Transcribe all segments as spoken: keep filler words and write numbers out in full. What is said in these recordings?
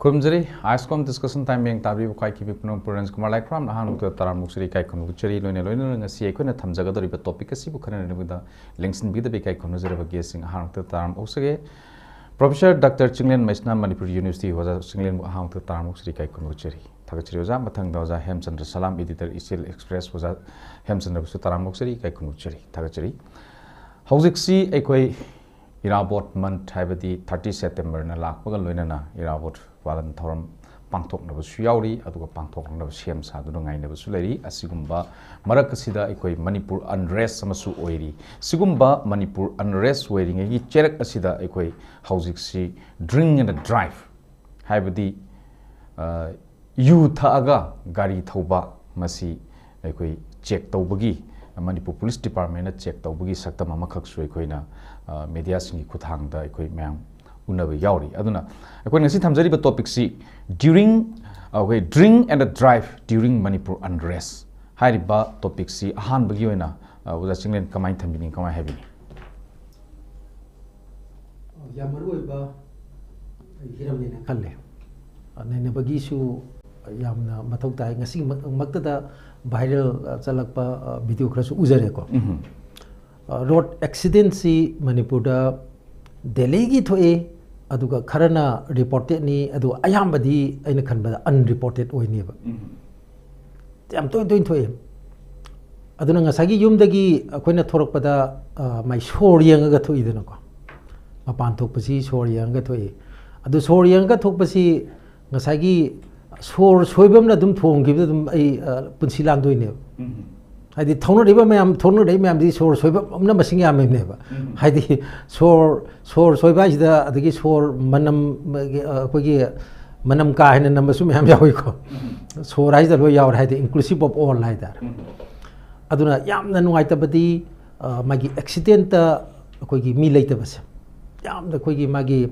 ꯈꯨꯔꯨꯝꯖꯔꯤ꯫ ꯑꯥꯏꯁꯀꯣꯝ discussion time ꯌꯦꯡ ꯇꯥꯕꯤꯕ ꯈ꯭ꯋꯥꯏꯈꯤꯕꯤ ꯄꯨꯝꯅꯃꯛꯄꯨ ꯔꯦꯟꯖ ꯀꯨꯃꯥꯔ ꯂꯥꯏꯈ꯭ꯔꯥꯝꯅ ꯑꯍꯥꯟꯕꯗ ꯇꯔꯥꯝ ꯑꯣꯛꯆꯔꯤ, ꯏꯀꯥꯏ ꯈꯨꯝꯅꯕ ꯎꯠꯆꯔꯤ꯫ ꯂꯣꯏꯅ ꯂꯣꯏꯅꯅ ꯉꯁꯤ ꯑꯩꯈꯣꯏꯅ ꯊꯝꯖꯒꯗꯧꯔꯤꯕ ꯇꯣꯄꯤꯛ ꯑꯁꯤꯕꯨ ꯈꯟꯅꯅꯕꯗ ꯂꯦꯡꯁꯤꯟꯕꯤꯗꯕ ꯏꯀꯥꯏ ꯈꯨꯝꯅꯖꯔꯕ ꯒꯦꯁꯁꯤꯡ ꯑꯍꯥꯟꯕꯗ ꯇꯔꯥꯝ ꯑꯣꯛꯆꯒꯦ꯫ Professor doctor Chinglen Meisnam, Manipur university ꯑꯣꯖꯥ ꯆꯤꯡꯂꯦꯟꯕꯨ ꯑꯍꯥꯟꯕꯗ ꯇꯔꯥꯝ ꯑꯣꯛꯆꯔꯤ, ꯏꯀꯥꯏ ꯈꯨꯝꯅꯕ ꯎꯠꯆꯔꯤ꯫ ꯊꯥꯒꯠꯆꯔꯤ ꯑꯣꯖꯥ꯫ ꯃꯊꯪꯗ ꯑꯣꯖꯥ ꯍꯦꯝꯆꯟꯗ꯭ꯔ ꯁꯂꯥꯝ, ꯏꯗꯤꯇꯔ ꯏꯆꯦꯜ ꯑꯦꯛꯁꯄ꯭ꯔꯦꯁ ꯑꯣꯖꯥ ꯍꯦꯝꯆꯟꯗ꯭ꯔꯕꯨꯁꯨ ꯇꯔꯥꯝ ꯑꯣꯛꯆꯔꯤ, ꯏꯀꯥꯏ ꯈꯨꯝꯅꯕ ꯎꯠꯆꯔꯤ꯫ ꯊꯥꯒꯠꯆꯔꯤ꯫ ꯍꯧꯖꯤꯛꯁꯤ ꯑꯩꯈꯣꯏ ꯏꯔꯥꯕꯣꯠ ꯃꯟꯊ, ꯍꯥꯏꯕꯗꯤ ꯊꯥꯔꯇꯤ ꯁꯦꯞꯇꯦꯝꯕꯔꯅ ꯂꯥꯛꯄꯒ ꯂꯣꯏꯅꯅ ꯏꯔꯥꯕꯣꯠ ꯄꯥꯂꯟ ꯊꯧꯔꯝ ꯄꯥꯡꯊꯣꯛꯅꯕꯁꯨ ꯌꯥꯎꯔꯤ, ꯑꯗꯨꯒ ꯄꯥꯡꯊꯣꯛꯅꯕ ꯁꯦꯝ ꯁꯥꯗꯨꯅ ꯉꯥꯏꯅꯕꯁꯨ ꯂꯩꯔꯤ꯫ ꯑꯁꯤꯒꯨꯝꯕ ꯃꯔꯛ ꯑꯁꯤꯗ ꯑꯩꯈꯣꯏ ꯃꯅꯤꯄꯨꯔ ꯑꯟꯔꯦꯁ ꯑꯃꯁꯨ ꯑꯣꯏꯔꯤ꯫ ꯁꯤꯒꯨꯝꯕ ꯃꯅꯤꯄꯨꯔ ꯑꯟꯔꯦꯁ ꯑꯣꯏꯔꯤꯉꯩꯒꯤ ꯆꯩꯔꯛ ꯑꯁꯤꯗ ꯑꯩꯈꯣꯏ ꯍꯧꯖꯤꯛꯁꯤ drink and drive, ꯍꯥꯏꯕꯗꯤ, ꯑ, ꯌꯨ ꯊꯛꯑꯒ ꯒꯥꯔꯤ ꯊꯧꯕ, ꯃꯁꯤ ꯑꯩꯈꯣꯏ ꯆꯦꯛ ꯇꯧꯕꯒꯤ, ꯃꯅꯤꯄꯨꯔ ꯄꯨꯂꯤꯁ ꯗꯤꯄꯥꯔꯠꯃꯦꯟꯅ ꯆꯦꯛ ꯇꯧꯕꯒꯤ ꯁꯛꯇꯝ ꯑꯃꯈꯛꯁꯨ ꯑꯩꯈꯣꯏꯅ, ꯑ, ꯃꯦꯗꯤꯌꯥꯁꯤꯡꯒꯤ ꯈꯨꯠꯊꯥꯡꯗ ꯑꯩꯈꯣꯏ ꯃꯌꯥꯝ ꯎꯅꯕ ꯌꯥꯎꯔꯤ꯫ ꯑꯗꯨꯅ ꯑꯩꯈꯣꯏꯅ ꯉꯁꯤ ꯊꯝꯖꯔꯤꯕ ꯇꯣꯄꯤꯛꯁꯤ during, ꯑꯩꯈꯣꯏ drink and drive during Manipur unrest ꯍꯥꯏꯔꯤꯕ ꯇꯣꯄꯤꯛꯁꯤ ꯑꯍꯥꯟꯕꯒꯤ ꯑꯣꯏꯅ, ꯑ, ꯑꯣꯖꯥ ꯆꯤꯡꯂꯦꯟ ꯀꯃꯥꯏꯅ ꯊꯝꯕꯤꯅꯤꯡꯉꯤ, ꯀꯃꯥꯏꯅ ꯍꯥꯏꯕꯤꯅꯤꯡꯉꯤ? ꯌꯥꯝ ꯃꯔꯨ ꯑꯣꯏꯕ ꯍꯤꯔꯝꯅꯦꯅ ꯈꯜꯂꯦ꯫ ꯅꯩꯅꯕꯒꯤꯁꯨ ꯌꯥꯝꯅ ꯃꯊꯧ ꯇꯥꯏ꯫ ꯉꯁꯤꯃꯛꯇꯗ ꯚꯥꯏꯔꯦꯜ ꯆꯠꯂꯛꯄ ꯚꯤꯗꯤꯑꯣ ꯈꯔꯁꯨ ꯎꯖꯔꯦꯀꯣ꯫ ꯎꯝ꯫ ꯔꯣꯗ ꯑꯦꯛꯁꯤꯗꯦꯟꯁꯤ ꯃꯅꯤꯄꯨꯔꯗ ꯗꯦꯂꯤꯒꯤ ꯊꯣꯛꯏ, ꯑꯗꯨꯒ ꯈꯔꯅ ꯔꯤꯄꯣꯔꯇꯦꯠꯅꯤ, ꯑꯗꯨꯒ ꯑꯌꯥꯝꯕꯗꯤ ꯑꯩꯅ ꯈꯟꯕꯗ ꯑꯟꯔꯤꯄꯣꯔꯇꯦꯠ ꯑꯣꯏꯅꯦꯕ꯫ ꯎꯝ꯫ ꯌꯥꯝ ꯇꯣꯏ ꯇꯣꯏꯅ ꯊꯣꯛꯑꯦ꯫ ꯑꯗꯨꯅ ꯉꯁꯥꯏꯒꯤ ꯌꯨꯝꯗꯒꯤ ꯑꯩꯈꯣꯏꯅ ꯊꯣꯔꯛꯄꯗ, ꯑ, ꯃꯥꯏ ꯁꯣꯔ ꯌꯦꯡꯉꯒ ꯊꯣꯛꯏꯗꯅꯀꯣ꯫ ꯃꯄꯥꯟ ꯊꯣꯛꯄꯁꯤ ꯁꯣꯔ ꯌꯦꯡꯉꯒ ꯊꯣꯛꯏ꯫ ꯑꯗꯨ ꯁꯣꯔ ꯌꯦꯡꯉꯒ ꯊꯣꯛꯄꯁꯤ ꯉꯁꯥꯏꯒꯤ ꯁꯣꯔ ꯁꯣꯏꯕ ꯑꯃꯅ ꯑꯗꯨꯝ ꯊꯣꯡꯈꯤꯕꯗ ꯑꯗꯨꯝ ꯑꯩ, ꯑ, ꯄꯨꯟꯁꯤ ꯂꯥꯟꯗꯣꯏꯅꯦꯕ꯫ ꯎꯝ꯫ ꯍꯥꯏꯗꯤ ꯊꯧꯅꯔꯤꯕ ꯃꯌꯥꯝ, ꯊꯧꯅꯔꯛꯏ ꯃꯌꯥꯝꯗꯤ ꯁꯣꯔ ꯁꯣꯏꯕ ꯑꯃꯅ ꯃꯁꯤꯡ ꯌꯥꯝꯃꯤꯕꯅꯦꯕ꯫ ꯎꯝ꯫ ꯍꯥꯏꯗꯤ ꯁꯣꯔ, ꯁꯣꯔ ꯁꯣꯏꯕ ꯍꯥꯏꯁꯤꯗ ꯑꯗꯒꯤ ꯁꯣꯔ ꯃꯅꯝ, ꯑ, ꯑꯩꯈꯣꯏꯒꯤ ꯃꯅꯝ ꯀꯥ ꯍꯦꯟꯅ ꯅꯝꯕꯁꯨ ꯃꯌꯥꯝ ꯌꯥꯎꯏꯀꯣ꯫ ꯎꯝ꯫ ꯁꯣꯔ ꯍꯥꯏꯁꯤꯗ ꯂꯣꯏ ꯌꯥꯎꯔꯦ, ꯍꯥꯏꯗꯤ inclusive of all ꯍꯥꯏꯇꯥꯔꯦ꯫ ꯎꯝ꯫ ꯑꯗꯨꯅ ꯌꯥꯝꯅ ꯅꯨꯡꯉꯥꯏꯇꯕꯗꯤ, ꯑ, ꯃꯥꯒꯤ ꯑꯦꯛꯁꯤꯗꯦꯟꯇ ꯑꯩꯈꯣꯏꯒꯤ ꯃꯤ ꯂꯩꯇꯕꯁꯦ, ꯌꯥꯝꯅ ꯑꯩꯈꯣꯏꯒꯤ ꯃꯥꯒꯤ,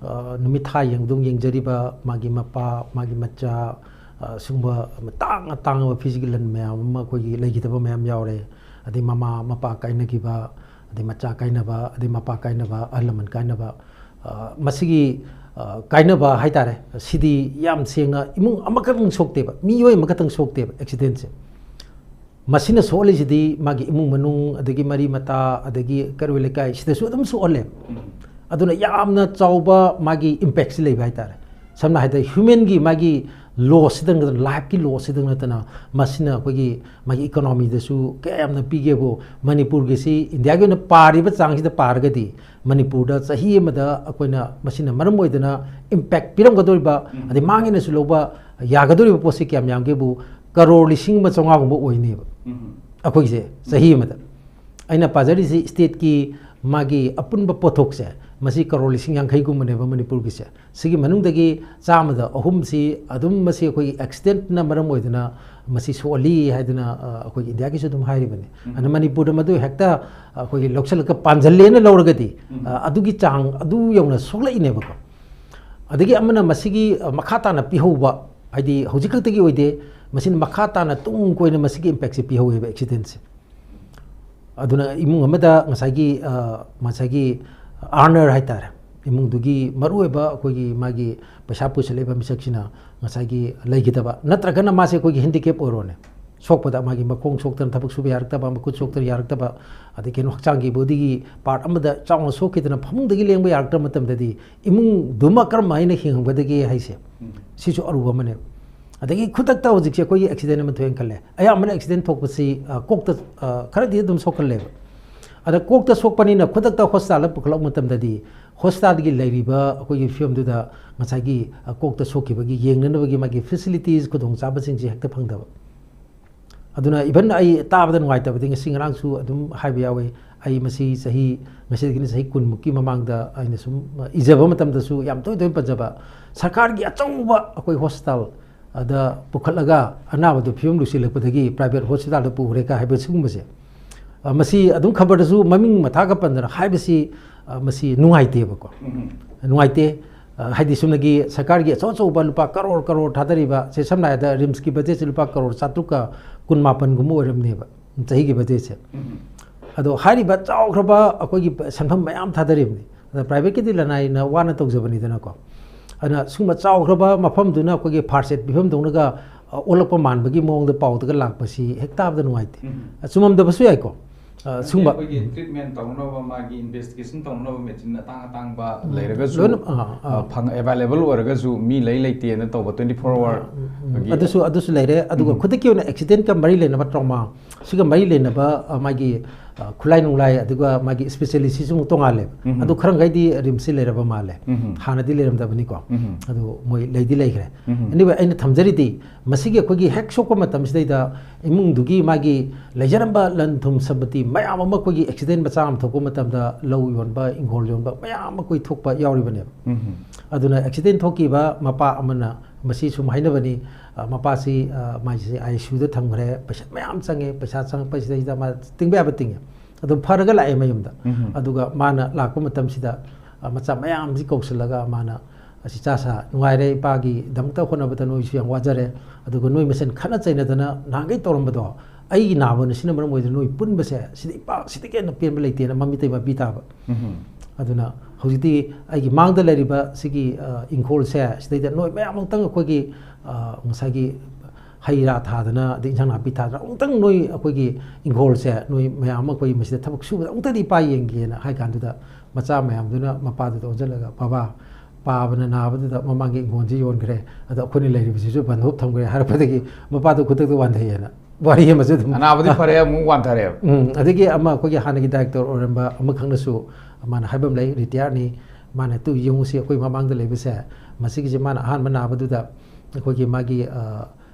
ꯑ, ꯅꯨꯃꯤꯠ ꯊꯥ ꯌꯦꯡꯗꯧ ꯌꯦꯡꯖꯔꯤꯕ ꯃꯥꯒꯤ ꯃꯄꯥ, ꯃꯥꯒꯤ ꯃꯆꯥ, ꯑ, ꯁꯤꯒꯨꯝꯕ ꯇꯥꯡ ꯑꯇꯥꯡꯕ ꯐꯤꯖꯤꯀꯦꯜ ꯂꯟ ꯃꯌꯥꯝ ꯑꯃ ꯑꯩꯈꯣꯏꯒꯤ ꯂꯩꯈꯤꯗꯕ ꯃꯌꯥꯝ ꯌꯥꯎꯔꯦ꯫ ꯑꯗꯩ ꯃꯃꯥ ꯃꯄꯥ ꯀꯥꯏꯅꯈꯤꯕ, ꯑꯗꯩ ꯃꯆꯥ ꯀꯥꯏꯅꯕ, ꯑꯗꯩ ꯃꯄꯥ ꯀꯥꯏꯅꯕ, ꯑꯍꯜ ꯂꯃꯟ ꯀꯥꯏꯅꯕ, ꯑ, ꯃꯁꯤꯒꯤ ꯑ, ꯀꯥꯏꯅꯕ ꯍꯥꯏꯇꯥꯔꯦ, ꯁꯤꯗꯤ ꯌꯥꯝ ꯁꯦꯡꯅ ꯏꯃꯨꯡ ꯑꯃꯈꯛꯇꯪ ꯁꯣꯛꯇꯦꯕ, ꯃꯤꯑꯣꯏ ꯑꯃꯈꯛꯇꯪ ꯁꯣꯛꯇꯦꯕ ꯑꯦꯛꯁꯤꯗꯦꯟꯁꯦ꯫ ꯃꯁꯤꯅ ꯁꯣꯛꯍꯜꯂꯤꯁꯤꯗꯤ ꯃꯥꯒꯤ ꯏꯃꯨꯡ ꯃꯅꯨꯡ, ꯑꯗꯒꯤ ꯃꯔꯤ ꯃꯇꯥ, ꯑꯗꯒꯤ ꯀꯩꯔꯣꯏ ꯂꯩꯀꯥꯏ, ꯁꯤꯗꯁꯨ ꯑꯗꯨꯝ ꯁꯣꯛꯍꯜꯂꯦ꯫ ꯑꯗꯨꯅ ꯌꯥꯝꯅ ꯆꯥꯎꯕ ꯃꯥꯒꯤ ꯏꯝꯄꯦꯛꯁꯤ ꯂꯩꯕ ꯍꯥꯏꯇꯥꯔꯦ꯫ ꯁꯝꯅ ꯍꯥꯏꯔꯕꯗ ꯍ꯭ꯌꯨꯃꯦꯟꯒꯤ ꯃꯥꯒꯤ ꯂꯣꯁꯁꯤꯗꯪ ꯅꯠꯇꯅ, ꯂꯥꯏꯐꯀꯤ ꯂꯣꯁꯁꯤꯗꯪ ꯅꯠꯇꯅ, ꯃꯁꯤꯅ ꯑꯩꯈꯣꯏꯒꯤ ꯃꯥꯒꯤ ꯏꯀꯣꯅꯣꯃꯤꯗꯁꯨ ꯀꯌꯥ ꯌꯥꯝꯅ ꯄꯤꯒꯦꯕꯨ, ꯃꯅꯤꯄꯨꯔꯒꯤꯁꯤ ꯏꯟꯗꯤꯌꯥꯒꯤ ꯑꯣꯏꯅ ꯄꯥꯔꯤꯕ ꯆꯥꯡꯁꯤꯗ ꯄꯥꯔꯒꯗꯤ, ꯃꯅꯤꯄꯨꯔꯗ ꯆꯍꯤ ꯑꯃꯗ ꯑꯩꯈꯣꯏꯅ, ꯃꯁꯤꯅ ꯃꯔꯝ ꯑꯣꯏꯗꯅ ꯏꯝꯄꯦꯛ ꯄꯤꯔꯝꯒꯗꯧꯔꯤꯕ, ꯎꯝ꯫ ꯑꯗꯩ ꯃꯥꯡꯉꯦꯅꯁꯨ ꯂꯧꯕ ꯌꯥꯒꯗꯧꯔꯤꯕ ꯄꯣꯠꯁꯤ ꯀꯌꯥꯝ ꯌꯥꯝꯒꯦꯕꯨ, ꯀꯔꯣꯔ ꯂꯤꯁꯤꯡ ꯑꯃ ꯆꯥꯝꯃꯉꯥꯒꯨꯝꯕ ꯑꯣꯏꯅꯦꯕ ꯎꯝ꯫ ꯑꯩꯈꯣꯏꯒꯤꯁꯦ ꯆꯍꯤ ꯑꯃꯗ꯫ ꯑꯩꯅ ꯄꯥꯖꯔꯤꯁꯤ ꯁ꯭ꯇꯦꯠꯀꯤ ꯃꯥꯒꯤ ꯑꯄꯨꯟꯕ ꯄꯣꯠꯊꯣꯛꯁꯦ, ꯃꯁꯤ ꯀꯔꯣꯔ ꯂꯤꯁꯤꯡ ꯌꯥꯡꯈꯩꯒꯨꯝꯕꯅꯦꯕ ꯃꯅꯤꯄꯨꯔꯒꯤꯁꯦ꯫ ꯁꯤꯒꯤ ꯃꯅꯨꯡꯗꯒꯤ ꯆꯥꯝꯃꯗ ꯑꯍꯨꯝꯁꯤ ꯑꯗꯨꯝ ꯃꯁꯤ ꯑꯩꯈꯣꯏꯒꯤ ꯑꯦꯛꯁꯤꯗꯦꯟꯠꯅ ꯃꯔꯝ ꯑꯣꯏꯗꯅ ꯃꯁꯤ ꯁꯣꯛꯍꯜꯂꯤ ꯍꯥꯏꯗꯅ, ꯑ, ꯑꯩꯈꯣꯏꯒꯤ ꯏꯟꯗꯤꯌꯥꯒꯤꯁꯨ ꯑꯗꯨꯝ ꯍꯥꯏꯔꯤꯕꯅꯤ꯫ ꯎꯝ꯫ ꯑꯗꯨꯅ ꯃꯅꯤꯄꯨꯔꯗ ꯃꯗꯨ ꯍꯦꯛꯇ ꯑꯩꯈꯣꯏꯒꯤ ꯂꯧꯁꯤꯜꯂꯒ ꯄꯥꯟꯁꯤꯜꯂꯦꯅ ꯂꯧꯔꯒꯗꯤ, ꯎꯝ꯫ ꯑ, ꯑꯗꯨꯒꯤ ꯆꯥꯡ ꯑꯗꯨ ꯌꯧꯅ ꯁꯣꯛꯂꯛꯏꯅꯦꯕꯀꯣ꯫ ꯑꯗꯒꯤ ꯑꯃꯅ ꯃꯁꯤꯒꯤ, ꯑ, ꯃꯈꯥ ꯇꯥꯅ ꯄꯤꯍꯧꯕ, ꯍꯥꯏꯗꯤ ꯍꯧꯖꯤꯛ ꯈꯛꯇꯒꯤ ꯑꯣꯏꯗꯦ, ꯃꯁꯤꯅ ꯃꯈꯥ ꯇꯥꯅ ꯇꯨꯡ ꯀꯣꯏꯅ ꯃꯁꯤꯒꯤ ꯏꯝꯄꯦꯛꯁꯦ ꯄꯤꯍꯧꯋꯦꯕ ꯑꯦꯛꯁꯤꯗꯦꯟꯁꯦ꯫ ꯑꯗꯨꯅ ꯏꯃꯨꯡ ꯑꯃꯗ ꯉꯁꯥꯏꯒꯤ, ꯑ, ꯉꯁꯥꯏꯒꯤ ꯑꯥꯔꯅꯔ ꯍꯥꯏꯇꯥꯔꯦ, ꯏꯃꯨꯡꯗꯨꯒꯤ ꯃꯔꯨꯑꯣꯏꯕ ꯑꯩꯈꯣꯏꯒꯤ ꯃꯥꯒꯤ ꯄꯩꯁꯥ ꯄꯨꯁꯜꯂꯛꯏꯕ ꯃꯤꯁꯛꯁꯤꯅ ꯉꯁꯥꯏꯒꯤ ꯂꯩꯈꯤꯗꯕ, ꯅꯠꯇ꯭ꯔꯒꯅ ꯃꯥꯁꯦ ꯑꯩꯈꯣꯏꯒꯤ ꯍꯦꯟꯗꯤꯀꯦꯞ ꯑꯣꯏꯔꯣꯅꯦ, ꯁꯣꯛꯄꯗ ꯃꯥꯒꯤ ꯃꯈꯣꯡ ꯁꯣꯛꯇꯅ ꯊꯕꯛ ꯁꯨꯕ ꯌꯥꯔꯛꯇꯕ, ꯃꯈꯨꯠ ꯁꯣꯛꯇꯅ ꯌꯥꯔꯛꯇꯕ, ꯑꯗꯩ ꯀꯩꯅꯣ ꯍꯛꯆꯥꯡꯒꯤ ꯕꯣꯗꯤꯒꯤ ꯄꯥꯔꯠ ꯑꯃꯗ ꯆꯥꯎꯅ ꯁꯣꯛꯈꯤꯗꯅ ꯐꯃꯨꯡꯗꯒꯤ ꯂꯦꯡꯕ ꯌꯥꯔꯛꯇ꯭ꯔꯕ ꯃꯇꯝꯗꯗꯤ ꯏꯃꯨꯡꯗꯨꯃ ꯀꯔꯝ ꯍꯥꯏꯅ ꯍꯤꯡꯉꯝꯒꯗꯒꯦ ꯍꯥꯏꯁꯦ, ꯎꯝ꯫ ꯁꯤꯁꯨ ꯑꯔꯨꯕ ꯑꯃꯅꯦꯕ꯫ ꯑꯗꯒꯤ ꯈꯨꯗꯛꯇ ꯍꯧꯖꯤꯛꯁꯦ ꯑꯩꯈꯣꯏꯒꯤ ꯑꯦꯛꯁꯤꯗꯦꯟ ꯑꯃ ꯊꯣꯛꯑꯦꯅ ꯈꯜꯂꯦ, ꯑꯌꯥꯝꯕꯅ ꯑꯦꯛꯁꯤꯗꯦꯟ ꯊꯣꯛꯄꯁꯤ, ꯑ, ꯀꯣꯛꯇ, ꯑ, ꯈꯔꯗꯤ ꯑꯗꯨꯝ ꯁꯣꯛꯀꯜꯂꯦꯕ꯫ ꯑꯗ ꯀꯣꯛꯇ ꯁꯣꯛꯄꯅꯤꯅ ꯈꯨꯗꯛꯇ ꯍꯣꯁꯄꯤꯇꯥꯜꯗ ꯄꯨꯈꯠꯂꯛꯄ ꯃꯇꯝꯗꯗꯤ ꯍꯣꯁꯄꯤꯇꯥꯜꯒꯤ ꯂꯩꯔꯤꯕ ꯑꯩꯈꯣꯏꯒꯤ ꯐꯤꯕꯝꯗꯨꯗ ꯉꯁꯥꯏꯒꯤ, ꯑ, ꯀꯣꯛꯇ ꯁꯣꯛꯈꯤꯕꯒꯤ ꯌꯦꯡꯅꯅꯕꯒꯤ ꯃꯥꯒꯤ ꯐꯦꯁꯤꯂꯤꯇꯤꯁ, ꯈꯨꯗꯣꯡꯆꯥꯕꯁꯤꯡꯁꯦ ꯍꯦꯛꯇ ꯐꯪꯗꯕ꯫ ꯑꯗꯨꯅ ꯏꯚꯟ ꯑꯩ ꯇꯥꯕꯗ ꯅꯨꯡꯉꯥꯏꯇꯕꯗꯤ ꯉꯁꯤ ꯉꯔꯥꯡꯁꯨ ꯑꯗꯨꯝ ꯍꯥꯏꯕ ꯌꯥꯎꯋꯤ꯫ ꯑꯩ ꯃꯁꯤ ꯆꯍꯤ, ꯉꯁꯤꯗꯒꯤꯅ ꯆꯍꯤ ꯀꯨꯟꯃꯨꯛꯀꯤ ꯃꯃꯥꯡꯗ ꯑꯩꯅ ꯁꯨꯝ ꯏꯖꯕ ꯃꯇꯝꯗꯁꯨ ꯌꯥꯝ ꯇꯣꯏ ꯇꯣꯏꯅ ꯄꯟꯖꯕ, ꯁꯔꯀꯥꯔꯒꯤ ꯑꯆꯧꯕ ꯑꯩꯈꯣꯏ ꯍꯣꯁꯄꯤꯇꯥꯜ ꯑꯗ ꯄꯨꯈꯠꯂꯒ ꯑꯅꯥꯕꯗꯨ ꯐꯤꯕꯝ ꯂꯨꯁꯤꯜꯂꯛꯄꯗꯒꯤ ꯄ꯭ꯔꯥꯏꯚꯦꯠ ꯍꯣꯁꯄꯤꯇꯥꯜꯗ ꯄꯨꯈ꯭ꯔꯦ ꯀ ꯍꯥꯏꯕ ꯁꯤꯒꯨꯝꯕꯁꯦ, ꯑ, ꯃꯁꯤ ꯑꯗꯨꯝ ꯈꯕꯔꯗꯁꯨ ꯃꯃꯤꯡ ꯃꯊꯥꯒ ꯄꯟꯗꯅ ꯍꯥꯏꯕꯁꯤ, ꯑ, ꯃꯁꯤ ꯅꯨꯡꯉꯥꯏꯇꯦꯕꯀꯣ꯫ ꯎꯝ꯫ ꯅꯨꯡꯉꯥꯏꯇꯦ꯫ ꯑ, ꯍꯥꯏꯗꯤ ꯁꯨꯞꯅꯒꯤ ꯁꯔꯀꯥꯔꯒꯤ ꯑꯆꯧ ꯑꯆꯧꯕ ꯂꯨꯄꯥ ꯀꯔꯣꯔ ꯀꯔꯣꯔ ꯊꯥꯗꯔꯤꯕ, ꯁꯦ ꯁꯝꯅ ꯍꯥꯏꯔꯕꯗ ꯔꯤꯝꯁꯀꯤ ꯕꯖꯦꯠꯁꯦ ꯂꯨꯄꯥ ꯀꯔꯣꯔ ꯆꯥꯇ꯭ꯔꯨꯛꯀ ꯀꯨꯟ ꯃꯥꯄꯟꯒꯨꯝꯕ ꯑꯣꯏꯔꯝꯅꯦꯕ ꯆꯍꯤꯒꯤ ꯕꯖꯦꯠꯁꯦ꯫ ꯎꯝ꯫ ꯑꯗꯣ ꯍꯥꯏꯔꯤꯕ ꯆꯥꯎꯈ꯭ꯔꯕ ꯑꯩꯈꯣꯏꯒꯤ ꯁꯦꯟꯐꯝ ꯃꯌꯥꯝ ꯊꯥꯗꯔꯤꯕꯅꯤ꯫ ꯑꯗ ꯄ꯭ꯔꯥꯏꯚꯦꯠꯀꯤꯗꯤ ꯂꯅꯥꯏꯅ ꯋꯥꯅ ꯇꯧꯖꯕꯅꯤꯗꯅꯀꯣ꯫ ꯑꯗꯨꯅ ꯁꯨꯝꯕ ꯆꯥꯎꯈ꯭ꯔꯕ ꯃꯐꯝꯗꯨꯅ ꯑꯩꯈꯣꯏꯒꯤ first aid ꯄꯤꯐꯝꯗꯧꯅꯒ, ꯑ, ꯑꯣꯜꯂꯛꯄ ꯃꯥꯟꯕꯒꯤ ꯃꯑꯣꯡꯗ ꯄꯥꯎꯗꯒ ꯂꯥꯛꯄꯁꯤ ꯍꯦꯛ ꯇꯥꯕꯗ ꯅꯨꯡꯉꯥꯏꯇꯦ꯫ ꯎꯝ꯫ ꯑ, ꯆꯨꯝꯃꯝꯗꯕꯁꯨ ꯌꯥꯏꯀꯣ꯫ ꯑ, ꯁꯨꯝꯕ ꯑꯩꯈꯣꯏꯒꯤ treatment ꯇꯧꯅꯕ, ꯃꯥꯒꯤ investigation ꯇꯧꯅꯕ machine ꯑꯇꯥꯡ ꯑꯇꯥꯡꯕ ꯎꯝ꯫ ꯂꯩꯔꯒꯁꯨ, ꯂꯣꯏꯅ, ꯑ, ꯑ, ꯑ꯫ ꯐꯪ-, available ꯑꯣꯏꯔꯒꯁꯨ ꯃꯤ ꯂꯩ ꯂꯩꯇꯦꯅ ꯇꯧꯕ twenty four hour ꯎꯝ, ꯎꯝ꯫ ꯑꯗꯨꯁꯨ, ꯑꯗꯨꯁꯨ ꯂꯩꯔꯦ꯫ ꯑꯗꯨꯒ ꯎꯝ꯫ ꯈꯨꯗꯛꯀꯤ ꯑꯣꯏꯅ accident ꯀ ꯃꯔꯤ ꯂꯩꯅꯕ trauma, ꯁꯤꯒ ꯃꯔꯤ ꯂꯩꯅꯕ, ꯑ, ꯃꯥꯒꯤ, ꯑ, ꯈꯨꯠꯂꯥꯏ ꯅꯨꯡꯂꯥꯏ, ꯑꯗꯨꯒ ꯃꯥꯒꯤ specialist ꯁꯤꯁꯨ ꯑꯃꯨꯛ ꯇꯣꯉꯥꯜꯂꯦ꯫ ꯎꯝ꯫ ꯑꯗꯨ ꯈꯔ ꯃꯈꯩꯗꯤ RIMS ꯁꯤ ꯂꯩꯔꯕ ꯃꯥꯜꯂꯦ꯫ ꯎꯝ꯫ ꯍꯥꯟꯅꯗꯤ ꯂꯩꯔꯝꯗꯕꯅꯤꯀꯣ꯫ ꯎꯝ꯫ ꯑꯗꯨ ꯃꯣꯏ ꯂꯩꯗꯤ ꯂꯩꯈ꯭ꯔꯦ꯫ ꯎꯝ꯫ Anyway, ꯑꯩꯅ ꯊꯝꯖꯔꯤꯗꯤ, ꯃꯁꯤꯒꯤ ꯑꯩꯈꯣꯏꯒꯤ ꯍꯦꯛ ꯁꯣꯛꯄ ꯃꯇꯝꯁꯤꯗꯩꯗ ꯏꯃꯨꯡꯗꯨꯒꯤ ꯃꯥꯒꯤ ꯂꯩꯖꯔꯝꯕ ꯂꯟ ꯊꯨꯝ ꯁꯝꯄꯇꯤ ꯃꯌꯥꯝ ꯑꯃ ꯑꯩꯈꯣꯏꯒꯤ accident ꯃꯆꯥ ꯑꯃ ꯊꯣꯛꯄ ꯃꯇꯝꯗ ꯂꯧ ꯌꯣꯟꯕ, ꯏꯪꯈꯣꯜ ꯌꯣꯟꯕ ꯃꯌꯥꯝ ꯑꯩꯈꯣꯏ ꯊꯣꯛꯄ ꯌꯥꯎꯔꯤꯕꯅꯦꯕ꯫ ꯎꯝ꯫ ꯑꯗꯨꯅ accident ꯊꯣꯛꯈꯤꯕ ꯃꯄꯥ ꯑꯃꯅ, ꯃꯁꯤ ꯁꯨꯝ ꯍꯥꯏꯅꯕꯅꯤ, ꯑ, ꯃꯄꯥꯁꯤ, ꯑ, ꯃꯥꯏꯁꯤ ICU ꯗ ꯊꯝꯈ꯭ꯔꯦ, ꯄꯩꯁꯥ ꯃꯌꯥꯝ ꯆꯪꯉꯦ, ꯄꯩꯁꯥ ꯆꯪꯉꯛꯄꯁꯤꯗꯩꯗ ꯃꯥ ꯇꯤꯡꯕ ꯌꯥꯕ ꯇꯤꯡꯉꯦ꯫ ꯑꯗꯨꯝ ꯐꯔꯒ ꯂꯥꯛꯑꯦ ꯃꯌꯨꯝꯗ꯫ ꯎꯝ꯫ ꯑꯗꯨꯒ ꯃꯥꯅ ꯂꯥꯛꯄ ꯃꯇꯝꯁꯤꯗ, ꯑ, ꯃꯆꯥ ꯃꯌꯥꯝꯁꯤ ꯀꯧꯁꯤꯜꯂꯒ ꯃꯥꯅ, "ꯑꯁ, ꯏꯆꯥꯁꯥ, ꯅꯨꯡꯉꯥꯏꯔꯦ, ꯏꯄꯥꯒꯤꯗꯃꯛꯇ ꯍꯣꯠꯅꯕꯗ ꯅꯣꯏꯁꯨ ꯌꯥꯝ ꯋꯥꯖꯔꯦ, ꯑꯗꯨꯒ ꯅꯣꯏ ꯃꯁꯦꯟ ꯈꯠꯅ ꯆꯩꯅꯗꯅ ꯅꯍꯥꯟꯈꯩ ꯇꯧꯔꯝꯕꯗꯣ ꯑꯩꯒꯤ ꯅꯥꯕꯅ ꯁꯤꯅ ꯃꯔꯝ ꯑꯣꯏꯗꯨꯅ ꯅꯣꯏ ꯄꯨꯟꯕꯁꯦ, ꯁꯤꯗ ꯏꯄꯥ ꯁꯤꯗꯒꯤ ꯍꯦꯟꯅ ꯄꯦꯟꯕ ꯂꯩꯇꯦꯅ" ꯃꯃꯤꯇꯩ ꯃꯄꯤ ꯇꯥꯕ꯫ ꯎꯝ꯫ ꯑꯗꯨꯅ ꯍꯧꯖꯤꯛꯇꯤ ꯑꯩꯒꯤ ꯃꯥꯡꯗ ꯂꯩꯔꯤꯕ ꯁꯤꯒꯤ, ꯑ, ꯏꯪꯈꯣꯜꯁꯦ, ꯁꯤꯗꯩꯗ ꯅꯣꯏ ꯃꯌꯥꯝ ꯑꯃꯨꯛꯇꯪ ꯑꯩꯈꯣꯏꯒꯤ, ꯑ, ꯉꯁꯥꯏꯒꯤ ꯍꯩ ꯔꯥ ꯊꯥꯗꯅ, ꯑꯗꯩ ꯏꯟꯁꯥꯡ ꯅꯥꯄꯤ ꯊꯥꯗꯅ, ꯑꯃꯨꯛꯇꯪ ꯅꯣꯏ ꯑꯩꯈꯣꯏꯒꯤ ꯏꯪꯈꯣꯜꯁꯦ, ꯅꯣꯏ ꯃꯌꯥꯝ ꯑꯃ ꯑꯩꯈꯣꯏ ꯃꯁꯤꯗ ꯊꯕꯛ ꯁꯨꯕꯗ ꯑꯃꯨꯛꯇꯗꯤ ꯏꯄꯥ ꯌꯦꯡꯒꯦꯅ ꯍꯥꯏ ꯀꯥꯟꯗꯨꯗ, ꯃꯆꯥ ꯃꯌꯥꯝꯗꯨꯅ ꯃꯄꯥꯗꯨꯗ ꯑꯣꯟꯁꯤꯜꯂꯒ, "ꯕꯕꯥ, ꯄꯥꯕꯅ ꯅꯥꯕꯗꯨꯗ ꯃꯃꯥꯡꯒꯤ ꯏꯪꯈꯣꯜꯁꯤ ꯌꯣꯟꯈ꯭ꯔꯦ, ꯑꯗꯣ ꯑꯩꯈꯣꯏꯅ ꯂꯩꯔꯤꯕꯁꯤꯁꯨ ꯕꯟꯗꯣꯞ ꯊꯝꯈ꯭ꯔꯦ" ꯍꯥꯏꯔꯛꯄꯗꯒꯤ ꯃꯄꯥꯗꯣ ꯈꯨꯗꯛꯇ ꯋꯥꯟꯊꯩꯌꯦꯅ ꯋꯥꯔꯤ ꯑꯃꯁꯨ ꯑꯗꯨꯝ ꯑꯅꯥꯕꯗꯤ ꯐꯔꯦ, ꯑꯃꯨꯛ ꯋꯥꯟꯊꯔꯦꯕ꯫ ꯎꯝ, ꯑꯗꯒꯤ ꯑꯃ ꯑꯩꯈꯣꯏꯒꯤ ꯍꯥꯟꯅꯒꯤ director ꯑꯣꯏꯔꯝꯕ ꯑꯃꯈꯛꯅꯁꯨ ꯃꯥꯅ ꯍꯥꯏꯕ ꯑꯃ ꯂꯩ, retire ꯅꯤ꯫ ꯃꯥꯅ, "ꯇꯨ ꯌꯦꯡꯉꯨꯁꯤ, ꯑꯩꯈꯣꯏ ꯃꯃꯥꯡꯗ ꯂꯩꯕꯁꯦ, ꯃꯁꯤꯒꯤꯁꯦ ꯃꯥꯅ ꯑꯍꯥꯟꯕ ꯅꯥꯕꯗꯨꯗ ꯑꯩꯈꯣꯏꯒꯤ ꯃꯥꯒꯤ, ꯑ,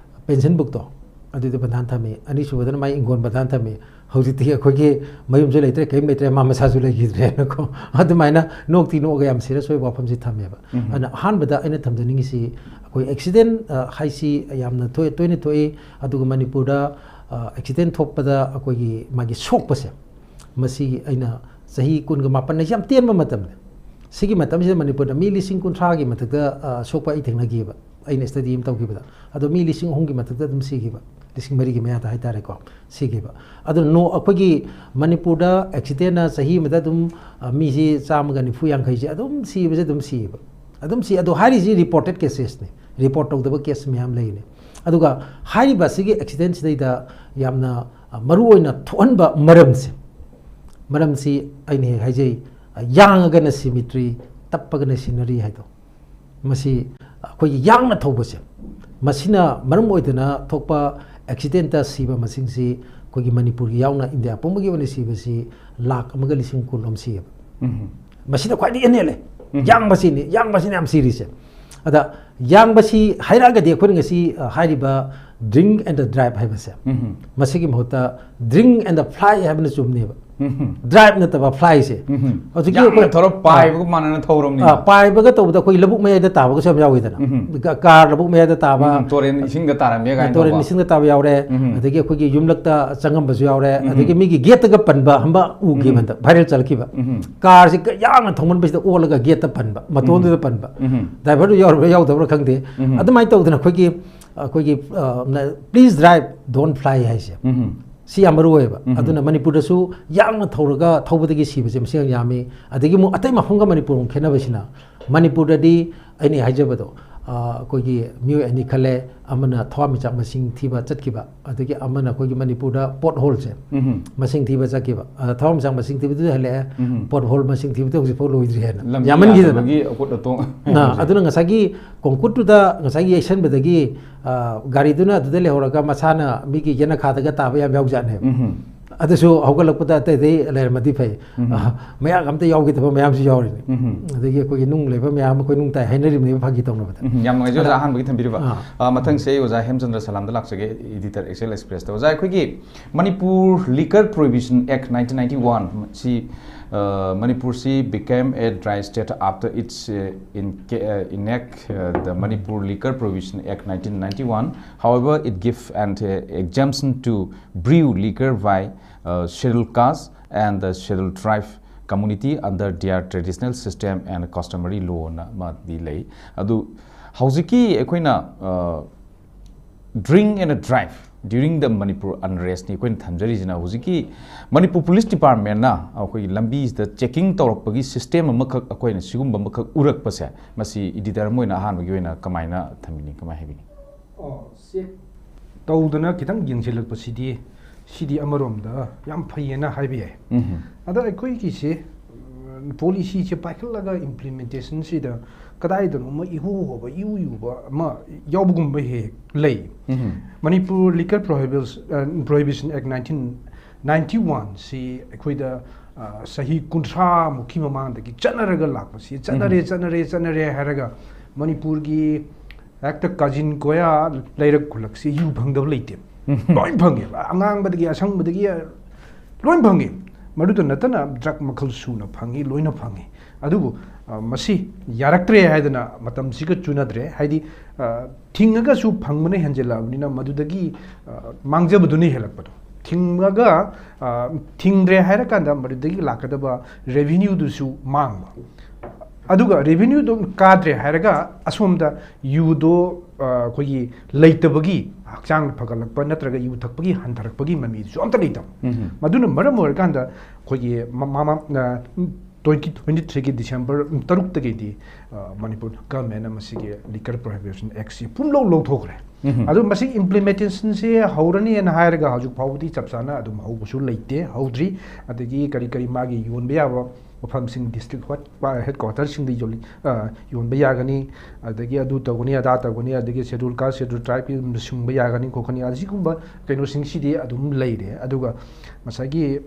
pension book ꯇꯣ, ꯑꯗꯨꯗ ꯕꯟꯗꯥꯟ ꯊꯝꯃꯤ, ꯑꯅꯤꯁꯨꯕꯗꯅ ꯃꯥꯒꯤ ꯏꯪꯈꯣꯜ ꯕꯟꯗꯥꯟ ꯊꯝꯃꯤ, ꯍꯧꯖꯤꯛꯇꯤ ꯑꯩꯈꯣꯏꯒꯤ ꯃꯌꯨꯝꯁꯨ ꯂꯩꯇ꯭ꯔꯦ, ꯀꯔꯤꯝ ꯂꯩꯇ꯭ꯔꯦ, ꯃꯥ ꯃꯁꯥꯁꯨ ꯂꯩꯈꯤꯗ꯭ꯔꯦꯅꯀꯣ"꯫ ꯑꯗꯨꯃꯥꯏꯅ ꯅꯣꯛꯇꯤ ꯅꯣꯛꯑꯒ ꯌꯥꯝ serious ꯑꯣꯏꯕ ꯋꯥꯐꯝꯁꯤ ꯊꯝꯃꯦꯕ꯫ ꯎꯝ꯫ ꯑꯗꯨꯅ ꯑꯍꯥꯟꯕꯗ ꯑꯩꯅ ꯊꯝꯖꯅꯤꯡꯉꯤꯁꯤ, ꯑꯩꯈꯣꯏ accident, ꯑ, ꯍꯥꯏꯁꯤ ꯌꯥꯝꯅ ꯊꯣꯛꯑꯦ, ꯇꯣꯏꯅ ꯊꯣꯛꯏ꯫ ꯑꯗꯨꯒ ꯃꯅꯤꯄꯨꯔꯗ, ꯑ, accident ꯊꯣꯛꯄꯗ ꯑꯩꯈꯣꯏꯒꯤ ꯃꯥꯒꯤ ꯁꯣꯛꯄꯁꯦ, ꯃꯁꯤ ꯑꯩꯅ ꯆꯍꯤ ꯀꯨꯟꯒ ꯃꯥꯄꯟ ꯍꯥꯏꯁꯤ ꯌꯥꯝ ꯇꯦꯟꯕ ꯃꯇꯝꯅꯤ꯫ ꯁꯤꯒꯤ ꯃꯇꯝꯁꯤꯗ ꯃꯅꯤꯄꯨꯔꯗ ꯃꯤ ꯂꯤꯁꯤꯡ ꯀꯨꯟꯊ꯭ꯔꯥꯒꯤ ꯃꯊꯛꯇ, ꯑ, ꯁꯣꯛꯄ ꯑꯩ ꯊꯦꯡꯅꯈꯤꯕ, ꯑꯩꯅ study ꯑꯃ ꯇꯧꯈꯤꯕꯗ꯫ ꯑꯗꯣ ꯃꯤ ꯂꯤꯁꯤꯡ ꯑꯍꯨꯝꯒꯤ ꯃꯊꯛꯇ ꯑꯗꯨꯝ ꯁꯤꯈꯤꯕ, ꯂꯤꯁꯤꯡ ꯃꯔꯤꯒꯤ ꯃꯌꯥꯗ ꯍꯥꯏꯇꯥꯔꯦꯀꯣ, ꯁꯤꯈꯤꯕ꯫ ꯑꯗꯨꯅ ꯅꯣ-, ꯑꯩꯈꯣꯏꯒꯤ ꯃꯅꯤꯄꯨꯔꯗ accident ꯅ ꯆꯍꯤ ꯑꯃꯗ ꯑꯗꯨꯝ, ꯑ, ꯃꯤꯁꯤ ꯆꯥꯝꯃꯒ ꯅꯤꯐꯨ ꯌꯥꯡꯈꯩꯁꯦ ꯑꯗꯨꯝ ꯁꯤꯕꯁꯦ ꯑꯗꯨꯝ ꯁꯤꯌꯦꯕ꯫ ꯑꯗꯨꯝ ꯁꯤ, ꯑꯗꯣ ꯍꯥꯏꯔꯤꯁꯤ reported cases ꯅꯤ, report ꯇꯧꯗꯕ case ꯃꯌꯥꯝ ꯂꯩꯔꯤꯅꯤ꯫ ꯑꯗꯨꯒ ꯍꯥꯏꯔꯤꯕ ꯑꯁꯤꯒꯤ accident ꯁꯤꯗꯩꯗ ꯌꯥꯝꯅ, ꯑ, ꯃꯔꯨ ꯑꯣꯏꯅ ꯊꯣꯛꯍꯟꯕ ꯃꯔꯝꯁꯦ, ꯃꯔꯝꯁꯤ ꯑꯩꯅ ꯍꯦꯛ ꯍꯥꯏꯖꯩ, ꯑ, ꯌꯥꯡꯉꯒꯅ cemetery, ꯇꯞꯄꯒꯅ scenery ꯍꯥꯏꯗꯣ꯫ ꯃꯁꯤ ꯑꯩꯈꯣꯏꯒꯤ ꯌꯥꯡꯅ ꯊꯧꯕꯁꯦ, ꯃꯁꯤꯅ ꯃꯔꯝ ꯑꯣꯏꯗꯨꯅ ꯊꯣꯛꯄ accident ꯇ ꯁꯤꯕ ꯃꯁꯤꯡꯁꯤ ꯑꯩꯈꯣꯏꯒꯤ ꯃꯅꯤꯄꯨꯔꯒꯤ ꯌꯥꯎꯅ ꯏꯟꯗꯤꯌꯥ ꯄꯨꯝꯕꯒꯤ ꯑꯣꯏꯅ ꯁꯤꯕꯁꯤ ꯂꯥꯈ ꯑꯃꯒ ꯂꯤꯁꯤꯡ ꯀꯨꯟ ꯔꯣꯝ ꯁꯤꯌꯦꯕ꯫ ꯎꯝ꯫ ꯃꯁꯤꯅ ꯈ꯭ꯋꯥꯏꯗꯒꯤ ꯍꯦꯟꯅ ꯍꯦꯜꯂꯦ꯫ ꯎꯝ꯫ ꯌꯥꯡꯕꯁꯤꯅꯤ, ꯌꯥꯡꯕꯁꯤꯅ ꯌꯥꯝ ꯁꯤꯔꯤꯁꯦ꯫ ꯑꯗ ꯌꯥꯡꯕꯁꯤ ꯍꯥꯏꯔꯛꯑꯒꯗꯤ ꯑꯩꯈꯣꯏꯅ ꯉꯁꯤ, ꯑ, ꯍꯥꯏꯔꯤꯕ drink and drive ꯍꯥꯏꯕꯁꯦ, ꯎꯝ꯫ ꯃꯁꯤꯒꯤ ꯃꯍꯨꯠꯇ drink and fly ꯍꯥꯏꯕꯅ ꯆꯨꯝꯅꯦꯕ꯫ ꯎꯝ꯫ Drive ꯅꯠꯇꯕ fly ꯁꯦ꯫ ꯎꯝ꯫ ꯍꯧꯖꯤꯛꯀꯤ ꯌꯥꯝꯅ ꯑꯩꯈꯣꯏ ꯊꯧꯔ ꯄꯥꯏꯕꯒ ꯃꯥꯟꯅꯅ ꯊꯧꯔꯝꯅꯤ꯫ ꯑ, ꯄꯥꯏꯕꯒ ꯇꯧꯕꯗ ꯑꯩꯈꯣꯏ ꯂꯧꯕꯨꯛ ꯃꯌꯥꯏꯗ ꯇꯥꯕꯒꯁꯨ ꯌꯥꯝ ꯌꯥꯎꯋꯤꯗꯅ꯫ ꯎꯝ꯫ ꯀ-, car ꯂꯧꯕꯨꯛ ꯃꯌꯥꯏꯗ ꯇꯥꯕ꯫ ꯎꯝ, ꯇꯨꯔꯦꯟ ꯏꯁꯤꯡꯗ ꯇꯥꯔꯝꯃꯦ ꯀꯥꯏꯅ ꯇꯨꯔꯦꯟ ꯇꯧꯕ꯫ ꯏꯁꯤꯡꯗ ꯇꯥꯕ ꯌꯥꯎꯔꯦ꯫ ꯎꯝ꯫ ꯑꯗꯒꯤ ꯑꯩꯈꯣꯏꯒꯤ ꯌꯨꯝꯂꯛꯇ ꯆꯪꯉꯝꯕꯁꯨ ꯌꯥꯎꯔꯦ꯫ ꯎꯝ꯫ ꯑꯗꯒꯤ ꯃꯤꯒꯤ gate ꯇꯒ ꯄꯟꯕ ꯑꯃ ꯎꯈꯤꯕ ꯎꯝ꯫ ꯍꯟꯗꯛ viral ꯆꯠꯈꯤꯕ꯫ ꯎꯝ꯫ Car ꯁꯦ ꯀ-, ꯌꯥꯡꯅ ꯊꯧꯃꯟꯕꯁꯤꯗ ꯑꯣꯜꯂꯒ gate ꯇ ꯄꯟꯕ, ꯃꯇꯣꯟꯗꯨꯗ ꯎꯝ꯫ ꯄꯟꯕ꯫ ꯎꯝ꯫ Driver ꯗꯨ ꯌꯥꯎꯔꯕ꯭ꯔꯥ ꯌꯥꯎꯗꯕ꯭ꯔꯥ ꯈꯪꯗꯦ꯫ ꯎꯝ꯫ ꯑꯗꯨꯃꯥꯏꯅ ꯇꯧꯗꯅ ꯑꯩꯈꯣꯏꯒꯤ, ꯑꯩꯈꯣꯏꯒꯤ, ꯑ, ꯅ-, "Please drive, don't fly" ꯍꯥꯏꯁꯦ꯫ ꯎꯝ꯫ ꯁꯤ ꯌꯥꯝ ꯃꯔꯨ ꯑꯣꯏꯌꯦꯕ꯫ ꯎꯝ꯫ ꯑꯗꯨꯅ ꯃꯅꯤꯄꯨꯔꯗꯁꯨ ꯌꯥꯡꯅ ꯊꯧꯔꯒ ꯊꯧꯕꯗꯒꯤ ꯁꯤꯕꯁꯦ ꯃꯁꯤ ꯌꯥꯝ ꯌꯥꯝꯃꯤ꯫ ꯑꯗꯒꯤ ꯑꯃꯨꯛ ꯑꯇꯩ ꯃꯐꯝꯒ ꯃꯅꯤꯄꯨꯔꯒ ꯈꯦꯠꯅꯕꯁꯤꯅ, ꯃꯅꯤꯄꯨꯔꯗꯗꯤ ꯑꯩꯅ ꯍꯥꯏꯖꯕꯗꯣ, ꯑ, ꯑꯩꯈꯣꯏꯒꯤ ꯃꯤꯑꯣꯏ ꯑꯅꯤ ꯈꯜꯂꯦ, ꯑꯃꯅ ꯊꯋꯥꯟꯃꯤꯆꯥꯛ ꯃꯁꯤꯡ ꯊꯤꯕ ꯆꯠꯈꯤꯕ, ꯑꯗꯒꯤ ꯑꯃꯅ ꯑꯩꯈꯣꯏꯒꯤ ꯃꯅꯤꯄꯨꯔꯗ pothole ꯁꯦ ꯎꯝ꯫ ꯃꯁꯤꯡ ꯊꯤꯕ ꯆꯠꯈꯤꯕ꯫ ꯑ, ꯊꯋꯥꯟꯃꯤꯆꯥꯛ ꯃꯁꯤꯡ ꯊꯤꯕꯗꯨꯗꯤ ꯍꯜꯂꯛꯑꯦ, ꯎꯝ꯫ Pothole ꯃꯁꯤꯡ ꯊꯤꯕꯗꯤ ꯍꯧꯖꯤꯛꯐꯥꯎ ꯂꯣꯏꯗ꯭ꯔꯤ ꯍꯥꯏꯅ꯫ ꯂꯝꯕꯤ ꯌꯥꯝꯃꯟꯈꯤꯗꯅ꯫ ꯌꯥꯗꯕꯒꯤ ꯑꯀꯨꯠ ꯑꯇꯣꯡ ꯑ, ꯃꯌꯥꯝꯁꯦ꯫ ꯑꯗꯨꯅ ꯉꯁꯥꯏꯒꯤ ꯀꯣꯡꯀꯨꯠꯇꯨꯗ ꯉꯁꯥꯏꯒꯤ ꯌꯩꯁꯟꯕꯗꯒꯤ, ꯑ, ꯒꯥꯔꯤꯗꯨꯅ ꯑꯗꯨꯗ ꯂꯩꯍꯧꯔꯒ ꯃꯁꯥꯅ ꯃꯤꯒꯤ ꯌꯦꯅꯈꯥꯗꯒ ꯇꯥꯕ ꯌꯥꯝ ꯌꯥꯎꯖꯥꯠꯅꯦꯕ꯫ ꯎꯝ꯫ ꯑꯗꯨꯁꯨ ꯍꯧꯒꯠꯂꯛꯄꯗ ꯑꯇꯩ ꯑꯇꯩ ꯂꯩꯔꯝꯃꯗꯤ ꯐꯩ꯫ ꯎꯝ꯫ ꯑ, ꯃꯌꯥꯝ ꯑꯝꯇ ꯌꯥꯎꯈꯤꯗꯕ ꯃꯌꯥꯝꯁꯨ ꯌꯥꯎꯔꯤꯅꯤ꯫ ꯎꯝ꯫ ꯑꯗꯒꯤ ꯑꯩꯈꯣꯏꯒꯤ ꯅꯨꯡ ꯂꯩꯕ ꯃꯌꯥꯝ ꯑꯩꯈꯣꯏ ꯅꯨꯡ ꯇꯥꯏ ꯍꯥꯏꯅꯔꯤꯕꯅꯦꯕ ꯐꯥꯒꯤ ꯇꯧꯅꯕꯗ꯫ ꯎꯝ, ꯌꯥꯝ ꯅꯨꯡꯉꯥꯏꯖꯩ ꯑꯣꯖꯥ ꯑꯗ ꯑꯍꯥꯟꯕꯒꯤ ꯊꯝꯕꯤꯔꯤꯕ꯫ ꯑꯥ꯫ ꯑ, ꯃꯊꯪꯁꯦ ꯑꯩ ꯑꯣꯖꯥ ꯍꯦꯝꯆꯟꯗ꯭ꯔ ꯁꯂꯥꯝꯗ ꯂꯥꯛꯆꯒꯦ, editor Excel Express ꯇ꯫ ꯑꯣꯖꯥ, ꯑꯩꯈꯣꯏꯒꯤ Manipur Liquor Prohibition Act nineteen ninety-one ꯁꯤ, ꯑ, ꯃꯅꯤꯄꯨꯔꯁꯤ became a dry state after its, uh, in, uh, enact, uh, the Manipur Liquor Prohibition Act nineteen ninety-one. However, it give an, uh, exemption to brew liquor by, uh, scheduled caste and the scheduled tribe community under their traditional system and customary law ꯅ ꯑꯃꯗꯤ ꯂꯩ꯫ ꯑꯗꯨ ꯍꯧꯖꯤꯛꯀꯤ ꯑꯩꯈꯣꯏꯅ, ꯑ, drink and drive During the Manipur unrest ꯅꯤ ꯑꯩꯈꯣꯏꯅ ꯊꯝꯖꯔꯤꯁꯤꯅ ꯍꯧꯖꯤꯛꯀꯤ ꯃꯅꯤꯄꯨꯔ ꯄꯨꯂꯤꯁ ꯗꯤꯄꯥꯔꯠꯃꯦꯟꯅ ꯑꯩꯈꯣꯏꯒꯤ ꯂꯝꯕꯤꯁꯤꯗ ꯆꯦꯀꯤꯡ ꯇꯧꯔꯛꯄꯒꯤ ꯁꯤꯁꯇꯦꯝ ꯑꯃꯈꯛ ꯑꯩꯈꯣꯏꯅ ꯁꯤꯒꯨꯝꯕ ꯑꯃꯈꯛ ꯎꯔꯛꯄꯁꯦ, ꯃꯁꯤ ꯏꯗꯤꯇꯔ ꯑꯃ ꯑꯣꯏꯅ ꯑꯍꯥꯟꯕꯒꯤ ꯑꯣꯏꯅ ꯀꯃꯥꯏꯅ ꯊꯝꯕꯤꯅꯤ, ꯀꯃꯥꯏꯅ ꯍꯥꯏꯕꯤꯅꯤ? ꯑꯣ, ꯆꯦꯛ ꯇꯧꯗꯅ ꯈꯤꯇꯪ ꯌꯦꯡꯁꯤꯜꯂꯛꯄꯁꯤꯗꯤ ꯁꯤꯗꯤ ꯑꯃꯔꯣꯝꯗ ꯌꯥꯝ ꯐꯩꯌꯦꯅ ꯍꯥꯏꯕ ꯌꯥꯏ꯫ ꯎꯝ꯫ ꯑꯗꯣ ꯑꯩꯈꯣꯏꯒꯤꯁꯦ ꯄꯣꯂꯤꯁꯤꯁꯦ ꯄꯥꯏꯈꯠꯂꯒ ꯏꯝꯄ꯭ꯂꯤꯃꯦꯟꯇꯦꯁꯟꯁꯤꯗ ꯀꯗꯥꯏꯗꯅꯣꯃ ꯏꯍꯣ ꯍꯣꯕ ꯏꯎ ꯏꯎꯕ ꯑꯃ ꯌꯥꯎꯕꯒꯨꯝꯕ ꯍꯦꯛ ꯂꯩ꯫ ꯎꯝ꯫ ꯃꯅꯤꯄꯨꯔ ꯂꯤꯀꯔ ꯄ꯭ꯔꯣꯍꯤꯕꯤꯁꯟ ꯑꯦꯛ ꯅꯥꯏꯟꯇꯤꯟ ꯅꯥꯏꯟꯇꯤ ꯋꯥꯟꯁꯤ ꯑꯩꯈꯣꯏꯗ ꯑ, ꯆꯍꯤ ꯀꯨꯟꯊ꯭ꯔꯥꯃꯨꯛꯀꯤ ꯃꯃꯥꯡꯗꯒꯤ ꯆꯠꯅꯔꯒ ꯂꯥꯛꯄꯁꯤ, ꯆꯠꯅꯔꯦ, ꯎꯝ꯫ ꯆꯠꯅꯔꯦ, ꯆꯠꯅꯔꯦ ꯍꯥꯏꯔꯒ ꯃꯅꯤꯄꯨꯔꯒꯤ ꯍꯦꯛꯇ ꯀꯥꯖꯤꯟ ꯀꯣꯌꯥ ꯂꯩꯔꯛ ꯈꯨꯜꯂꯛꯁꯤ ꯌꯨ ꯐꯪꯗꯕ ꯂꯩꯇꯦ꯫ ꯎꯝ꯫ ꯂꯣꯏ ꯐꯪꯉꯦꯕ, ꯑꯉꯥꯡꯕꯗꯒꯤ ꯑꯁꯪꯕꯗꯒꯤ ꯂꯣꯏ ꯐꯪꯉꯤ꯫ ꯃꯗꯨꯗ ꯅꯠꯇꯅ ꯗ꯭ꯔꯒ ꯃꯈꯜ ꯁꯨꯅ ꯐꯪꯉꯤ, ꯂꯣꯏꯅ ꯐꯪꯉꯤ꯫ ꯑꯗꯨꯕꯨ ꯑ, ꯃꯁꯤ ꯌꯥꯔꯛꯇ꯭ꯔꯦ ꯍꯥꯏꯗꯅ ꯃꯇꯝꯁꯤꯒ ꯆꯨꯅꯗ꯭ꯔꯦ꯫ ꯍꯥꯏꯗꯤ ꯑ, ꯊꯤꯡꯉꯒꯁꯨ ꯐꯪꯕꯅ ꯍꯦꯟꯖꯜꯂꯛꯑꯕꯅꯤꯅ ꯃꯗꯨꯗꯒꯤ ꯑ, ꯃꯥꯡꯖꯕꯗꯨꯅ ꯍꯦꯜꯂꯛꯄꯗꯣ꯫ ꯊꯤꯡꯉꯒ ꯑ, ꯊꯤꯡꯗ꯭ꯔꯦ ꯍꯥꯏꯔꯀꯥꯟꯗ ꯃꯗꯨꯗꯒꯤ ꯂꯥꯛꯀꯗꯕ ꯔꯦꯚꯤꯅ꯭ꯌꯨꯗꯨꯁꯨ ꯃꯥꯡꯕ꯫ ꯑꯗꯨꯒ ꯔꯦꯚꯤꯅ꯭ꯌꯨꯗꯣ ꯀꯥꯗ꯭ꯔꯦ ꯍꯥꯏꯔꯒ ꯑꯁꯣꯝꯗ ꯌꯨꯗꯣ ꯑ, ꯑꯩꯈꯣꯏꯒꯤ ꯂꯩꯇꯕꯒꯤ ꯍꯛꯆꯥꯡ ꯐꯒꯠꯂꯛꯄ ꯅꯠꯇ꯭ꯔꯒ ꯌꯨ ꯊꯛꯄꯒꯤ ꯍꯟꯊꯔꯛꯄꯒꯤ ꯃꯃꯤꯗꯨꯁꯨ ꯑꯝꯇ ꯂꯩꯇꯕ꯫ ꯎꯝ꯫ ꯃꯗꯨꯅ ꯃꯔꯝ ꯑꯣꯏꯔꯀꯥꯟꯗ ꯑꯩꯈꯣꯏꯒꯤ ꯃ-, ꯃꯃꯥ ꯑ, ꯇ꯭ꯋꯦꯟꯇꯤ ꯇ꯭ꯋꯦꯟꯇꯤ ꯊ꯭ꯔꯤꯒꯤ ꯗꯤꯁꯦꯝꯕꯔ ꯇꯔꯨꯛꯇꯒꯤꯗꯤ ꯑ, ꯃꯅꯤꯄꯨꯔ ꯒꯚꯔꯟꯃꯦꯟꯅ ꯃꯁꯤꯒꯤ ꯂꯤꯀꯔ ꯄ꯭ꯔꯣꯍꯤꯕꯤꯁꯟ ꯑꯦꯛꯁꯤ ꯄꯨꯝꯂꯧ ꯂꯧꯊꯣꯛꯈ꯭ꯔꯦ꯫ ꯎꯝ꯫ ꯑꯗꯣ ꯃꯁꯤ ꯏꯝꯄ꯭ꯂꯤꯃꯦꯟꯇꯦꯁꯟꯁꯦ ꯍꯧꯔꯅꯤꯅ ꯍꯥꯏꯔꯒ ꯍꯧꯖꯤꯛ ꯐꯥꯎꯕꯗꯤ ꯆꯞ ꯆꯥꯅ ꯑꯗꯨꯝ ꯍꯧꯕꯁꯨ ꯂꯩꯇꯦ, ꯍꯧꯗ꯭ꯔꯤ꯫ ꯑꯗꯒꯤ ꯀꯔꯤ ꯀꯔꯤ ꯃꯥꯒꯤ ꯌꯣꯟꯕ ꯌꯥꯕ ꯃꯐꯝꯁꯤꯡ ꯗꯤꯁꯇ꯭ꯔꯤꯛ ꯍꯦꯗ ꯀ꯭ꯋꯥꯇꯔꯁꯤꯡꯗ ꯌꯣꯜꯂꯤ, ꯑ, ꯌꯣꯟꯕ ꯌꯥꯒꯅꯤ, ꯑꯗꯒꯤ ꯑꯗꯨ ꯇꯧꯒꯅꯤ, ꯑꯗꯥ ꯇꯧꯒꯅꯤ, ꯑꯗꯒꯤ ꯁꯦꯗꯨꯜ ꯀꯥꯁ, ꯁꯦꯗꯨꯜ ꯇ꯭ꯔꯥꯏꯕꯀꯤ ꯁꯨꯡꯕ ꯌꯥꯒꯅꯤ ꯈꯣꯠꯀꯅꯤ, ꯑꯁꯤꯒꯨꯝꯕ ꯀꯩꯅꯣꯁꯤꯡꯁꯤꯗꯤ ꯑꯗꯨꯝ ꯂꯩꯔꯦ꯫ ꯑꯗꯨꯒ ꯉꯁꯥꯏꯒꯤ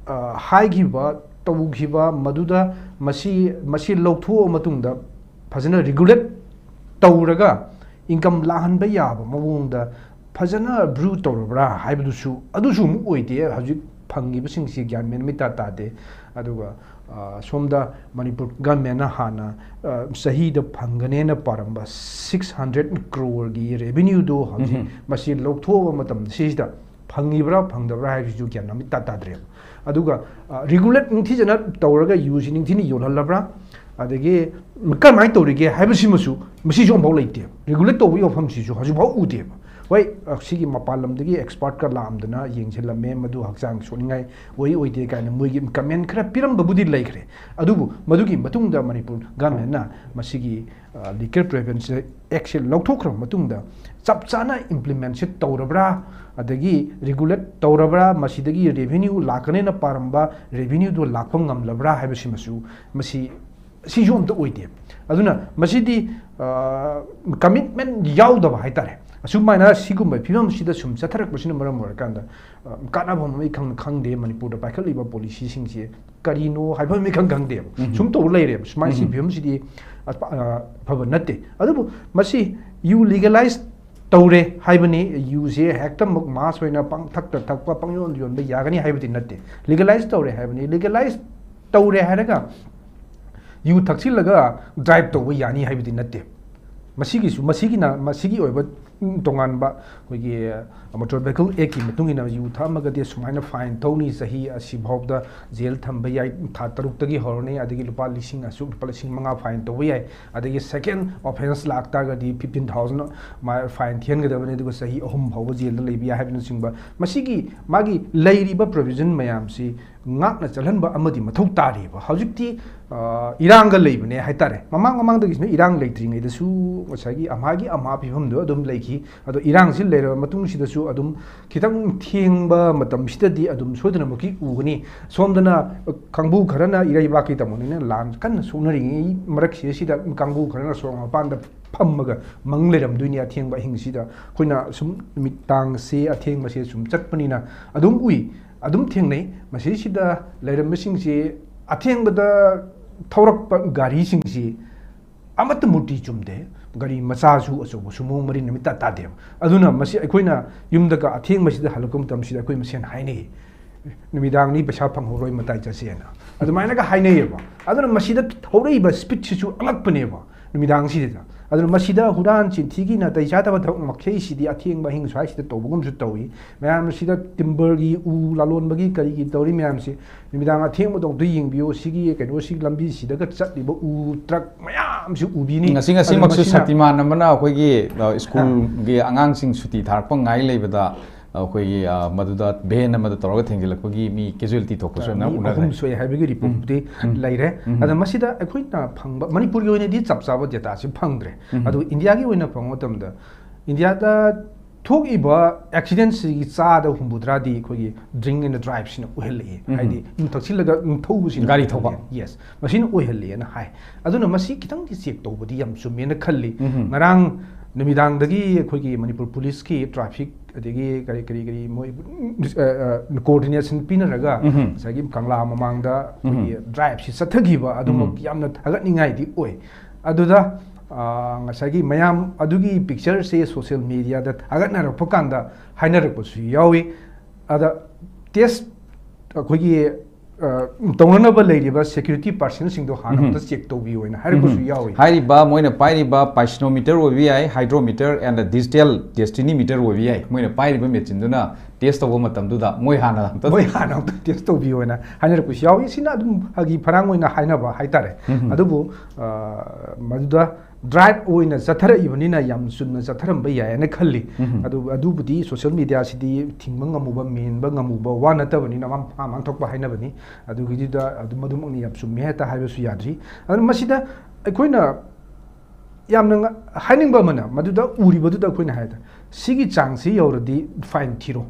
ꯑ, ꯍꯥꯏꯈꯤꯕ, ꯇꯧꯈꯤꯕ ꯃꯗꯨꯗ ꯃꯁꯤ, ꯃꯁꯤ ꯂꯧꯊꯣꯛꯑ ꯃꯇꯨꯡꯗ ꯐꯖꯅ ꯔꯤꯒꯨꯂꯦꯠ ꯇꯧꯔꯒ ꯏꯟꯀꯝ ꯂꯥꯛꯍꯟꯕ ꯌꯥꯕ ꯃꯑꯣꯡꯗ ꯐꯖꯅ ꯕ꯭ꯔꯨ ꯇꯧꯔꯕ꯭ꯔꯥ ꯍꯥꯏꯕꯗꯨꯁꯨ, ꯑꯗꯨꯁꯨ ꯑꯃꯨꯛ ꯑꯣꯏꯗꯦ꯫ ꯍꯧꯖꯤꯛ ꯐꯪꯉꯤꯕꯁꯤꯡꯁꯤ ꯒ꯭ꯌꯥꯟ ꯃꯦꯟ ꯑꯃ ꯏꯇꯥ ꯇꯥꯗꯦ꯫ ꯑꯗꯨꯒ ꯑ, ꯁꯣꯝꯗ ꯃꯅꯤꯄꯨꯔ ꯒꯚꯔꯟꯃꯦꯟꯅ ꯍꯥꯟꯅ ꯑ, ꯆꯍꯤꯗ ꯐꯪꯒꯅꯦꯅ ꯄꯥꯔꯝꯕ ꯁꯤꯛꯁ ꯍꯟꯗ꯭ꯔꯦꯠ ꯀ꯭ꯔꯣꯔꯒꯤ ꯔꯦꯚꯤꯅ꯭ꯌꯨꯗꯣ ꯍꯧꯖꯤꯛ ꯎꯝ꯫ ꯃꯁꯤ ꯂꯧꯊꯣꯛꯑꯕ ꯃꯇꯝꯁꯤꯗ ꯐꯪꯉꯤꯕ꯭ꯔꯥ ꯐꯪꯗꯕ꯭ꯔꯥ ꯍꯥꯏꯕꯁꯤꯁꯨ ꯒ꯭ꯌꯥꯟ ꯑꯃ ꯏꯇꯥ ꯇꯥꯗ꯭ꯔꯦꯕ꯫ ꯑꯗꯨꯒ ꯑ, ꯔꯤꯒꯨꯂꯦꯠ ꯅꯤꯡꯊꯤꯖꯅ ꯇꯧꯔꯒ ꯌꯨꯁꯤ ꯅꯤꯡꯊꯤꯅ ꯌꯣꯜꯍꯜꯂꯕ꯭ꯔꯥ, ꯑꯗꯒꯤ ꯀꯔꯝꯍꯥꯏꯅ ꯇꯧꯔꯤꯒꯦ ꯍꯥꯏꯕꯁꯤꯃꯁꯨ ꯃꯁꯤꯁꯨ ꯑꯃꯐꯥꯎ ꯂꯩꯇꯦꯕ꯫ ꯔꯤꯒꯨꯂꯦꯠ ꯇꯧꯕꯒꯤ ꯋꯥꯐꯝꯁꯤꯁꯨ ꯍꯧꯖꯤꯛꯐꯥꯎ ꯎꯗꯦꯕ꯫ ꯍꯣꯏ, ꯁꯤꯒꯤ ꯃꯄꯥꯟ ꯂꯝꯗꯒꯤ ꯑꯦꯛꯁꯄꯥꯔꯠꯀ ꯂꯥꯛꯑꯝꯗꯅ ꯌꯦꯡꯁꯤꯜꯂꯝꯃꯦ, ꯃꯗꯨ ꯍꯛꯆꯥꯡ ꯁꯣꯛꯅꯤꯡꯉꯥꯏ ꯑꯣꯏ ꯑꯣꯏꯗꯦ ꯀꯥꯏꯅ ꯃꯣꯏꯒꯤ ꯀꯃꯦꯟ ꯈꯔ ꯄꯤꯔꯝꯕꯕꯨꯗꯤ ꯂꯩꯈ꯭ꯔꯦ꯫ ꯑꯗꯨꯕꯨ ꯃꯗꯨꯒꯤ ꯃꯇꯨꯡꯗ ꯃꯅꯤꯄꯨꯔ ꯒꯚꯔꯟꯃꯦꯟꯅ ꯃꯁꯤꯒꯤ ꯂꯤꯀꯔ ꯄ꯭ꯔꯤꯚꯦꯟꯁꯟ ꯑꯦꯛꯁꯦ ꯂꯧꯊꯣꯛꯈ꯭ꯔꯕ ꯃꯇꯨꯡꯗ ꯆꯞ ꯆꯥꯅ ꯏꯝꯄ꯭ꯂꯤꯃꯦꯟꯁꯦ ꯇꯧꯔꯕ꯭ꯔꯥ, ꯑꯗꯒꯤ ꯔꯤꯒꯨꯂꯦꯠ ꯇꯧꯔꯕ꯭ꯔꯥ, ꯃꯁꯤꯗꯒꯤ ꯔꯦꯚꯤꯅ꯭ꯌꯨ ꯂꯥꯛꯀꯅꯦꯅ ꯄꯥꯔꯝꯕ ꯔꯦꯚꯤꯅ꯭ꯌꯨꯗꯣ ꯂꯥꯛꯄ ꯉꯝꯂꯕ꯭ꯔꯥ ꯍꯥꯏꯕꯁꯤꯃꯁꯨ ꯃꯁꯤ ꯁꯤꯁꯨ ꯑꯝꯇ ꯑꯣꯏꯗꯦ꯫ ꯑꯗꯨꯅ ꯃꯁꯤꯗꯤ ꯀꯃꯤꯠꯃꯦꯟ ꯌꯥꯎꯗꯕ ꯍꯥꯏꯇꯥꯔꯦ꯫ ꯑꯁꯨꯃꯥꯏꯅ ꯁꯤꯒꯨꯝꯕ ꯐꯤꯕꯝꯁꯤꯗ ꯁꯨꯝ ꯆꯠꯊꯔꯛꯄꯁꯤꯅ ꯃꯔꯝ ꯑꯣꯏꯔꯀꯥꯟꯗ, ꯑ, ꯀꯥꯟꯅꯕ ꯑꯃ ꯏꯈꯪ ꯈꯪꯗꯦ꯫ ꯃꯅꯤꯄꯨꯔꯗ ꯄꯥꯏꯈꯠꯂꯤꯕ ꯄꯣꯂꯤꯁꯤꯁꯤꯡꯁꯦ ꯀꯔꯤꯅꯣ ꯍꯥꯏꯕ ꯑꯃ ꯏꯈꯪ ꯈꯪꯗꯦꯕ꯫ ꯎꯝ꯫ ꯁꯨꯝ ꯇꯧꯔ ꯂꯩꯔꯦꯕ꯫ ꯁꯨꯃꯥꯏꯅ ꯁꯤ ꯎꯝ꯫ ꯐꯤꯕꯝꯁꯤꯗꯤ ꯑ-, ꯑ-, ꯑꯐꯕ ꯅꯠꯇꯦ꯫ ꯑꯗꯨꯕꯨ ꯃꯁꯤ ꯌꯨ ꯂꯤꯒꯦꯂꯥꯏꯁ ꯇꯧꯔꯦ ꯍꯥꯏꯕꯅꯤ, ꯌꯨꯁꯦ ꯍꯦꯛꯇꯃꯛ ꯃꯥꯁ ꯑꯣꯏꯅ ꯄꯪꯊꯛꯇ ꯊꯛꯄ, ꯄꯪꯌꯣꯟꯗ ꯌꯣꯟꯕ ꯌꯥꯒꯅꯤ ꯍꯥꯏꯕꯗꯤ ꯅꯠꯇꯦ꯫ ꯂꯤꯒꯦꯂꯥꯏꯁ ꯇꯧꯔꯦ ꯍꯥꯏꯕꯅꯤ꯫ ꯂꯤꯒꯦꯂꯥꯏꯁ ꯇꯧꯔꯦ ꯍꯥꯏꯔꯒ ꯌꯨ ꯊꯛꯆꯤꯜꯂꯒ ꯗ꯭ꯔꯥꯏꯚ ꯇꯧꯕ ꯌꯥꯅꯤ ꯍꯥꯏꯕꯗꯤ ꯅꯠꯇꯦ꯫ ꯃꯁꯤꯒꯤꯁꯨ, ꯃꯁꯤꯒꯤꯅ, ꯃꯁꯤꯒꯤ ꯑꯣꯏꯕ, ꯎꯝ, ꯇꯣꯉꯥꯟꯕ ꯑꯩꯈꯣꯏꯒꯤ ꯃꯣꯇꯣꯔ ꯚꯦꯍꯤꯀꯜ ꯑꯦꯛꯀꯤ ꯃꯇꯨꯡ ꯏꯟꯅ ꯌꯨ ꯊꯛꯑꯝꯃꯒꯗꯤ ꯁꯨꯃꯥꯏꯅ ꯐꯥꯏꯟ ꯊꯧꯅꯤ, ꯆꯍꯤ ꯑꯁꯤꯐꯥꯎꯗ ꯖꯦꯜ ꯊꯝꯕ ꯌꯥꯏ, ꯊꯥ ꯇꯔꯨꯛꯇꯒꯤ ꯍꯧꯔꯅꯤ, ꯑꯗꯒꯤ ꯂꯨꯄꯥ ꯂꯤꯁꯤꯡ ꯑꯁꯨꯛ, ꯂꯨꯄꯥ ꯂꯤꯁꯤꯡ ꯃꯉꯥ ꯐꯥꯏꯟ ꯇꯧꯕ ꯌꯥꯏ, ꯑꯗꯒꯤ ꯁꯦꯀꯦꯟ ꯑꯣꯐꯦꯟꯁ ꯂꯥꯛ ꯇꯥꯔꯒꯗꯤ ꯐꯤꯐꯇꯤꯟ ꯊꯥꯎꯖꯟ ꯃꯥ ꯐꯥꯏꯟ ꯊꯤꯍꯟꯒꯗꯕꯅꯤ, ꯑꯗꯨꯒ ꯆꯍꯤ ꯑꯍꯨꯝ ꯐꯥꯎꯕ ꯖꯦꯜꯗ ꯂꯩꯕ ꯌꯥꯏ ꯍꯥꯏꯕꯅꯆꯤꯡꯕ꯫ ꯃꯁꯤꯒꯤ ꯃꯥꯒꯤ ꯂꯩꯔꯤꯕ ꯄ꯭ꯔꯣꯚꯤꯖꯟ ꯃꯌꯥꯝꯁꯤ ꯉꯥꯛꯅ ꯆꯠꯍꯟꯕ ꯑꯃꯗꯤ ꯃꯊꯧ ꯇꯥꯔꯤꯕ꯫ ꯍꯧꯖꯤꯛꯇꯤ, ꯑ, ꯏꯔꯥꯡꯒ ꯂꯩꯕꯅꯦ ꯍꯥꯏꯇꯥꯔꯦ꯫ ꯃꯃꯥꯡ ꯃꯃꯥꯡꯗꯒꯤꯁꯨ ꯏꯔꯥꯡ ꯂꯩꯇ꯭ꯔꯤꯉꯩꯗꯁꯨ ꯉꯁꯥꯏꯒꯤ ꯑꯝꯍꯥꯒꯤ ꯑꯝꯍꯥ ꯐꯤꯕꯝꯗꯣ ꯑꯗꯨꯝ ꯂꯩꯈꯤ꯫ ꯑꯗꯣ ꯏꯔꯥꯡꯁꯤ ꯂꯩꯔꯕ ꯃꯇꯨꯡꯁꯤꯗꯁꯨ ꯑꯗꯨꯝ ꯈꯤꯇꯪ ꯊꯦꯡꯕ ꯃꯇꯝꯁꯤꯗꯗꯤ ꯑꯗꯨꯝ ꯁꯣꯏꯗꯅꯃꯛꯀꯤ ꯎꯒꯅꯤ꯫ ꯁꯣꯝꯗꯅ ꯀꯥꯡꯕꯨ ꯈꯔꯅ ꯏꯔꯩꯕꯥꯛꯀꯤ ꯇꯝꯃꯛꯅꯤꯅ ꯂꯥꯟ ꯀꯟꯅ ꯁꯣꯛꯅꯔꯤꯉꯩ ꯃꯔꯛꯁꯤꯗꯩꯁꯤꯗ ꯀꯥꯡꯕꯨ ꯈꯔꯅ ꯁꯣꯔꯣꯛ ꯃꯄꯥꯟꯗ ꯐꯝꯃꯒ ꯃꯪ ꯂꯩꯔꯝꯗꯣꯏꯅꯤ ꯑꯊꯦꯡꯕ ꯑꯍꯤꯡꯁꯤꯗ꯫ ꯑꯩꯈꯣꯏꯅ ꯁꯨꯝ ꯅꯨꯃꯤꯗꯥꯡꯁꯦ ꯑꯊꯦꯡꯕꯁꯦ ꯁꯨꯝ ꯆꯠꯄꯅꯤꯅ ꯑꯗꯨꯝ ꯎꯏ, ꯑꯗꯨꯝ ꯊꯦꯡꯅꯩ꯫ ꯃꯁꯤꯁꯤꯗ ꯂꯩꯔꯝꯕꯁꯤꯡꯁꯤ ꯑꯊꯦꯡꯕꯗ ꯊꯧꯔꯛꯄ ꯒꯥꯔꯤꯁꯤꯡꯁꯤ ꯑꯃꯠꯇ ꯃꯨꯔꯇꯤ ꯆꯨꯝꯗꯦ꯫ ꯒꯥꯔꯤ ꯃꯆꯥꯁꯨ ꯑꯆꯧꯕꯁꯨ ꯃꯑꯣꯡ ꯃꯔꯤꯟ ꯑꯃ ꯏꯇꯥ ꯇꯥꯗꯦꯕ꯫ ꯑꯗꯨꯅ ꯃꯁꯤ ꯑꯩꯈꯣꯏꯅ ꯌꯨꯝꯗꯒ ꯑꯊꯦꯡꯕꯁꯤꯗ ꯍꯜꯂꯛꯄ ꯃꯇꯝꯁꯤꯗ ꯑꯩꯈꯣꯏ ꯃꯁꯦꯟ ꯍꯥꯏꯅꯩ, "ꯅꯨꯃꯤꯗꯥꯡꯅꯤ, ꯄꯩꯁꯥ ꯐꯪꯍꯧꯔꯣꯏ, ꯃꯇꯥꯏ ꯆꯠꯁꯦꯅ"꯫ ꯑꯗꯨꯃꯥꯏꯅꯒ ꯍꯥꯏꯅꯩꯌꯦꯕ꯫ ꯑꯗꯨꯅ ꯃꯁꯤꯗ ꯊꯧꯔꯛꯏꯕ ꯁ꯭ꯄꯤꯗꯁꯤꯁꯨ ꯑꯉꯛꯄꯅꯦꯕ ꯅꯨꯃꯤꯗꯥꯡꯁꯤꯗ꯫ ꯑꯗꯨꯅ ꯃꯁꯤꯗ ꯍꯨꯔꯥꯟ ꯆꯤꯟꯊꯤꯒꯤ ꯅꯥꯇꯩ ꯆꯥꯗꯕ ꯊꯕꯛ ꯃꯈꯩꯁꯤꯗꯤ ꯑꯊꯦꯡꯕ ꯑꯍꯤꯡ ꯁ꯭ꯋꯥꯏꯁꯤꯗ ꯇꯧꯕꯒꯨꯝꯁꯨ ꯇꯧꯏ꯫ ꯃꯌꯥꯝꯁꯤꯗ ꯇꯤꯝꯕꯔꯒꯤ ꯎ ꯂꯥꯂꯣꯟꯕꯒꯤ ꯀꯔꯤꯒꯤ ꯇꯧꯔꯤ ꯃꯌꯥꯝꯁꯤ ꯅꯨꯃꯤꯗꯥꯡ ꯑꯊꯦꯡꯕꯗꯣ ꯑꯝꯇ ꯌꯦꯡꯕꯤꯌꯨ꯫ ꯁꯤꯒꯤ ꯀꯩꯅꯣꯁꯤ ꯂꯝꯕꯤꯁꯤꯗꯒ ꯆꯠꯂꯤꯕ ꯎ ꯇ꯭ꯔꯛ ꯃꯌꯥꯝꯁꯤ ꯎꯕꯤꯅꯤ꯫ ꯉꯁꯤ ꯉꯁꯤꯃꯛꯁꯨ ꯑꯗꯨ ꯃꯁꯤꯅ ꯁꯛꯇꯤꯃꯥꯟ ꯑꯃꯅ ꯑꯩꯈꯣꯏꯒꯤ, ꯑ, ꯁ꯭ꯀꯨꯜꯒꯤ ꯑꯉꯥꯡꯁꯤꯡ ꯁꯨꯇꯤ ꯊꯥꯔꯛꯄ ꯉꯥꯏ ꯂꯩꯕꯗ ꯑꯩꯈꯣꯏꯒꯤ, ꯑ, ꯃꯗꯨꯗ ꯚꯦꯟ ꯑꯃꯗ ꯇꯧꯔꯒ ꯊꯦꯡꯖꯤꯜꯂꯛꯄꯒꯤ ꯃꯤ casualty ꯊꯣꯛꯄꯁꯨ ꯌꯥꯝꯅ ꯃꯤ ꯎꯅꯈ꯭ꯔꯦ꯫ ꯑꯍꯨꯝ ꯁꯣꯛꯑꯦ ꯍꯥꯏꯕꯒꯤ ꯔꯤꯄꯣꯔꯠꯄꯨꯗꯤ ꯎꯝ꯫ ꯂꯩꯔꯦ꯫ ꯎꯝ꯫ ꯑꯗ ꯃꯁꯤꯗ ꯑꯩꯈꯣꯏꯅ ꯐꯪꯕ, ꯃꯅꯤꯄꯨꯔꯒꯤ ꯑꯣꯏꯅꯗꯤ ꯆꯞ ꯆꯥꯕ ꯗꯦꯇꯥꯁꯤ ꯐꯪꯗ꯭ꯔꯦ꯫ ꯎꯝ꯫ ꯑꯗꯨ ꯏꯟꯗꯤꯌꯥꯒꯤ ꯑꯣꯏꯅ ꯐꯪꯕ ꯃꯇꯝꯗ ꯏꯟꯗꯤꯌꯥꯗ ꯊꯣꯛꯏꯕ ꯑꯦꯛꯁꯤꯗꯦꯟꯁꯤꯒꯤ ꯆꯥꯗ ꯍꯨꯝꯐꯨꯇꯔꯥꯗꯤ ꯑꯩꯈꯣꯏꯒꯤ drink and driveꯁꯤꯅ ꯑꯣꯏꯍꯜꯂꯛꯏ꯫ ꯎꯝ꯫ ꯍꯥꯏꯗꯤ ꯌꯨ ꯊꯛꯆꯤꯜꯂꯒ ꯊꯧꯕꯁꯤꯅ ꯒꯥꯔꯤ ꯊꯧꯕ꯫ Yes, ꯃꯁꯤꯅ ꯑꯣꯏꯍꯜꯂꯦꯅ ꯍꯥꯏ꯫ ꯑꯗꯨꯅ ꯃꯁꯤ ꯈꯤꯇꯪꯗꯤ ꯆꯦꯛ ꯇꯧꯕꯗꯤ ꯌꯥꯝ ꯆꯨꯝꯃꯦꯅ ꯈꯜꯂꯤ꯫ ꯎꯝ꯫ ꯉꯔꯥꯡ ꯅꯨꯃꯤꯗꯥꯡꯗꯒꯤ ꯑꯩꯈꯣꯏꯒꯤ ꯃꯅꯤꯄꯨꯔ ꯄꯨꯂꯤꯁꯀꯤ ꯇ꯭ꯔꯥꯐꯤꯛ, ꯑꯗꯒꯤ ꯀꯔꯤ ꯀꯔꯤ ꯀꯔꯤ ꯃꯣꯏ, ꯑ, ꯑ, coordination ꯄꯤꯅꯔꯒ ꯎꯝ꯫ ꯉꯁꯥꯏꯒꯤ ꯀꯪꯂꯥ ꯃꯃꯥꯡꯗ ꯑꯩꯈꯣꯏꯒꯤ ꯎꯝ꯫ Driveꯁꯤ ꯆꯠꯊꯈꯤꯕ ꯑꯗꯨꯃꯛ ꯎꯝ꯫ ꯌꯥꯝꯅ ꯊꯥꯒꯠꯅꯤꯡꯉꯥꯏꯗꯤ ꯑꯣꯏ꯫ ꯑꯗꯨꯗ, ꯑ, ꯉꯁꯥꯏꯒꯤ ꯃꯌꯥꯝ ꯑꯗꯨꯒꯤ pictureꯁꯦ social mediaꯗ ꯊꯥꯒꯠꯅꯔꯛꯄ ꯀꯥꯟꯗ ꯍꯥꯏꯅꯔꯛꯄꯁꯨ ꯌꯥꯎꯏ꯫ ꯑꯗ test ꯑꯩꯈꯣꯏꯒꯤ, ꯑ, ꯇꯧꯅꯅꯕ ꯂꯩꯔꯤꯕ security personꯁꯤꯡꯗꯣ ꯍꯥꯟꯅ ꯎꯝ꯫ ꯑꯝꯇ check ꯇꯧꯕꯤꯌꯨ ꯍꯥꯏꯅ ꯍꯥꯏꯔꯛꯄꯁꯨ ꯎꯝ꯫ ꯌꯥꯎꯏ꯫ ꯍꯥꯏꯔꯤꯕ ꯃꯣꯏꯅ ꯄꯥꯏꯔꯤꯕ pacinometer ꯑꯣꯏꯕ ꯌꯥꯏ, hydrometer and digital densitometer ꯑꯣꯏꯕ ꯌꯥꯏ꯫ ꯃꯣꯏꯅ ꯄꯥꯏꯔꯤꯕ machineꯗꯨꯅ test ꯇꯧꯕ ꯃꯇꯝꯗꯨꯗ ꯃꯣꯏ ꯍꯥꯟꯅ ꯑꯝꯇ ꯃꯣꯏ ꯍꯥꯟꯅ ꯑꯝꯇ test ꯇꯧꯕꯤꯌꯣꯅ ꯍꯥꯏꯅꯔꯛꯄꯁꯨ ꯌꯥꯎꯏ꯫ ꯁꯤꯅ ꯑꯗꯨꯝ ꯐꯥꯒꯤ ꯐꯔꯥꯡ ꯑꯣꯏꯅ ꯍꯥꯏꯅꯕ ꯍꯥꯏꯇꯥꯔꯦ꯫ ꯎꯝ꯫ ꯑꯗꯨꯕꯨ, ꯑ, ꯃꯗꯨꯗ drive ꯑꯣꯏꯅ ꯆꯠꯊꯔꯛꯏꯕꯅꯤꯅ ꯌꯥꯝ ꯆꯨꯝꯅ ꯆꯠꯊꯔꯝꯕ ꯌꯥꯏꯅ ꯈꯜꯂꯤ꯫ ꯎꯝ꯫ ꯑꯗꯨ, ꯑꯗꯨꯕꯨꯗꯤ social mediaꯁꯤꯗꯤ ꯊꯤꯡꯕ ꯉꯝꯃꯨꯕ, ꯃꯦꯟꯕ ꯉꯝꯃꯨꯕ ꯋꯥ ꯅꯠꯇꯕꯅꯤꯅ ꯃꯥ ꯃꯥ ꯃꯥꯡꯊꯣꯛꯄ ꯍꯥꯏꯅꯕꯅꯤ꯫ ꯑꯗꯨꯒꯤꯗꯨꯗ ꯑꯗꯨꯝ ꯑꯗꯨꯃꯛꯅꯤ ꯌꯥꯝ ꯆꯨꯝꯃꯦ ꯍꯦꯛꯇ ꯍꯥꯏꯕꯁꯨ ꯌꯥꯗ꯭ꯔꯤ꯫ ꯑꯗꯨꯅ ꯃꯁꯤꯗ ꯑꯩꯈꯣꯏꯅ ꯌꯥꯝꯅ ꯉ-, ꯍꯥꯏꯅꯤꯡꯕ ꯑꯃꯅ ꯃꯗꯨꯗ ꯎꯔꯤꯕꯗꯨꯗ ꯑꯩꯈꯣꯏꯅ ꯍꯥꯏꯗ ꯁꯤꯒꯤ ꯆꯥꯡꯁꯤ ꯌꯧꯔꯗꯤ fine ꯊꯤꯔꯣ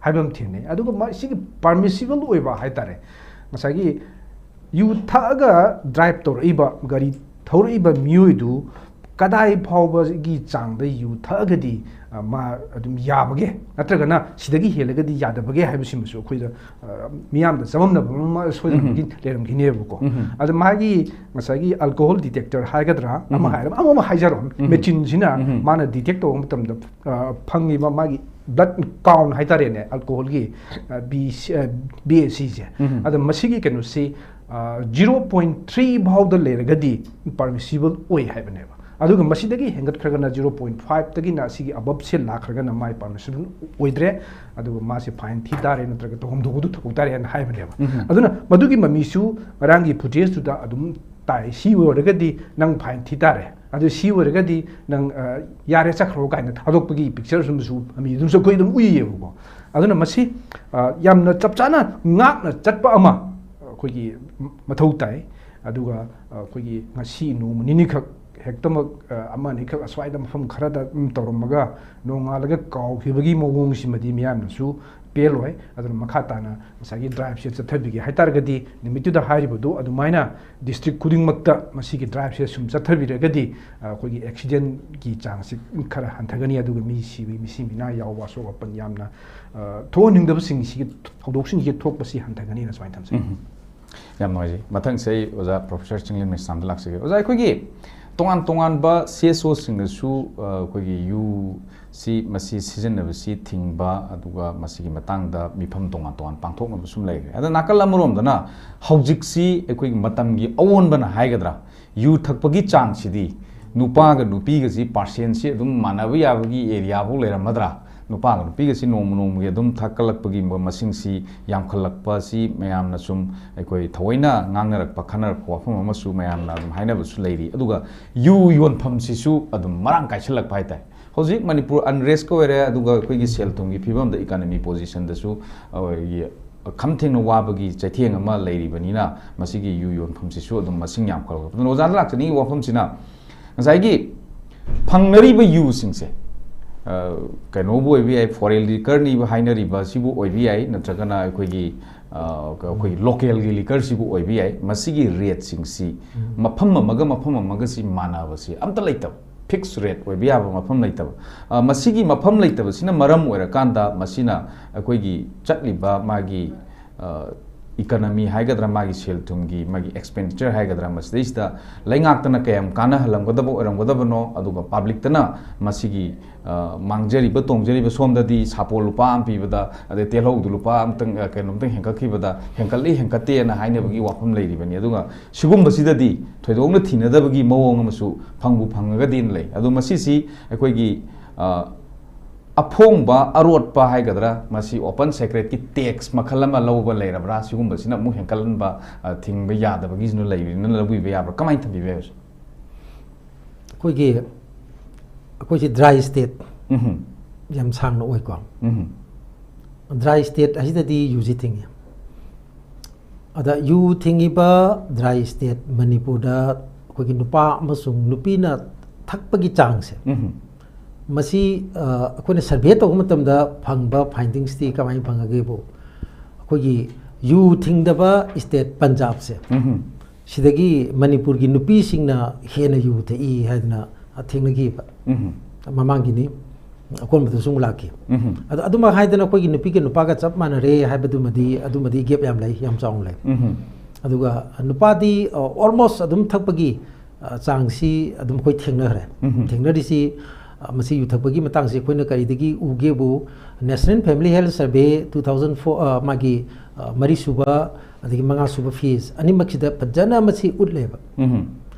ꯍꯥꯏꯕ ꯑꯃ ꯊꯦꯡꯅꯩ꯫ ꯑꯗꯨꯒ ꯃ-, ꯁꯤꯒꯤ permissible ꯑꯣꯏꯕ ꯍꯥꯏꯇꯥꯔꯦ, ꯉꯁꯥꯏꯒꯤ ꯌꯨ ꯊꯛꯑꯒ drive ꯇꯧꯔꯛꯏꯕ, ꯒꯥꯔꯤ ꯊꯧꯔꯛꯏꯕ ꯃꯤꯑꯣꯏꯗꯨ ꯀꯗꯥꯏ ꯐꯥꯎꯕꯒꯤ ꯆꯥꯡꯗ ꯌꯨ ꯊꯛꯑꯒꯗꯤ, ꯑ, ꯃꯥ ꯑꯗꯨꯝ ꯌꯥꯕꯒꯦ, ꯅꯠꯇ꯭ꯔꯒꯅ ꯁꯤꯗꯒꯤ ꯍꯦꯜꯂꯒꯗꯤ ꯌꯥꯗꯕꯒꯦ ꯍꯥꯏꯕꯁꯤꯃꯁꯨ ꯑꯩꯈꯣꯏꯗ, ꯑ, ꯃꯤꯌꯥꯝꯗ ꯆꯃꯝꯅꯕ ꯑꯃ ꯁꯣꯏꯗꯅꯃꯛꯀꯤ ꯎꯝ꯫ ꯂꯩꯔꯝꯈꯤꯅꯦꯕꯀꯣ꯫ ꯎꯝ꯫ ꯑꯗ ꯃꯥꯒꯤ ꯉꯁꯥꯏꯒꯤ alcohol detector ꯍꯥꯏꯒꯗ꯭ꯔꯥ, ꯑꯃ ꯎꯝ꯫ ꯍꯥꯏꯔ-, ꯑꯃ, ꯑꯃ ꯍꯥꯏꯖꯔꯣ, ꯎꯝ꯫ Machineꯁꯤꯅ ꯎꯝ꯫ ꯃꯥꯅ detect ꯇꯧꯕ ꯃꯇꯝꯗ, ꯑ, ꯐꯪꯉꯤꯕ ꯃꯥꯒꯤ blood count ꯍꯥꯏꯇꯥꯔꯦꯅꯦ, alcoholꯒꯤ, ꯑ, B C, ꯑ, B A Cꯁꯦ꯫ ꯎꯝ꯫ ꯑꯗ ꯃꯁꯤꯒꯤ ꯀꯩꯅꯣꯁꯤ, ꯑ, zero point three ꯐꯥꯎꯗ ꯂꯩꯔꯒꯗꯤ permissible ꯑꯣꯏ ꯍꯥꯏꯕꯅꯦꯕ꯫ ꯑꯗꯨꯒ ꯃꯁꯤꯗꯒꯤ ꯍꯦꯟꯒꯠꯈ꯭ꯔꯒꯅ ꯖꯤꯔꯣ ꯄꯣꯏꯟ ꯐꯥꯏꯚꯇꯒꯤꯅ ꯑꯁꯤꯒꯤ ꯑꯕꯞꯁꯦ ꯂꯥꯛꯈ꯭ꯔꯒꯅ ꯃꯥꯏ ꯄꯥꯔꯃꯤꯁꯟ ꯑꯣꯏꯗ꯭ꯔꯦ, ꯑꯗꯨꯒ ꯃꯥꯁꯦ ꯐꯥꯏꯟ ꯊꯤ ꯇꯥꯔꯦ ꯅꯠꯇ꯭ꯔꯒ ꯇꯧꯐꯝ ꯊꯣꯛꯄꯗꯨ ꯊꯣꯛ ꯇꯥꯔꯦ ꯍꯥꯏꯅ ꯍꯥꯏꯕꯅꯦꯕ꯫ ꯑꯗꯨꯅ ꯃꯗꯨꯒꯤ ꯃꯃꯤꯁꯨ ꯉꯔꯥꯡꯒꯤ ꯐꯨꯇꯦꯖꯇꯨꯗ ꯑꯗꯨꯝ ꯇꯥꯏ꯫ ꯁꯤ ꯑꯣꯏꯔꯒꯗꯤ ꯅꯪ ꯐꯥꯏꯟ ꯊꯤ ꯇꯥꯔꯦ, ꯑꯗꯨ ꯁꯤ ꯑꯣꯏꯔꯒꯗꯤ ꯅꯪ, ꯑ, ꯌꯥꯔꯦ ꯆꯠꯈ꯭ꯔꯣ ꯀꯥꯏꯅ ꯊꯥꯗꯣꯛꯄꯒꯤ ꯄꯤꯛꯆꯔꯁꯨ ꯑꯃꯁꯨ ꯃꯃꯤ ꯑꯗꯨꯝꯁꯨ ꯑꯩꯈꯣꯏ ꯑꯗꯨꯝ ꯎꯏꯌꯦꯕꯀꯣ꯫ ꯑꯗꯨꯅ ꯃꯁꯤ, ꯑ, ꯌꯥꯝꯅ ꯆꯞ ꯆꯥꯅ ꯉꯥꯛꯅ ꯆꯠꯄ ꯑꯃ ꯑꯩꯈꯣꯏꯒꯤ ꯃꯊꯧ ꯇꯥꯏ꯫ ꯑꯗꯨꯒ, ꯑ, ꯑꯩꯈꯣꯏꯒꯤ ꯉꯁꯤ ꯅꯣꯡꯃ ꯅꯤꯅꯤꯈꯛ ꯍꯦꯛꯇꯃꯛ, ꯑ, ꯑꯃ ꯑꯅꯤꯈꯛ ꯑꯁ꯭ꯋꯥꯏꯗ ꯃꯐꯝ ꯈꯔꯗ ꯑꯗꯨꯝ ꯇꯧꯔꯝꯃꯒ ꯅꯣꯡꯉꯥꯜꯂꯒ ꯀꯥꯎꯈꯤꯕꯒꯤ ꯃꯑꯣꯡꯁꯤꯃꯗꯤ ꯃꯤꯌꯥꯝꯅꯁꯨ ꯄꯦꯜꯂꯣꯏ꯫ ꯑꯗꯨꯅ ꯃꯈꯥ ꯇꯥꯅ ꯉꯁꯥꯏꯒꯤ ꯗ꯭ꯔꯥꯏꯚꯁꯦ ꯆꯠꯊꯕꯤꯒꯦ ꯍꯥꯏꯇꯥꯔꯒꯗꯤ ꯅꯨꯃꯤꯠꯇꯨꯗ ꯍꯥꯏꯔꯤꯕꯗꯣ ꯑꯗꯨꯃꯥꯏꯅ ꯗꯤꯁꯇ꯭ꯔꯤꯛ ꯈꯨꯗꯤꯡꯃꯛꯇ ꯃꯁꯤꯒꯤ ꯗ꯭ꯔꯥꯏꯚꯁꯦ ꯁꯨꯝ ꯆꯠꯊꯕꯤꯔꯒꯗꯤ, ꯑ, ꯑꯩꯈꯣꯏꯒꯤ ꯑꯦꯛꯁꯤꯗꯦꯟꯒꯤ ꯆꯥꯡꯁꯤ ꯈꯔ ꯍꯟꯊꯒꯅꯤ꯫ ꯑꯗꯨꯒ ꯃꯤ ꯁꯤꯕꯒꯤ, ꯃꯤꯁꯤ ꯃꯤꯅꯥ ꯌꯥꯎꯕ, ꯑꯁꯣꯛ ꯑꯄꯟ ꯌꯥꯝꯅ, ꯑ, ꯊꯣꯛꯍꯟꯅꯤꯡꯗꯕꯁꯤꯡꯁꯤꯒꯤ ꯊꯧꯗꯣꯛꯁꯤꯡꯁꯤ ꯊꯣꯛꯄꯁꯤ ꯍꯟꯊꯒꯅꯤꯅ ꯁꯨꯃꯥꯏꯅ ꯊꯝꯖꯒꯦ꯫ ꯎꯝ꯫ ꯌꯥꯝ ꯅꯨꯡꯉꯥꯏꯖꯩ꯫ ꯃꯊꯪꯁꯦ ꯑꯩ ꯑꯣꯖꯥ ꯄ꯭ꯔꯣꯐꯦꯁꯔ ꯆꯤꯡꯂꯦꯟ ꯃꯩꯁꯅꯥꯝꯗ ꯂꯥꯛꯆꯒꯦ꯫ ꯑꯣꯖꯥ, ꯑꯩꯈꯣꯏꯒꯤ ꯇꯣꯉꯥꯟ ꯇꯣꯉꯥꯟꯕ ꯁꯤ ꯑꯦꯁ ꯑꯣꯁꯤꯡꯅꯁꯨ, ꯑ, ꯑꯩꯈꯣꯏꯒꯤ ꯌꯨ ꯁꯤ, ꯃꯁꯤ ꯁꯤꯖꯤꯟꯅꯕꯁꯤ ꯊꯤꯡꯕ, ꯑꯗꯨꯒ ꯃꯁꯤꯒꯤ ꯃꯇꯥꯡꯗ ꯃꯤꯐꯝ ꯇꯣꯉꯥꯟ ꯇꯣꯉꯥꯟ ꯄꯥꯡꯊꯣꯛꯅꯕꯁꯨ ꯂꯩꯈ꯭ꯔꯦ꯫ ꯑꯗ ꯅꯥꯀꯜ ꯑꯃꯔꯣꯝꯗꯅ ꯍꯧꯖꯤꯛꯁꯤ ꯑꯩꯈꯣꯏꯒꯤ ꯃꯇꯝꯒꯤ ꯑꯑꯣꯟꯕꯅ ꯍꯥꯏꯒꯗ꯭ꯔꯥ, ꯌꯨ ꯊꯛꯄꯒꯤ ꯆꯥꯡꯁꯤꯗꯤ ꯅꯨꯄꯥꯒ ꯅꯨꯄꯤꯒꯁꯤ ꯄꯥꯔꯁꯦꯟꯁꯤ ꯑꯗꯨꯝ ꯃꯥꯟꯅꯕ ꯌꯥꯕꯒꯤ ꯑꯦꯔꯤꯌꯥꯐꯥꯎ ꯂꯩꯔꯝꯃꯗ꯭ꯔꯥ? ꯅꯨꯄꯥꯒ ꯅꯨꯄꯤꯒꯁꯤ ꯅꯣꯡꯃ ꯅꯣꯡꯃꯒꯤ ꯑꯗꯨꯝ ꯊꯛꯀꯠꯂꯛꯄꯒꯤ ꯃ-, ꯃꯁꯤꯡꯁꯤ ꯌꯥꯝꯈꯠꯂꯛꯄꯁꯤ ꯃꯌꯥꯝꯅ ꯁꯨꯝ ꯑꯩꯈꯣꯏ ꯊꯑꯣꯏꯅ ꯉꯥꯡꯅꯔꯛꯄ, ꯈꯟꯅꯔꯛꯄ ꯋꯥꯐꯝ ꯑꯃꯁꯨ ꯃꯌꯥꯝꯅ ꯑꯗꯨꯝ ꯍꯥꯏꯅꯕꯁꯨ ꯂꯩꯔꯤ꯫ ꯑꯗꯨꯒ ꯌꯨ ꯌꯣꯟꯐꯝꯁꯤꯁꯨ ꯑꯗꯨꯝ ꯃꯔꯥꯡ ꯀꯥꯏꯁꯜꯂꯛꯄ ꯍꯥꯏꯇꯥꯔꯦ꯫ ꯍꯧꯖꯤꯛ ꯃꯅꯤꯄꯨꯔ ꯑꯟꯔꯦꯁꯀ ꯑꯣꯏꯔꯦ, ꯑꯗꯨꯒ ꯑꯩꯈꯣꯏꯒꯤ ꯁꯦꯜ ꯊꯨꯝꯒꯤ ꯐꯤꯕꯝꯗ, ꯏꯀꯅꯃꯤ ꯄꯣꯖꯤꯁꯟꯗꯁꯨ ꯑꯩꯈꯣꯏꯒꯤ ꯈꯝ ꯊꯦꯡꯅ ꯋꯥꯕꯒꯤ ꯆꯩꯊꯦꯡ ꯑꯃ ꯂꯩꯔꯤꯕꯅꯤꯅ, ꯃꯁꯤꯒꯤ ꯌꯨ ꯌꯣꯟꯐꯝꯁꯤꯁꯨ ꯑꯗꯨꯝ ꯃꯁꯤꯡ ꯌꯥꯝꯈꯠꯂꯛꯄ꯫ ꯑꯗꯨꯅ ꯑꯣꯖꯥꯗ ꯂꯥꯛꯆꯅꯤꯡꯉꯤ ꯋꯥꯐꯝꯁꯤꯅ, ꯉꯁꯥꯏꯒꯤ ꯐꯪꯅꯔꯤꯕ ꯌꯨꯁꯤꯡꯁꯦ, ꯑ, ꯀꯩꯅꯣꯕꯨ ꯑꯣꯏꯕ ꯌꯥꯏ, ꯐꯣꯔꯦꯟ ꯂꯤꯀꯔꯅꯤꯕ ꯍꯥꯏꯅꯔꯤꯕ ꯑꯁꯤꯕꯨ ꯑꯣꯏꯕ ꯌꯥꯏ, ꯅꯠꯇ꯭ꯔꯒꯅ ꯑꯩꯈꯣꯏꯒꯤ, ꯑ, ꯑꯩꯈꯣꯏꯒꯤ ꯂꯣꯀꯦꯜꯒꯤ ꯂꯤꯀꯔꯁꯤꯕꯨ ꯑꯣꯏꯕ ꯌꯥꯏ, ꯃꯁꯤꯒꯤ ꯔꯦꯠꯁꯤꯡꯁꯤ ꯃꯐꯝ ꯑꯃꯒ ꯃꯐꯝ ꯑꯃꯒꯁꯤ ꯃꯥꯟꯅꯕꯁꯤ ꯑꯝꯇ ꯂꯩꯇꯕ, ꯐꯤꯛꯁ ꯔꯦꯠ ꯑꯣꯏꯕ ꯌꯥꯕ ꯃꯐꯝ ꯂꯩꯇꯕ꯫ ꯑ, ꯃꯁꯤꯒꯤ ꯃꯐꯝ ꯂꯩꯇꯕꯁꯤꯅ ꯃꯔꯝ ꯑꯣꯏꯔꯀꯥꯟꯗ ꯃꯁꯤꯅ ꯑꯩꯈꯣꯏꯒꯤ ꯆꯠꯂꯤꯕ ꯃꯥꯒꯤ, ꯑ, ꯏꯀꯅꯃꯤ ꯍꯥꯏꯒꯗ꯭ꯔꯥ, ꯃꯥꯒꯤ ꯁꯦꯜ ꯊꯨꯝꯒꯤ, ꯃꯥꯒꯤ ꯑꯦꯛꯁꯄꯦꯟꯗꯤꯆꯔ ꯍꯥꯏꯒꯗ꯭ꯔꯥ, ꯃꯁꯤꯗꯩꯁꯤꯗ ꯂꯩꯉꯥꯛꯇꯅ ꯀꯌꯥꯝ ꯀꯥꯟꯅꯍꯜꯂꯝꯒꯗꯕ ꯑꯣꯏꯔꯝꯒꯗꯕꯅꯣ, ꯑꯗꯨꯒ ꯄꯕ꯭ꯂꯤꯛꯇꯅ ꯃꯁꯤꯒꯤ, ꯑ, ꯃꯥꯡꯖꯔꯤꯕ ꯇꯣꯡꯖꯔꯤꯕ, ꯁꯣꯝꯗꯗꯤ ꯁꯥꯄꯣꯟ ꯂꯨꯄꯥ ꯑꯃ ꯄꯤꯕꯗ, ꯑꯗꯩ ꯇꯦꯜꯍꯧꯗꯨ ꯂꯨꯄꯥ ꯑꯃꯇꯪ, ꯑ, ꯀꯩꯅꯣꯝꯇꯪ ꯍꯦꯟꯒꯠꯈꯤꯕꯗ ꯍꯦꯟꯀꯠꯂꯤ ꯍꯦꯟꯀꯠꯇꯦꯅ ꯍꯥꯏꯅꯕꯒꯤ ꯋꯥꯐꯝ ꯂꯩꯔꯤꯕꯅꯤ꯫ ꯑꯗꯨꯒ ꯁꯤꯒꯨꯝꯕꯁꯤꯗꯗꯤ ꯊꯣꯏꯗꯣꯛꯅ ꯊꯤꯅꯗꯕꯒꯤ ꯃꯑꯣꯡ ꯑꯃꯁꯨ ꯐꯪꯕꯨ ꯐꯪꯉꯒꯗꯤꯅ ꯂꯩ꯫ ꯑꯗꯣ ꯃꯁꯤꯁꯤ ꯑꯩꯈꯣꯏꯒꯤ, ꯑ, ꯑꯐꯣꯡꯕ ꯑꯔꯣꯠꯄ ꯍꯥꯏꯒꯗ꯭ꯔꯥ, ꯃꯁꯤ ꯑꯣꯄꯟ ꯁꯦꯀ꯭ꯔꯦꯠꯀꯤ ꯇꯦꯛꯁ ꯃꯈꯜ ꯑꯃ ꯂꯧꯕ ꯂꯩꯔꯕ꯭ꯔꯥ? ꯁꯤꯒꯨꯝꯕꯁꯤꯅ ꯑꯃꯨꯛ ꯍꯦꯟꯀꯠꯍꯟꯕ, ꯑ, ꯊꯤꯡꯕ ꯌꯥꯗꯕꯒꯤꯁꯨ ꯂꯩꯕꯅꯤꯅ ꯂꯧꯕꯤꯕ ꯌꯥꯕ꯭ꯔꯥ? ꯀꯃꯥꯏꯅ ꯊꯝꯕꯤꯕ ꯌꯥꯏ? ꯑꯩꯈꯣꯏꯒꯤ, ꯑꯩꯈꯣꯏꯁꯤ ꯗ꯭ꯔꯥꯏ ꯁ꯭ꯇꯦꯠ ꯎꯝꯍꯨꯝ꯫ ꯌꯥꯝ ꯁꯥꯡꯅ ꯑꯣꯏꯀꯣ꯫ ꯎꯝꯍꯨꯝ꯫ ꯗ꯭ꯔꯥꯏ ꯁ꯭ꯇꯦꯠ ꯑꯁꯤꯗꯗꯤ ꯌꯨꯁꯤ ꯊꯤꯡꯉꯤ꯫ ꯑꯗ ꯌꯨ ꯊꯤꯡꯉꯤꯕ ꯗ꯭ꯔꯥꯏ ꯁ꯭ꯇꯦꯠ ꯃꯅꯤꯄꯨꯔꯗ ꯑꯩꯈꯣꯏꯒꯤ ꯅꯨꯄꯥ ꯑꯃꯁꯨꯡ ꯅꯨꯄꯤꯅ ꯊꯛꯄꯒꯤ ꯆꯥꯡꯁꯦ, ꯎꯝꯍꯨꯝ꯫ ꯃꯁꯤ, ꯑ, ꯑꯩꯈꯣꯏꯅ ꯁꯔꯚꯦ ꯇꯧꯕ ꯃꯇꯝꯗ ꯐꯪꯕ ꯐꯥꯏꯟꯗꯤꯡꯁꯇꯤ ꯀꯃꯥꯏꯅ ꯐꯪꯉꯒꯦꯕꯨ, ꯑꯩꯈꯣꯏꯒꯤ ꯌꯨ ꯊꯤꯡꯗꯕ ꯁ꯭ꯇꯦꯠ ꯄꯟꯖꯥꯕꯁꯦ, ꯎꯝꯍꯨꯝ꯫ ꯁꯤꯗꯒꯤ ꯃꯅꯤꯄꯨꯔꯒꯤ ꯅꯨꯄꯤꯁꯤꯡꯅ ꯍꯦꯟꯅ ꯌꯨ ꯊꯛꯏ ꯍꯥꯏꯗꯅ ꯊꯦꯡꯅꯈꯤꯕ꯫ ꯎꯝꯍꯨꯝ꯫ ꯃꯃꯥꯡꯒꯤꯅꯤ, ꯑꯀꯣꯟꯕꯗꯁꯨ ꯑꯃꯨꯛ ꯂꯥꯛꯈꯤ꯫ ꯎꯝꯍꯨꯝ꯫ ꯑꯗꯣ ꯑꯗꯨꯃꯛ ꯍꯥꯏꯗꯅ ꯑꯩꯈꯣꯏꯒꯤ ꯅꯨꯄꯤꯒ ꯅꯨꯄꯥꯒ ꯆꯞ ꯃꯥꯟꯅꯔꯦ ꯍꯥꯏꯕꯗꯨꯃꯗꯤ, ꯑꯗꯨꯃꯗꯤ ꯒꯦꯞ ꯌꯥꯝ ꯂꯩ, ꯌꯥꯝ ꯆꯥꯎꯅ ꯂꯩ꯫ ꯎꯝꯍꯨꯝ꯫ ꯑꯗꯨꯒ, ꯑ, ꯅꯨꯄꯥꯗꯤ, ꯑ, ꯑꯣꯜꯃꯣꯁ ꯑꯗꯨꯝ ꯊꯛꯄꯒꯤ, ꯑ, ꯆꯥꯡꯁꯤ ꯑꯗꯨꯝ ꯑꯩꯈꯣꯏ ꯊꯦꯡꯅꯈ꯭ꯔꯦ꯫ ꯎꯝꯍꯨꯝ꯫ ꯊꯦꯡꯅꯔꯤꯁꯤ, ꯑ, ꯃꯁꯤ ꯌꯨ ꯊꯛꯄꯒꯤ ꯃꯇꯥꯡꯁꯤ ꯑꯩꯈꯣꯏꯅ ꯀꯔꯤꯗꯒꯤ ꯎꯒꯦꯕꯨ, National Family Health Survey two thousand four, ꯑ, ꯃꯥꯒꯤ, ꯑ, ꯃꯔꯤꯁꯨꯕ ꯑꯗꯒꯤ ꯃꯉꯥꯁꯨꯕ ꯐꯦꯖ ꯑꯅꯤꯃꯛꯁꯤꯗ ꯐꯖꯅ ꯃꯁꯤ ꯎꯠꯂꯦꯕ꯫ ꯎꯝꯍꯨꯝ꯫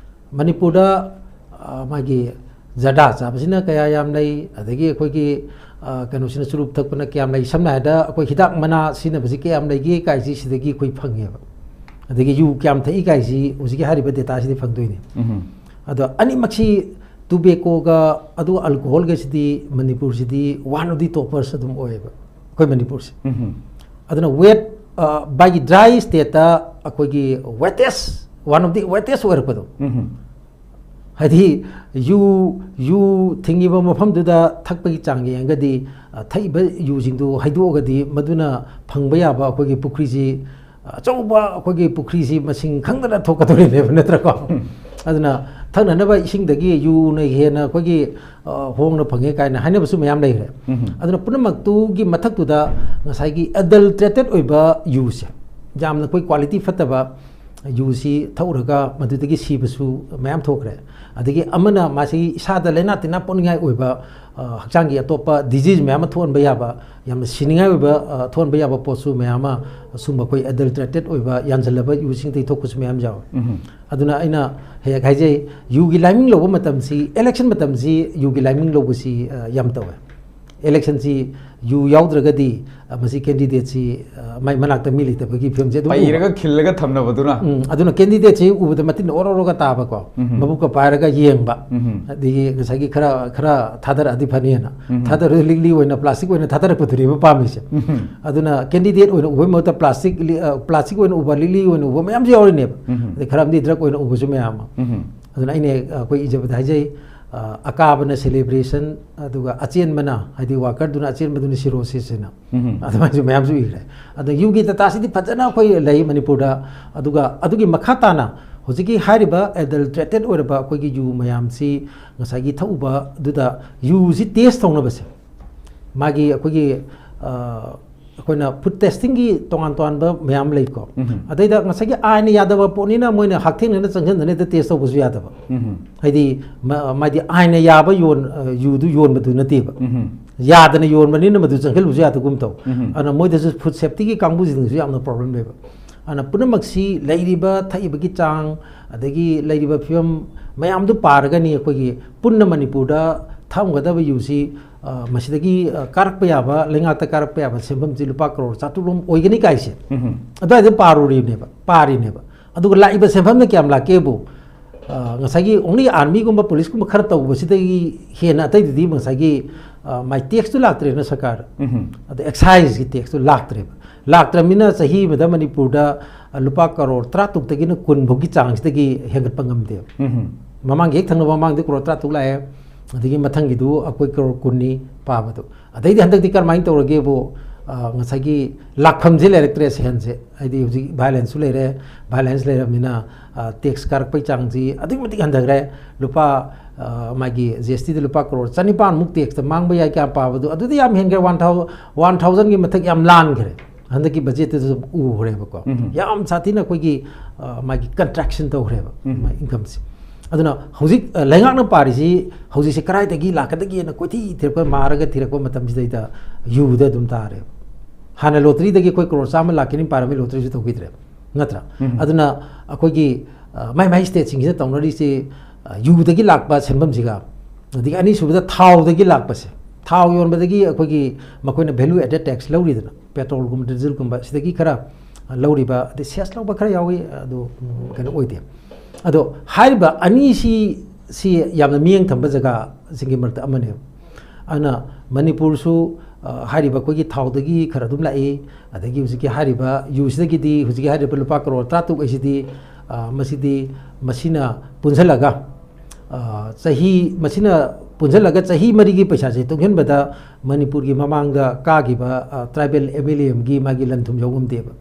ꯃꯅꯤꯄꯨꯔꯗ, ꯑ, ꯃꯥꯒꯤ ꯖꯔꯗꯥ ꯆꯥꯕꯁꯤꯅ ꯀꯌꯥ ꯌꯥꯝ ꯂꯩ, ꯑꯗꯒꯤ ꯑꯩꯈꯣꯏꯒꯤ, ꯑ, ꯀꯩꯅꯣꯁꯤꯅ, ꯆꯨꯔꯨꯞ ꯊꯛꯄꯅ ꯀꯌꯥꯝ ꯂꯩ, ꯁꯝꯅ ꯍꯥꯏꯔꯕꯗ ꯑꯩꯈꯣꯏ ꯍꯤꯗꯥꯛ ꯃꯅꯥ ꯁꯤꯖꯤꯟꯅꯕꯁꯤ ꯀꯌꯥꯝ ꯂꯩꯒꯦ ꯀꯥꯏꯁꯤ ꯁꯤꯗꯒꯤ ꯑꯩꯈꯣꯏ ꯐꯪꯉꯦꯕ꯫ ꯑꯗꯒꯤ ꯌꯨ ꯀꯌꯥꯝ ꯊꯛꯏ ꯀꯥꯏꯁꯤ ꯍꯧꯖꯤꯛꯀꯤ ꯍꯥꯏꯔꯤꯕ ꯗꯦꯇꯥꯁꯤꯗꯤ ꯐꯪꯗꯣꯏꯅꯤ꯫ ꯎꯝꯍꯨꯝ꯫ ꯑꯗꯣ ꯑꯅꯤꯃꯛꯁꯤ, ꯇꯨꯕꯦꯀꯣꯒ ꯑꯗꯨꯒ ꯑꯜꯀꯣꯍꯣꯜꯒꯁꯤꯗꯤ ꯃꯅꯤꯄꯨꯔꯁꯤꯗꯤ one of the toppers ꯑꯗꯨꯝ ꯑꯣꯏꯌꯦꯕ, ꯑꯩꯈꯣꯏ ꯃꯅꯤꯄꯨꯔꯁꯦ꯫ ꯎꯝꯍꯨꯝ꯫ ꯑꯗꯨꯅ ꯋꯦꯠ, ꯑ, ꯃꯥꯒꯤ ꯗ꯭ꯔꯥꯏ ꯁ꯭ꯇꯦꯠꯇ ꯑꯩꯈꯣꯏꯒꯤ wettest, one of the wettest ꯑꯣꯏꯔꯛꯄꯗꯣ꯫ ꯎꯝꯍꯨꯝ꯫ ꯍꯥꯏꯗꯤ ꯌꯨ, ꯌꯨ ꯊꯤꯡꯉꯤꯕ ꯃꯐꯝꯗꯨꯗ ꯊꯛꯄꯒꯤ ꯆꯥꯡ ꯌꯦꯡꯉꯒꯗꯤ, ꯑ, ꯊꯛꯏꯕ ꯌꯨꯁꯤꯡꯗꯨ ꯍꯩꯗꯣꯛꯑꯒꯗꯤ ꯃꯗꯨꯅ ꯐꯪꯕ ꯌꯥꯕ ꯑꯩꯈꯣꯏꯒꯤ ꯄꯨꯈ꯭ꯔꯤꯁꯤ, ꯑ, ꯑꯆꯧꯕ ꯑꯩꯈꯣꯏꯒꯤ ꯄꯨꯈ꯭ꯔꯤꯁꯤ ꯃꯁꯤꯡ ꯈꯪꯗꯅ ꯊꯣꯛꯀꯗꯧꯔꯤꯅꯦꯕ, ꯅꯠꯇ꯭ꯔꯀꯣ? ꯎꯝ꯫ ꯑꯗꯨꯅ ꯊꯛꯅꯅꯕ ꯏꯁꯤꯡꯗꯒꯤ ꯌꯨꯅ ꯍꯦꯟꯅ ꯑꯩꯈꯣꯏꯒꯤ, ꯑ, ꯍꯣꯡꯅ ꯐꯪꯉꯦ ꯀꯥꯏꯅ ꯍꯥꯏꯅꯕꯁꯨ ꯃꯌꯥꯝ ꯂꯩꯈ꯭ꯔꯦ꯫ ꯎꯝꯍꯨꯝ꯫ ꯑꯗꯨꯅ ꯄꯨꯝꯅꯃꯛꯇꯨꯒꯤ ꯃꯊꯛꯇꯨꯗ ꯉꯁꯥꯏꯒꯤ ꯑꯦꯗꯜꯇ꯭ꯔꯦꯇꯦꯠ ꯑꯣꯏꯕ ꯌꯨꯁꯦ, ꯌꯥꯝꯅ ꯑꯩꯈꯣꯏ quality ꯐꯠꯇꯕ ꯌꯨꯁꯤ ꯊꯛꯎꯔꯒ ꯃꯗꯨꯗꯒꯤ ꯁꯤꯕꯁꯨ ꯃꯌꯥꯝ ꯊꯣꯛꯈ꯭ꯔꯦ꯫ ꯑꯗꯒꯤ ꯑꯃꯅ ꯃꯥꯁꯤ ꯏꯁꯥꯗ ꯂꯥꯏꯅꯥ ꯇꯤꯟꯅꯥ ꯄꯣꯛꯅꯤꯡꯉꯥꯏ ꯑꯣꯏꯕ, ꯑ, ꯍꯛꯆꯥꯡꯒꯤ ꯑꯇꯣꯞꯄ disease ꯃꯌꯥꯝ ꯑꯃ ꯊꯣꯛꯍꯟꯕ ꯌꯥꯕ, ꯌꯥꯝꯅ ꯁꯤꯅꯤꯡꯉꯥꯏ ꯑꯣꯏꯕ, ꯑ, ꯊꯣꯛꯍꯟꯕ ꯌꯥꯕ ꯄꯣꯠꯁꯨ ꯃꯌꯥꯝ ꯑꯃ, ꯑꯁꯨꯝꯕ ꯑꯩꯈꯣꯏ adulterated ꯑꯣꯏꯕ ꯌꯥꯟꯁꯤꯜꯂꯕ ꯌꯨꯁꯤꯡꯗꯒꯤ ꯊꯣꯛꯄꯁꯨ ꯃꯌꯥꯝ ꯌꯥꯎꯋꯦ꯫ ꯎꯝ꯫ ꯑꯗꯨꯅ ꯑꯩꯅ ꯍꯦꯛ ꯍꯥꯏꯖꯩ, ꯌꯨꯒꯤ ꯂꯥꯏꯃꯤꯡ ꯂꯧꯕ ꯃꯇꯝꯁꯤ, election ꯃꯇꯝꯁꯤ ꯌꯨꯒꯤ ꯂꯥꯏꯃꯤꯡ ꯂꯧꯕꯁꯤ, ꯑ, ꯌꯥꯝ ꯇꯧꯋꯦ꯫ Election ꯁꯤ ꯌꯨ ꯌꯥꯎꯗ꯭ꯔꯒꯗꯤ, ꯑ, ꯃꯁꯤ candidate ꯁꯤ, ꯑ, ꯃꯥꯏ ꯃꯅꯥꯛꯇ ꯃꯤ ꯂꯩꯇꯕꯒꯤ ꯐꯤꯕꯝꯁꯦ ꯑꯗꯨꯝ ꯎꯕ꯫ ꯄꯩꯔꯒ ꯈꯤꯜꯂꯒ ꯊꯝꯅꯕꯗꯨꯅ꯫ ꯎꯝ, ꯑꯗꯨꯅ candidate ꯁꯤ ꯎꯕꯗ ꯃꯇꯤꯟ ꯑꯣꯔ ꯑꯣꯔꯒ ꯇꯥꯕꯀꯣ, ꯎꯝ꯫ ꯃꯕꯨꯛꯀ ꯄꯥꯏꯔꯒ ꯌꯦꯡꯕ꯫ ꯎꯝ꯫ ꯑꯗꯒꯤ ꯉꯁꯥꯏꯒꯤ ꯈꯔ, ꯈꯔ ꯊꯥꯗꯔꯛꯑꯗꯤ ꯐꯅꯤꯅ꯫ ꯎꯝ꯫ ꯊꯥꯗꯔꯛꯑꯗꯤ ꯂꯤꯛꯂꯤ ꯑꯣꯏꯅ, plastic ꯑꯣꯏꯅ ꯊꯥꯗꯔꯛꯄꯗꯨꯅꯦꯕ ꯄꯥꯝꯃꯤꯁꯦ꯫ ꯎꯝ꯫ ꯑꯗꯨꯅ candidate ꯑꯣꯏꯅ ꯎꯕꯒꯤ ꯃꯍꯨꯠꯇ plastic ꯂꯤ-, ꯑ, plastic ꯑꯣꯏꯅ ꯎꯕ, ꯂꯤꯛꯂꯤ ꯑꯣꯏꯅ ꯎꯕ ꯃꯌꯥꯝꯁꯨ ꯌꯥꯎꯔꯤꯅꯦꯕ꯫ ꯎꯝ꯫ ꯑꯗꯩ ꯈꯔ ꯑꯃꯗꯤ drug ꯑꯣꯏꯅ ꯎꯕꯁꯨ ꯃꯌꯥꯝ ꯑꯃ꯫ ꯎꯝ꯫ ꯑꯗꯨꯅ ꯑꯩꯅ, ꯑ, ꯑꯩꯈꯣꯏ ꯏꯖꯕꯗ ꯍꯥꯏꯖꯩ, ꯑ, ꯑꯀꯥꯕꯅ celebration, ꯑꯗꯨꯒ ꯑꯆꯦꯟꯕꯅ, ꯍꯥꯏꯗꯤ worker ꯗꯨꯅ ꯑꯆꯦꯟꯕꯗꯨꯅ cirrhosis ꯍꯥꯏꯅ꯫ ꯎꯝ꯫ ꯑꯗꯨꯃꯥꯏꯅꯁꯨ ꯃꯌꯥꯝꯁꯨ ꯏꯈ꯭ꯔꯦ꯫ ꯑꯗ ꯌꯨꯒꯤ data ꯁꯤꯗꯤ ꯐꯖꯅ ꯑꯩꯈꯣꯏ ꯂꯩ ꯃꯅꯤꯄꯨꯔꯗ꯫ ꯑꯗꯨꯒ ꯑꯗꯨꯒꯤ ꯃꯈꯥ ꯇꯥꯅ ꯍꯧꯖꯤꯛꯀꯤ ꯍꯥꯏꯔꯤꯕ adulterated ꯑꯣꯏꯔꯕ ꯑꯩꯈꯣꯏꯒꯤ ꯌꯨ ꯃꯌꯥꯝꯁꯤ ꯉꯁꯥꯏꯒꯤ ꯊꯛꯎꯕꯗꯨꯗ ꯌꯨꯁꯤ test ꯇꯧꯅꯕꯁꯦ, ꯃꯥꯒꯤ ꯑꯩꯈꯣꯏꯒꯤ, ꯑ, ꯑꯩꯈꯣꯏꯅ food testing ꯒꯤ ꯇꯣꯉꯥꯟ ꯇꯣꯉꯥꯟꯕ ꯃꯌꯥꯝ ꯂꯩꯀꯣ꯫ ꯎꯝ꯫ ꯑꯗꯩꯗ ꯉꯁꯥꯏꯒꯤ ꯑꯥꯏꯟꯅ ꯌꯥꯗꯕ ꯄꯣꯠꯅꯤꯅ ꯃꯣꯏꯅ ꯍꯛꯊꯦꯡꯅꯅ ꯆꯪꯁꯤꯟꯗꯅ ꯍꯦꯛꯇ test ꯇꯧꯕꯁꯨ ꯌꯥꯗꯕ꯫ ꯎꯝ꯫ ꯍꯥꯏꯗꯤ ꯃ-, ꯃꯥꯗꯤ ꯑꯥꯏꯟꯅ ꯌꯥꯕ ꯌꯣꯟ-, ꯑ, ꯌꯨꯗꯨ ꯌꯣꯟꯕꯗꯨ ꯅꯠꯇꯦꯕ꯫ ꯎꯝ꯫ ꯌꯥꯗꯅ ꯌꯣꯟꯕꯅꯤꯅ ꯃꯗꯨ ꯆꯪꯁꯤꯜꯂꯨꯕꯁꯨ ꯌꯥꯗꯒꯨꯝ ꯇꯧ꯫ ꯎꯝ꯫ ꯑꯗꯨꯅ ꯃꯣꯏꯗꯁꯨ food safety ꯒꯤ ꯀꯥꯡꯕꯨꯁꯤꯡꯗꯁꯨ ꯌꯥꯝꯅ problem ꯂꯩꯕ꯫ ꯑꯗꯨꯅ ꯄꯨꯝꯅꯃꯛꯁꯤ ꯂꯩꯔꯤꯕ ꯊꯛꯏꯕꯒꯤ ꯆꯥꯡ, ꯑꯗꯒꯤ ꯂꯩꯔꯤꯕ ꯐꯤꯕꯝ ꯃꯌꯥꯝꯗꯨ ꯄꯥꯔꯒꯅꯤ ꯑꯩꯈꯣꯏꯒꯤ ꯄꯨꯟꯅ ꯃꯅꯤꯄꯨꯔꯗ ꯊꯛꯑꯝꯒꯗꯕ ꯌꯨꯁꯤ, ꯑ, ꯃꯁꯤꯗꯒꯤ, ꯑ, ꯀꯥꯔꯛꯄ ꯌꯥꯕ, ꯂꯩꯉꯥꯛꯇ ꯀꯥꯔꯛꯄ ꯌꯥꯕ ꯁꯦꯟꯐꯝꯁꯤ ꯂꯨꯄꯥ ꯀꯔꯣꯔ ꯆꯥꯇ꯭ꯔꯨꯛ ꯔꯣꯝ ꯑꯣꯏꯒꯅꯤ ꯀꯥꯏꯁꯦ꯫ ꯎꯝ꯫ ꯑꯗꯨꯋꯥꯏꯗ ꯄꯥꯔꯨꯔꯤꯕꯅꯦꯕ, ꯄꯥꯔꯤꯅꯦꯕ꯫ ꯑꯗꯨꯒ ꯂꯥꯛꯏꯕ ꯁꯦꯟꯐꯝꯅ ꯀꯌꯥꯝ ꯂꯥꯛꯀꯦꯕꯨ, ꯑ, ꯉꯁꯥꯏꯒꯤ only army ꯒꯨꯝꯕ police ꯀꯨꯝꯕ ꯈꯔ ꯇꯧꯕꯁꯤꯗꯒꯤ ꯍꯦꯟꯅ ꯑꯇꯩꯗꯗꯤ ꯉꯁꯥꯏꯒꯤ, ꯑ, ꯃꯥꯏ tax ꯇꯨ ꯂꯥꯛꯇ꯭ꯔꯦꯅ ꯁꯔꯀꯥꯔ꯫ ꯎꯝ꯫ ꯑꯗ excise ꯀꯤ tax ꯇꯨ ꯂꯥꯛꯇ꯭ꯔꯦꯕ꯫ ꯂꯥꯛꯇ꯭ꯔꯕꯅꯤꯅ ꯆꯍꯤ ꯑꯃꯗ ꯃꯅꯤꯄꯨꯔꯗ, ꯑ, ꯂꯨꯄꯥ ꯀꯔꯣꯔ ꯇꯔꯥꯇꯔꯨꯛꯇꯒꯤꯅ ꯀꯨꯟ ꯐꯥꯎꯒꯤ ꯆꯥꯡꯁꯤꯗꯒꯤ ꯍꯦꯟꯒꯠꯄ ꯉꯝꯗꯦꯕ꯫ ꯎꯝ꯫ ꯃꯃꯥꯡꯒꯤ ꯍꯦꯛ ꯊꯪꯅꯕ ꯃꯃꯥꯡꯗ ꯀꯔꯣꯔ ꯇꯔꯥꯇꯔꯨꯛ ꯂꯥꯛꯑꯦ, ꯑꯗꯒꯤ ꯃꯊꯪꯒꯤꯗꯨ ꯑꯩꯈꯣꯏ ꯀꯔꯣꯔ ꯀꯨꯟꯅꯤ ꯄꯥꯕꯗꯣ꯫ ꯑꯗꯩꯗꯤ ꯍꯟꯗꯛꯇꯤ ꯀꯔꯝꯍꯥꯏꯅ ꯇꯧꯔꯒꯦꯕꯨ, ꯑ, ꯉꯁꯥꯏꯒꯤ ꯂꯥꯛꯐꯝꯁꯦ ꯂꯩꯔꯛꯇ꯭ꯔꯦ ꯁꯦꯟꯁꯦ꯫ ꯍꯥꯏꯗꯤ ꯍꯧꯖꯤꯛ violence ꯁꯨ ꯂꯩꯔꯦ, violence ꯂꯩꯔꯕꯅꯤꯅ, ꯑ, tax ꯀꯥꯔꯛꯄꯒꯤ ꯆꯥꯡꯁꯤ ꯑꯗꯨꯛꯀꯤ ꯃꯇꯤꯛ ꯍꯟꯊꯈ꯭ꯔꯦ꯫ ꯂꯨꯄꯥ, ꯑ, ꯃꯥꯒꯤ G S T ꯗ ꯂꯨꯄꯥ ꯀꯔꯣꯔ ꯆꯅꯤꯄꯥꯟꯃꯨꯛ tax ꯇ ꯃꯥꯡꯕ ꯌꯥꯏ ꯀꯌꯥ ꯄꯥꯕꯗꯣ, ꯑꯗꯨꯗꯤ ꯌꯥꯝ ꯍꯦꯟꯈ꯭ꯔꯦ, one thousand, one thousand ꯒꯤ ꯃꯊꯛ ꯌꯥꯝ ꯂꯥꯟꯈ꯭ꯔꯦ꯫ ꯍꯟꯗꯛꯀꯤ ꯕꯖꯦꯠꯇꯁꯨ ꯎꯈ꯭ꯔꯦꯕꯀꯣ꯫ ꯎꯝ꯫ ꯌꯥꯝ ꯁꯥꯊꯤꯅ ꯑꯩꯈꯣꯏꯒꯤ, ꯑ, ꯃꯥꯒꯤ ꯀꯟꯇ꯭ꯔꯦꯛꯁꯟ ꯇꯧꯈ꯭ꯔꯦꯕ, ꯎꯝ꯫ ꯃꯥꯒꯤ ꯏꯟꯀꯝꯁꯦ꯫ ꯑꯗꯨꯅ ꯍꯧꯖꯤꯛ, ꯑ, ꯂꯩꯉꯥꯛꯅ ꯄꯥꯔꯤꯁꯤ ꯍꯧꯖꯤꯛꯁꯦ ꯀꯗꯥꯏꯗꯒꯤ ꯂꯥꯛꯀꯗꯒꯦꯅ ꯀꯣꯏꯊꯤ ꯊꯤꯔꯛꯄ, ꯃꯥꯔꯒ ꯊꯤꯔꯛꯄ ꯃꯇꯝꯁꯤꯗꯩꯗ ꯌꯨꯗ ꯑꯗꯨꯝ ꯇꯥꯔꯦꯕ꯫ ꯍꯥꯟꯅ ꯂꯣꯇꯔꯤꯗꯒꯤ ꯑꯩꯈꯣꯏ ꯀ꯭ꯔꯣꯔ ꯆꯥꯝꯃ ꯂꯥꯛꯀꯅꯤ ꯄꯥꯔꯝꯃꯤ, ꯂꯣꯇꯔꯤꯁꯨ ꯇꯧꯈꯤꯗ꯭ꯔꯦ, ꯅꯠꯇ꯭ꯔꯥ? ꯎꯝ꯫ ꯑꯗꯨꯅ ꯑꯩꯈꯣꯏꯒꯤ, ꯑ, ꯃꯥꯏ ꯃꯥꯏ ꯁ꯭ꯇꯦꯠꯁꯤꯡꯁꯤꯅ ꯇꯧꯅꯔꯤꯁꯤ, ꯑ, ꯌꯨꯗꯒꯤ ꯂꯥꯛꯄ ꯁꯦꯟꯐꯝꯁꯤꯒ, ꯑꯗꯒꯤ ꯑꯅꯤꯁꯨꯕꯗ ꯊꯥꯎꯗꯒꯤ ꯂꯥꯛꯄꯁꯦ, ꯊꯥꯎ ꯌꯣꯟꯕꯗꯒꯤ ꯑꯩꯈꯣꯏꯒꯤ ꯃꯈꯣꯏꯅ ꯚꯦꯂꯨ ꯑꯦꯗꯦꯠ ꯇꯦꯛꯁ ꯂꯧꯔꯤꯗꯅ, ꯄꯦꯇ꯭ꯔꯣꯜꯒꯨꯝꯕ, ꯗꯤꯖꯜꯒꯨꯝꯕ, ꯁꯤꯗꯒꯤ ꯈꯔ, ꯑ, ꯂꯧꯔꯤꯕ, ꯑꯗꯩ ꯁꯦꯁ ꯂꯧꯕ ꯈꯔ ꯌꯥꯎꯏ, ꯑꯗꯨ, ꯎꯝ, ꯀꯩꯅꯣ ꯑꯣꯏꯗꯦ꯫ ꯑꯗꯣ ꯍꯥꯏꯔꯤꯕ ꯑꯅꯤꯁꯤ, ꯁꯤ ꯌꯥꯝꯅ ꯃꯤꯠꯌꯦꯡ ꯊꯝꯕ ꯖꯒꯥꯁꯤꯡꯒꯤ ꯃꯔꯛꯇ ꯑꯃꯅꯦꯕ꯫ ꯑꯗꯨꯅ ꯃꯅꯤꯄꯨꯔꯁꯨ, ꯑ, ꯍꯥꯏꯔꯤꯕ ꯑꯩꯈꯣꯏꯒꯤ ꯊꯥꯎꯗꯒꯤ ꯈꯔ ꯑꯗꯨꯝ ꯂꯥꯛꯏ, ꯑꯗꯒꯤ ꯍꯧꯖꯤꯛꯀꯤ ꯍꯥꯏꯔꯤꯕ ꯌꯨꯁꯤꯗꯒꯤꯗꯤ ꯍꯧꯖꯤꯛꯀꯤ ꯍꯥꯏꯔꯤꯕ ꯂꯨꯄꯥ ꯀꯔꯣꯔ ꯇꯔꯥꯇꯔꯨꯛ ꯍꯥꯏꯁꯤꯗꯤ, ꯑ, ꯃꯁꯤꯗꯤ ꯃꯁꯤꯅ ꯄꯨꯟꯁꯤꯜꯂꯒ, ꯑ, ꯆꯍꯤ, ꯃꯁꯤꯅ ꯄꯨꯟꯁꯤꯜꯂꯒ ꯆꯍꯤ ꯃꯔꯤꯒꯤ ꯄꯩꯁꯥꯁꯦ ꯇꯨꯡꯁꯤꯟꯕꯗ ꯃꯅꯤꯄꯨꯔꯒꯤ ꯃꯃꯥꯡꯗ ꯀꯥꯈꯤꯕ, ꯑ, ꯇ꯭ꯔꯥꯏꯕꯦꯜ ꯑꯦꯝ ꯑꯦꯜ ꯑꯦ ꯑꯃꯒꯤ ꯃꯥꯒꯤ ꯂꯟ ꯊꯨꯝ ꯌꯧꯉꯝꯗꯦꯕ꯫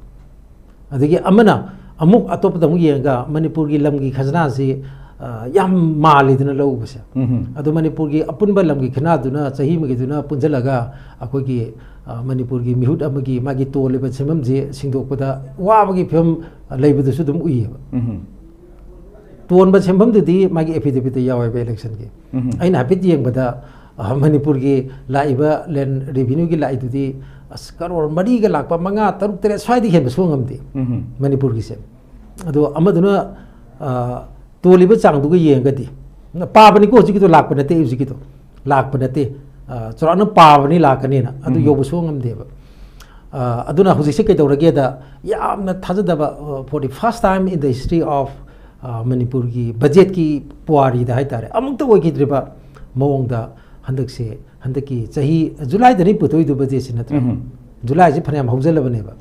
ꯑꯗꯒꯤ ꯑꯃꯅ ꯑꯃꯨꯛ ꯑꯇꯣꯞꯄꯗ ꯑꯃꯨꯛ ꯌꯦꯡꯉꯒ ꯃꯅꯤꯄꯨꯔꯒꯤ ꯂꯝꯒꯤ ꯈꯖꯅꯥꯁꯤ, ꯑ, ꯌꯥꯝ ꯃꯥꯜꯂꯤꯗꯅ ꯂꯧꯕꯁꯦ꯫ ꯎꯝ꯫ ꯑꯗꯣ ꯃꯅꯤꯄꯨꯔꯒꯤ ꯑꯄꯨꯟꯕ ꯂꯝꯒꯤ ꯈꯖꯅꯥꯗꯨꯅ ꯆꯍꯤ ꯑꯃꯒꯤꯗꯨꯅ ꯄꯨꯟꯁꯤꯜꯂꯒ ꯑꯩꯈꯣꯏꯒꯤ, ꯑ, ꯃꯅꯤꯄꯨꯔꯒꯤ ꯃꯤꯍꯨꯠ ꯑꯃꯒꯤ ꯃꯥꯒꯤ ꯇꯣꯜꯂꯤꯕ ꯁꯦꯟꯐꯝꯁꯦ ꯁꯤꯡꯗꯣꯛꯄꯗ ꯋꯥꯕꯒꯤ ꯐꯤꯕꯝ ꯂꯩꯕꯗꯨꯁꯨ ꯑꯗꯨꯝ ꯎꯏꯌꯦꯕ꯫ ꯎꯝ꯫ ꯇꯣꯟꯕ ꯁꯦꯟꯐꯝꯗꯨꯗꯤ ꯃꯥꯒꯤ ꯑꯦꯐꯤꯗꯦꯕꯤꯠꯇ ꯌꯥꯎꯋꯦꯕ ꯏꯂꯦꯛꯁꯟꯒꯤ꯫ ꯎꯝ꯫ ꯑꯩꯅ ꯍꯥꯏꯐꯦꯠ ꯌꯦꯡꯕꯗ, ꯑ, ꯃꯅꯤꯄꯨꯔꯒꯤ ꯂꯥꯛꯏꯕ ꯂꯦꯟ ꯔꯦꯚꯤꯅ꯭ꯌꯨꯒꯤ ꯂꯥꯛꯏꯗꯨꯗꯤ ꯑꯁ ꯀꯔꯣꯔ ꯃꯔꯤꯒ ꯂꯥꯛꯄ ꯃꯉꯥ, ꯇꯔꯨꯛ, ꯇꯔꯦꯠ ꯁ꯭ꯋꯥꯏꯗꯒꯤ ꯍꯦꯟꯕ ꯁꯨꯡꯉꯝ ꯉꯝꯗꯦ ꯎꯝ꯫ ꯃꯅꯤꯄꯨꯔꯒꯤꯁꯦ꯫ ꯑꯗꯣ ꯑꯃꯗꯨꯅ, ꯑ, ꯇꯣꯜꯂꯤꯕ ꯆꯥꯡꯗꯨꯒ ꯌꯦꯡꯉꯒꯗꯤ, ꯄꯥꯕꯅꯤꯀꯣ ꯍꯧꯖꯤꯛꯀꯤꯗꯣ, ꯂꯥꯛꯄ ꯅꯠꯇꯦ ꯍꯧꯖꯤꯛꯀꯤꯗꯣ, ꯂꯥꯛꯄ ꯅꯠꯇꯦ꯫ ꯑ, ꯆꯥꯎꯔꯥꯛꯅ ꯄꯥꯕꯅꯤ ꯂꯥꯛꯀꯅꯤꯅ, ꯑꯗꯨ ꯎꯝ꯫ ꯌꯧꯕ ꯁꯨꯡꯉꯝ ꯉꯝꯗꯦꯕ꯫ ꯑ, ꯑꯗꯨꯅ ꯍꯧꯖꯤꯛꯁꯦ ꯀꯩꯗꯧꯔꯒꯦꯗ, ꯌꯥꯝꯅ ꯊꯥꯖꯗꯕ, ꯑ, for the first time in the history of, ꯑ, ꯃꯅꯤꯄꯨꯔꯒꯤ ꯕꯖꯦꯠꯀꯤ ꯄꯨꯋꯥꯔꯤꯗ ꯍꯥꯏꯇꯥꯔꯦ, ꯑꯃꯨꯛꯇ ꯑꯣꯏꯈꯤꯗ꯭ꯔꯤꯕ ꯃꯑꯣꯡꯗ ꯍꯟꯗꯛꯁꯦ, ꯍꯟꯗꯛꯀꯤ ꯆꯍꯤ ꯖꯨꯂꯥꯏꯗꯅꯤ ꯄꯨꯊꯣꯛꯏꯗꯨ ꯕꯖꯦꯠꯁꯤ, ꯅꯠꯇ꯭ꯔꯥ? ꯎꯝ꯫ ꯖꯨꯂꯥꯏꯁꯤ ꯐꯅꯌꯥꯝ ꯍꯧꯖꯤꯜꯂꯕꯅꯦꯕ,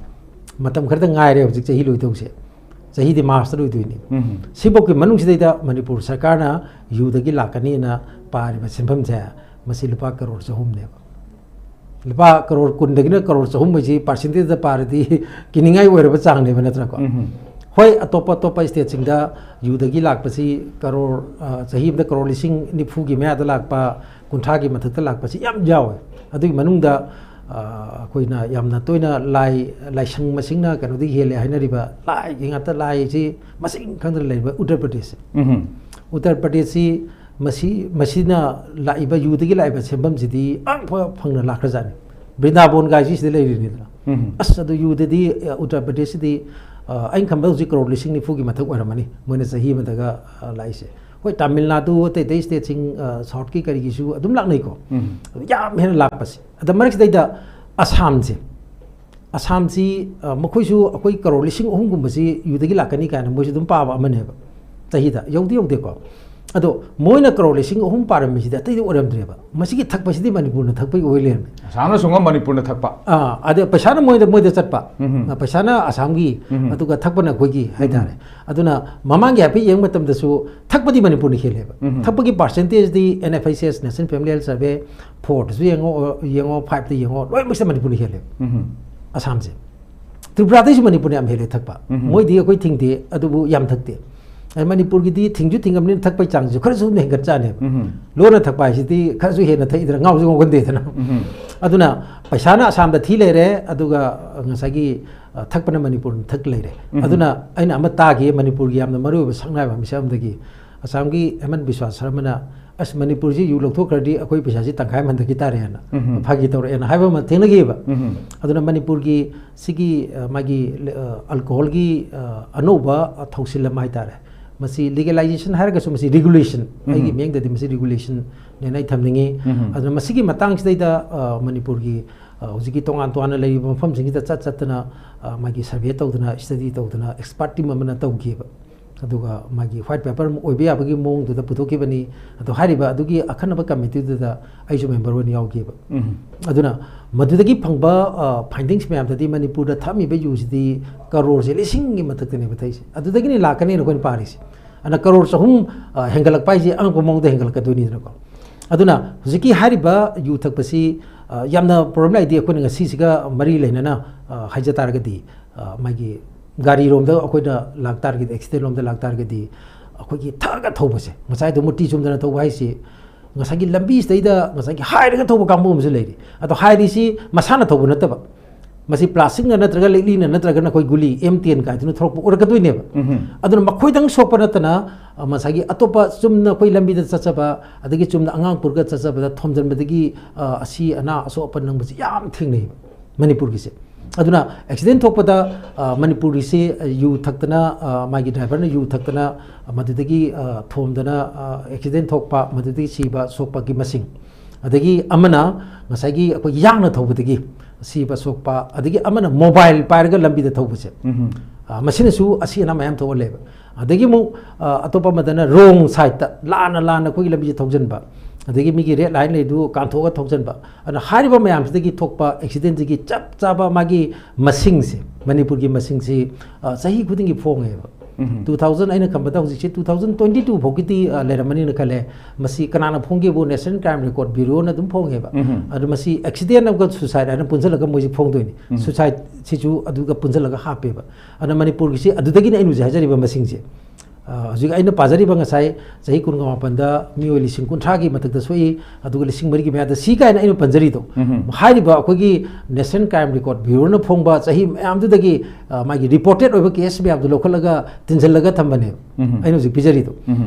ꯃꯇꯝ ꯈꯔꯇ ꯉꯥꯏꯔꯦ ꯍꯧꯖꯤꯛ ꯆꯍꯤ ꯂꯣꯏꯗꯧꯁꯦ꯫ ꯆꯍꯤꯗꯤ ꯃꯥꯔꯁꯇ ꯂꯣꯏꯗꯣꯏꯅꯦ꯫ ꯎꯝ꯫ ꯁꯤꯐꯧꯒꯤ ꯃꯅꯨꯡꯁꯤꯗꯩꯗ ꯃꯅꯤꯄꯨꯔ ꯁꯔꯀꯥꯔꯅ ꯌꯨꯗꯒꯤ ꯂꯥꯛꯀꯅꯤꯅ ꯄꯥꯔꯤꯕ ꯁꯦꯟꯐꯝꯁꯦ, ꯃꯁꯤ ꯂꯨꯄꯥ ꯀꯔꯣꯔ ꯆꯍꯨꯝꯅꯦꯕ꯫ ꯂꯨꯄꯥ ꯀꯔꯣꯔ ꯀꯨꯟꯗꯒꯤꯅ ꯀꯔꯣꯔ ꯆꯍꯨꯝ ꯍꯥꯏꯁꯤ ꯄꯥꯔꯁꯦꯟꯇꯦꯖꯇ ꯄꯥꯔꯗꯤ ꯀꯤꯅꯤꯡꯉꯥꯏ ꯑꯣꯏꯔꯕ ꯆꯥꯡꯅꯦꯕ, ꯅꯠꯇ꯭ꯔꯥꯀꯣ? ꯎꯝ꯫ ꯍꯣꯏ, ꯑꯇꯣꯞꯄ ꯑꯇꯣꯞꯄ ꯁ꯭ꯇꯦꯠꯁꯤꯡꯗ ꯌꯨꯗꯒꯤ ꯂꯥꯛꯄꯁꯤ ꯀꯔꯣꯔ, ꯑ, ꯆꯍꯤ ꯑꯃꯗ ꯀꯔꯣꯔ ꯂꯤꯁꯤꯡ ꯅꯤꯐꯨꯒꯤ ꯃꯌꯥꯗ ꯂꯥꯛꯄ, ꯀꯨꯟꯊ꯭ꯔꯥꯒꯤ ꯃꯊꯛꯇ ꯂꯥꯛꯄꯁꯤ ꯌꯥꯝ ꯌꯥꯎꯋꯦ꯫ ꯑꯗꯨꯒꯤ ꯃꯅꯨꯡꯗ ꯑꯩꯈꯣꯏꯅ ꯌꯥꯝꯅ ꯇꯣꯏꯅ ꯂꯥꯏ, ꯂꯥꯏꯁꯪ ꯃꯁꯤꯡꯅ ꯀꯩꯅꯣꯗꯒꯤ ꯍꯦꯜꯂꯦ ꯍꯥꯏꯅꯔꯤꯕ ꯂꯥꯏꯒꯤ ꯉꯥꯛꯇ, ꯂꯥꯏꯁꯤ ꯃꯁꯤꯡ ꯈꯪꯗꯅ ꯂꯩꯔꯤꯕ ꯎꯠꯇꯔ ꯄ꯭ꯔꯗꯦꯁꯁꯦ꯫ ꯎꯝ꯫ ꯎꯠꯇꯔ ꯄ꯭ꯔꯗꯦꯁꯁꯤ ꯃꯁꯤ, ꯃꯁꯤꯅ ꯂꯥꯛꯏꯕ ꯌꯨꯗꯒꯤ ꯂꯥꯛꯏꯕ ꯁꯦꯟꯐꯝꯁꯤꯗꯤ ꯑꯉꯛꯄ ꯐꯪꯅ ꯂꯥꯛꯈ꯭ꯔꯖꯥꯠꯅꯤ꯫ ꯕ꯭ꯔꯤꯟꯗꯥꯕꯣꯟ ꯒꯥꯏꯁꯤ ꯁꯤꯗ ꯂꯩꯔꯤꯅꯤꯗꯅ꯫ ꯎꯝ꯫ ꯑꯁ, ꯑꯗꯨ ꯌꯨꯗꯗꯤ, ꯑ, ꯎꯠꯇꯔ ꯄ꯭ꯔꯗꯦꯁꯁꯤꯗꯤ, ꯑ, ꯑꯩꯅ ꯈꯟꯕꯗ ꯍꯧꯖꯤꯛ ꯀꯔꯣꯔ ꯂꯤꯁꯤꯡ ꯅꯤꯐꯨꯒꯤ ꯃꯊꯛ ꯑꯣꯏꯔꯝꯃꯅꯤ ꯃꯣꯏꯅ ꯆꯍꯤ ꯑꯃꯗꯒ, ꯑ, ꯂꯥꯛꯏꯁꯦ꯫ ꯍꯣꯏ, ꯇꯥꯃꯤꯜ ꯅꯥꯗꯨ, ꯑꯇꯩ ꯑꯇꯩ ꯁ꯭ꯇꯦꯠꯁꯤꯡ, ꯑ, ꯁꯥꯎꯠꯀꯤ ꯀꯔꯤꯒꯤꯁꯨ ꯑꯗꯨꯝ ꯂꯥꯛꯅꯩꯀꯣ꯫ ꯎꯝ꯫ ꯑꯗꯨ ꯌꯥꯝ ꯍꯦꯟꯅ ꯂꯥꯛꯄꯁꯦ꯫ ꯑꯗ ꯃꯔꯛꯁꯤꯗꯩꯗ ꯑꯁꯥꯝꯁꯦ, ꯑꯁꯥꯝꯁꯤ, ꯑ, ꯃꯈꯣꯏꯁꯨ ꯑꯩꯈꯣꯏ ꯀꯔꯣꯔ ꯂꯤꯁꯤꯡ ꯑꯍꯨꯝꯒꯨꯝꯕꯁꯤ ꯌꯨꯗꯒꯤ ꯂꯥꯛꯀꯅꯤ ꯀꯥꯏꯅ ꯃꯣꯏꯁꯨ ꯑꯗꯨꯝ ꯄꯥꯕ ꯑꯃꯅꯦꯕ ꯆꯍꯤꯗ꯫ ꯌꯧꯗꯤ ꯌꯧꯗꯦꯀꯣ꯫ ꯑꯗꯣ ꯃꯣꯏꯅ ꯀꯔꯣꯔ ꯂꯤꯁꯤꯡ ꯑꯍꯨꯝ ꯄꯥꯔꯝꯃꯤꯁꯤꯗꯤ ꯑꯇꯩꯗꯤ ꯑꯣꯏꯔꯝꯗ꯭ꯔꯦꯕ꯫ ꯃꯁꯤꯒꯤ ꯊꯛꯄꯁꯤꯗꯤ ꯃꯅꯤꯄꯨꯔꯅ ꯊꯛꯄꯒꯤ ꯑꯣꯏ ꯂꯩꯔꯝꯃꯦ꯫ ꯑꯁꯥꯝꯅ ꯁꯨꯡꯉꯝ ꯃꯅꯤꯄꯨꯔꯅ ꯊꯛꯄ꯫ ꯑꯥ, ꯑꯗ ꯄꯩꯁꯥꯅ ꯃꯣꯏꯗ, ꯃꯣꯏꯗ ꯆꯠꯄ꯫ ꯎꯝ꯫ ꯑ, ꯄꯩꯁꯥꯅ ꯑꯁꯥꯝꯒꯤ, ꯎꯝ꯫ ꯑꯗꯨꯒ ꯊꯛꯄꯅ ꯑꯩꯈꯣꯏꯒꯤ ꯍꯥꯏꯇꯥꯔꯦ꯫ ꯑꯗꯨꯅ ꯃꯃꯥꯡꯒꯤ ꯍꯥꯏꯐꯦꯠ ꯌꯦꯡꯕ ꯃꯇꯝꯗꯁꯨ ꯊꯛꯄꯗꯤ ꯃꯅꯤꯄꯨꯔꯅ ꯍꯦꯜꯂꯦꯕ꯫ ꯎꯝ꯫ ꯊꯛꯄꯒꯤ ꯄꯥꯔꯁꯦꯟꯇꯦꯖꯇꯤ N F H S, National Family Health Survey, ꯐꯣꯔꯗꯁꯨ ꯌꯦꯡꯉꯣ, ꯌꯦꯡꯉꯣ, ꯐꯥꯏꯚꯇ ꯌꯦꯡꯉꯣ, ꯂꯣꯏꯅꯃꯛꯁꯤꯗ ꯃꯅꯤꯄꯨꯔꯅ ꯍꯦꯜꯂꯦꯕ꯫ ꯎꯝ꯫ ꯑꯁꯥꯝꯁꯦ꯫ ꯇ꯭ꯔꯤꯄꯨꯔꯥꯗꯩꯁꯨ ꯃꯅꯤꯄꯨꯔꯅ ꯌꯥꯝ ꯍꯦꯜꯂꯦ ꯊꯛꯄ꯫ ꯎꯝ꯫ ꯃꯣꯏꯗꯤ ꯑꯩꯈꯣꯏ ꯊꯤꯡꯗꯦ, ꯑꯗꯨꯕꯨ ꯌꯥꯝ ꯊꯛꯇꯦ꯫ ꯑꯗ ꯃꯅꯤꯄꯨꯔꯒꯤꯗꯤ ꯊꯤꯡꯁꯨ ꯊꯤꯡꯉꯕꯅꯤꯅ ꯊꯛꯄꯒꯤ ꯆꯥꯡꯁꯤꯁꯨ ꯈꯔꯁꯨ ꯑꯗꯨꯝ ꯍꯦꯟꯒꯠꯆꯥꯅꯦꯕ꯫ ꯎꯝ꯫ ꯂꯣꯟꯅ ꯊꯛꯄ ꯍꯥꯏꯁꯤꯗꯤ ꯈꯔꯁꯨ ꯍꯦꯟꯅ ꯊꯛꯏꯗꯅ, ꯉꯥꯎꯁꯨ ꯉꯥꯎꯒꯟꯗꯦꯗꯅ꯫ ꯎꯝ꯫ ꯑꯗꯨꯅ ꯄꯩꯁꯥꯅ ꯑꯁꯥꯝꯗ ꯊꯤ ꯂꯩꯔꯦ, ꯑꯗꯨꯒ ꯉꯁꯥꯏꯒꯤ, ꯑ, ꯊꯛꯄꯅ ꯃꯅꯤꯄꯨꯔꯅ ꯊꯛ ꯂꯩꯔꯦ꯫ ꯎꯝ꯫ ꯑꯗꯨꯅ ꯑꯩꯅ ꯑꯃ ꯇꯥꯈꯤ, ꯃꯅꯤꯄꯨꯔꯒꯤ ꯌꯥꯝꯅ ꯃꯔꯨꯑꯣꯏꯕ ꯁꯛꯅꯥꯏꯕ ꯃꯤꯁꯛ ꯑꯃꯗꯒꯤ, ꯑꯁꯥꯝꯒꯤ ꯍꯦꯃꯟ ꯕꯤꯁ꯭ꯋꯥ ꯁꯔꯃꯅ, "ꯑꯁ, ꯃꯅꯤꯄꯨꯔꯁꯤ ꯌꯨ ꯂꯧꯊꯣꯛꯈ꯭ꯔꯗꯤ ꯑꯩꯈꯣꯏ ꯄꯩꯁꯥꯁꯤ ꯇꯪꯈꯥꯏ ꯑꯃ ꯍꯟꯊꯈꯤ ꯇꯥꯔꯦꯅ ꯎꯝ꯫ ꯐꯥꯒꯤ ꯇꯧꯔꯛꯑꯦꯅ" ꯍꯥꯏꯕ ꯑꯃ ꯊꯦꯡꯅꯈꯤꯕ꯫ ꯎꯝ꯫ ꯑꯗꯨꯅ ꯃꯅꯤꯄꯨꯔꯒꯤ ꯁꯤꯒꯤ, ꯑ, ꯃꯥꯒꯤ, ꯑ, ꯑꯜꯀꯣꯍꯣꯜꯒꯤ, ꯑ, ꯑꯅꯧꯕ, ꯑ, ꯊꯧꯁꯤꯜ ꯑꯃ ꯍꯥꯏꯇꯥꯔꯦ꯫ ꯃꯁꯤ ꯂꯤꯒꯦꯂꯥꯏꯖꯦꯁꯟ ꯍꯥꯏꯔꯒꯁꯨ ꯃꯁꯤ ꯔꯤꯒꯨꯂꯦꯁꯟ, ꯎꯝ꯫ ꯑꯩꯒꯤ ꯃꯤꯠꯌꯦꯡꯗꯗꯤ ꯃꯁꯤ ꯔꯤꯒꯨꯂꯦꯁꯟꯅꯦꯅ ꯑꯩ ꯊꯝꯅꯤꯡꯉꯤ꯫ ꯎꯝ꯫ ꯑꯗꯨꯅ ꯃꯁꯤꯒꯤ ꯃꯇꯥꯡꯁꯤꯗꯩꯗ, ꯑ, ꯃꯅꯤꯄꯨꯔꯒꯤ, ꯑ, ꯍꯧꯖꯤꯛꯀꯤ ꯇꯣꯉꯥꯟ ꯇꯣꯉꯥꯟꯅ ꯂꯩꯔꯤꯕ ꯃꯐꯝꯁꯤꯡꯁꯤꯗ ꯆꯠ ꯆꯠꯇꯅ, ꯑ, ꯃꯥꯒꯤ ꯁꯔꯚꯦ ꯇꯧꯗꯅ, ꯁ꯭ꯇꯗꯤ ꯇꯧꯗꯅ, ꯑꯦꯛꯁꯄꯥꯔꯠ ꯇꯤꯝ ꯑꯃꯅ ꯇꯧꯈꯤꯕ꯫ ꯑꯗꯨꯒ ꯃꯥꯒꯤ ꯋꯥꯏꯠ ꯄꯦꯄꯔ ꯑꯃ ꯑꯣꯏꯕ ꯌꯥꯕꯒꯤ ꯃꯑꯣꯡꯗꯨꯗ ꯄꯨꯊꯣꯛꯈꯤꯕꯅꯤ꯫ ꯑꯗꯣ ꯍꯥꯏꯔꯤꯕ ꯑꯗꯨꯒꯤ ꯑꯈꯟꯅꯕ ꯀꯃꯤꯇꯤꯗꯨꯗ ꯑꯩꯁꯨ ꯃꯦꯝꯕꯔ ꯑꯣꯏꯅ ꯌꯥꯎꯈꯤꯕ꯫ ꯎꯝ꯫ ꯑꯗꯨꯅ ꯃꯗꯨꯗꯒꯤ ꯐꯪꯕ, ꯑ, ꯐꯥꯏꯟꯗꯤꯡꯁ ꯃꯌꯥꯝꯗꯗꯤ ꯃꯅꯤꯄꯨꯔꯗ ꯊꯛꯑꯝꯃꯤꯕ ꯌꯨꯁꯤꯗꯤ ꯀꯔꯣꯔꯁꯦ ꯂꯤꯁꯤꯡꯒꯤ ꯃꯊꯛꯇꯅꯦꯕ ꯊꯛꯏꯁꯦ꯫ ꯑꯗꯨꯗꯒꯤꯅꯤ ꯂꯥꯛꯀꯅꯤꯅ ꯑꯩꯈꯣꯏꯅ ꯄꯥꯔꯤꯁꯦ꯫ ꯑꯗꯨꯅ ꯀꯔꯣꯔ ꯆꯍꯨꯝ, ꯑ, ꯍꯦꯟꯒꯠꯂꯛꯄ ꯍꯥꯏꯁꯦ ꯑꯉꯛꯄ ꯃꯑꯣꯡꯗ ꯍꯦꯟꯒꯠꯂꯛꯀꯗꯣꯏꯅꯤꯗꯅꯀꯣ꯫ ꯑꯗꯨꯅ ꯍꯧꯖꯤꯛꯀꯤ ꯍꯥꯏꯔꯤꯕ ꯌꯨ ꯊꯛꯄꯁꯤ, ꯑ, ꯌꯥꯝꯅ ꯄ꯭ꯔꯣꯕ꯭ꯂꯦꯝ ꯂꯩꯇꯦ꯫ ꯑꯩꯈꯣꯏꯅ ꯉꯁꯤꯁꯤꯒ ꯃꯔꯤ ꯂꯩꯅꯅ, ꯑ, ꯍꯥꯏꯖ ꯇꯥꯔꯒꯗꯤ, ꯑ, ꯃꯥꯒꯤ ꯒꯥꯔꯤꯔꯣꯝꯗ ꯑꯩꯈꯣꯏꯅ ꯂꯥꯛꯇꯥꯔꯒꯗꯤ, ꯑꯦꯛꯁꯤꯗꯦꯟ ꯂꯣꯝꯗ ꯂꯥꯛꯇꯥꯔꯒꯗꯤ, ꯑꯩꯈꯣꯏꯒꯤ ꯊꯛꯑꯒ ꯊꯧꯕꯁꯦ, ꯉꯁꯥꯏꯗꯣ ꯃꯨꯔꯇꯤ ꯆꯨꯝꯗꯅ ꯊꯧꯕ ꯍꯥꯏꯁꯤ, ꯉꯁꯥꯏꯒꯤ ꯂꯝꯕꯤꯁꯤꯗꯩꯗ ꯉꯁꯥꯏꯒꯤ ꯍꯥꯏꯔꯒ ꯊꯧꯕ ꯀꯥꯡꯕꯨ ꯑꯃꯁꯨ ꯂꯩꯔꯤ꯫ ꯑꯗꯣ ꯍꯥꯏꯔꯤꯁꯤ ꯃꯁꯥꯅ ꯊꯧꯕ ꯅꯠꯇꯕ, ꯃꯁꯤ ꯄ꯭ꯂꯥꯁꯇꯤꯛꯅ ꯅꯠꯇ꯭ꯔꯒ ꯂꯤꯛꯂꯤꯅ ꯅꯠꯇ꯭ꯔꯒꯅ ꯑꯩꯈꯣꯏ ꯒꯨꯂꯤ ꯑꯦꯝ ꯇꯦꯟ ꯀꯥꯏꯗꯨꯅ ꯊꯣꯛꯂꯛꯄ ꯑꯣꯏꯔꯛꯀꯗꯣꯏꯅꯦꯕ꯫ ꯑꯗꯨꯅ ꯃꯈꯣꯏꯗꯪ ꯁꯣꯛꯄ ꯅꯠꯇꯅ, ꯑ, ꯉꯁꯥꯏꯒꯤ ꯑꯇꯣꯞꯄ ꯆꯨꯝꯅ ꯑꯩꯈꯣꯏ ꯂꯝꯕꯤꯗ ꯆꯠꯆꯕ, ꯑꯗꯒꯤ ꯆꯨꯝꯅ ꯑꯉꯥꯡ ꯄꯨꯔꯒ ꯆꯠꯆꯕꯗ ꯊꯣꯝꯖꯤꯟꯕꯗꯒꯤ, ꯑ, ꯑꯁꯤ ꯑꯅꯥ ꯑꯁꯣꯛ ꯑꯄꯟ ꯅꯪꯕꯁꯤ ꯌꯥꯝ ꯊꯦꯡꯅꯩꯕ ꯃꯅꯤꯄꯨꯔꯒꯤꯁꯦ꯫ ꯑꯗꯨꯅ ꯑꯦꯛꯁꯤꯗꯦꯟ ꯊꯣꯛꯄꯗ, ꯑ, ꯃꯅꯤꯄꯨꯔꯒꯤꯁꯤ, ꯑ, ꯌꯨ ꯊꯛꯇꯅ, ꯑ, ꯃꯥꯒꯤ ꯗ꯭ꯔꯥꯏꯚꯔꯅ ꯌꯨ ꯊꯛꯇꯅ, ꯑ, ꯃꯗꯨꯗꯒꯤ, ꯑ, ꯊꯣꯝꯗꯅ, ꯑ, ꯑꯦꯛꯁꯤꯗꯦꯟ ꯊꯣꯛꯄ, ꯃꯗꯨꯗꯒꯤ ꯁꯤꯕ ꯁꯣꯛꯄꯒꯤ ꯃꯁꯤꯡ, ꯑꯗꯒꯤ ꯑꯃꯅ ꯉꯁꯥꯏꯒꯤ ꯑꯩꯈꯣꯏ ꯌꯥꯡꯅ ꯊꯧꯕꯗꯒꯤ ꯁꯤꯕ ꯁꯣꯛꯄ, ꯑꯗꯒꯤ ꯑꯃꯅ ꯃꯣꯕꯥꯏꯜ ꯄꯥꯏꯔꯒ ꯂꯝꯕꯤꯗ ꯊꯧꯕꯁꯦ, ꯑ, ꯃꯁꯤꯅꯁꯨ ꯑꯁꯤ ꯑꯅꯥ ꯃꯌꯥꯝ ꯊꯣꯛꯍꯜꯂꯦꯕ꯫ ꯑꯗꯒꯤ ꯑꯃꯨꯛ, ꯑ, ꯑꯇꯣꯞꯄ ꯑꯃꯗꯅ ꯔꯣꯡ ꯁꯥꯏꯠꯇ ꯂꯥꯟꯅ ꯂꯥꯟꯅ ꯑꯩꯈꯣꯏꯒꯤ ꯂꯝꯕꯤꯁꯦ ꯊꯧꯖꯤꯟꯕ, ꯑꯗꯒꯤ ꯃꯤꯒꯤ ꯔꯦꯠ ꯂꯥꯏꯟ ꯂꯩꯗꯨ ꯀꯥꯟꯊꯣꯛꯑꯒ ꯊꯧꯖꯤꯟꯕ꯫ ꯑꯗꯨꯅ ꯍꯥꯏꯔꯤꯕ ꯃꯌꯥꯝꯁꯤꯗꯒꯤ ꯊꯣꯛꯄ ꯑꯦꯛꯁꯤꯗꯦꯟꯁꯤꯒꯤ ꯆꯞ ꯆꯥꯕ ꯃꯥꯒꯤ ꯃꯁꯤꯡꯁꯦ, ꯃꯅꯤꯄꯨꯔꯒꯤ ꯃꯁꯤꯡꯁꯤ, ꯑ, ꯆꯍꯤ ꯈꯨꯗꯤꯡꯒꯤ ꯐꯣꯡꯉꯦꯕ꯫ ꯇꯨ ꯊꯥꯎꯖꯟ, ꯑꯩꯅ ꯈꯟꯕꯗ ꯍꯧꯖꯤꯛꯁꯦ ꯇꯨ ꯊꯥꯎꯖꯟ ꯇ꯭ꯋꯦꯟꯇꯤ ꯇꯨ ꯐꯥꯎꯒꯤꯗꯤ, ꯑ, ꯂꯩꯔꯝꯃꯅꯤꯅ ꯈꯜꯂꯦ꯫ ꯃꯁꯤ ꯀꯅꯥꯅ ꯐꯣꯡꯒꯦꯕꯨ National Crime Record Bureauꯅ ꯑꯗꯨꯝ ꯐꯣꯡꯉꯦꯕ꯫ ꯑꯗꯣ ꯃꯁꯤ ꯑꯦꯛꯁꯤꯗꯦꯟ ꯑꯃꯒ ꯁꯨꯁꯥꯏꯠ ꯍꯥꯏꯅ ꯄꯨꯟꯁꯤꯜꯂꯒ ꯃꯣꯏꯁꯦ ꯐꯣꯡꯗꯣꯏꯅꯤ꯫ ꯁꯨꯁꯥꯏꯠꯁꯤꯁꯨ ꯑꯗꯨꯒ ꯄꯨꯟꯁꯤꯜꯂꯒ ꯍꯥꯞꯄꯦꯕ꯫ ꯑꯗꯨꯅ ꯃꯅꯤꯄꯨꯔꯒꯤꯁꯤ ꯑꯗꯨꯗꯒꯤꯅꯦ ꯑꯩꯅ ꯍꯧꯖꯤꯛ ꯍꯥꯏꯖꯔꯤꯕ ꯃꯁꯤꯡꯁꯦ꯫ ꯑ, ꯍꯧꯖꯤꯛ ꯑꯩꯅ ꯄꯥꯖꯔꯤꯕ ꯉꯁꯥꯏ ꯆꯍꯤ ꯀꯨꯟꯒ ꯃꯥꯄꯟꯗ ꯃꯤꯑꯣꯏ ꯂꯤꯁꯤꯡ ꯀꯨꯟꯊ꯭ꯔꯥꯒꯤ ꯃꯊꯛꯇ ꯁꯣꯛꯏ, ꯑꯗꯨꯒ ꯂꯤꯁꯤꯡ ꯃꯔꯤꯒꯤ ꯃꯌꯥꯗ ꯁꯤ ꯀꯥꯏꯅ ꯑꯩꯅ ꯄꯟꯖꯔꯤꯗꯣ, ꯍꯥꯏꯔꯤꯕ ꯑꯩꯈꯣꯏꯒꯤ National Crime Record Bureauꯅ ꯐꯣꯡꯕ ꯆꯍꯤ ꯃꯌꯥꯝꯗꯨꯗꯒꯤ, ꯑ, ꯃꯥꯒꯤ ꯔꯤꯄꯣꯔꯇꯦꯠ ꯑꯣꯏꯕ ꯀꯦꯁ ꯃꯌꯥꯝꯗꯣ ꯂꯧꯈꯠꯂꯒ ꯇꯤꯟꯁꯤꯜꯂꯒ ꯊꯝꯕꯅꯦꯕ ꯑꯩꯅ ꯍꯧꯖꯤꯛ ꯄꯤꯖꯔꯤꯗꯣ꯫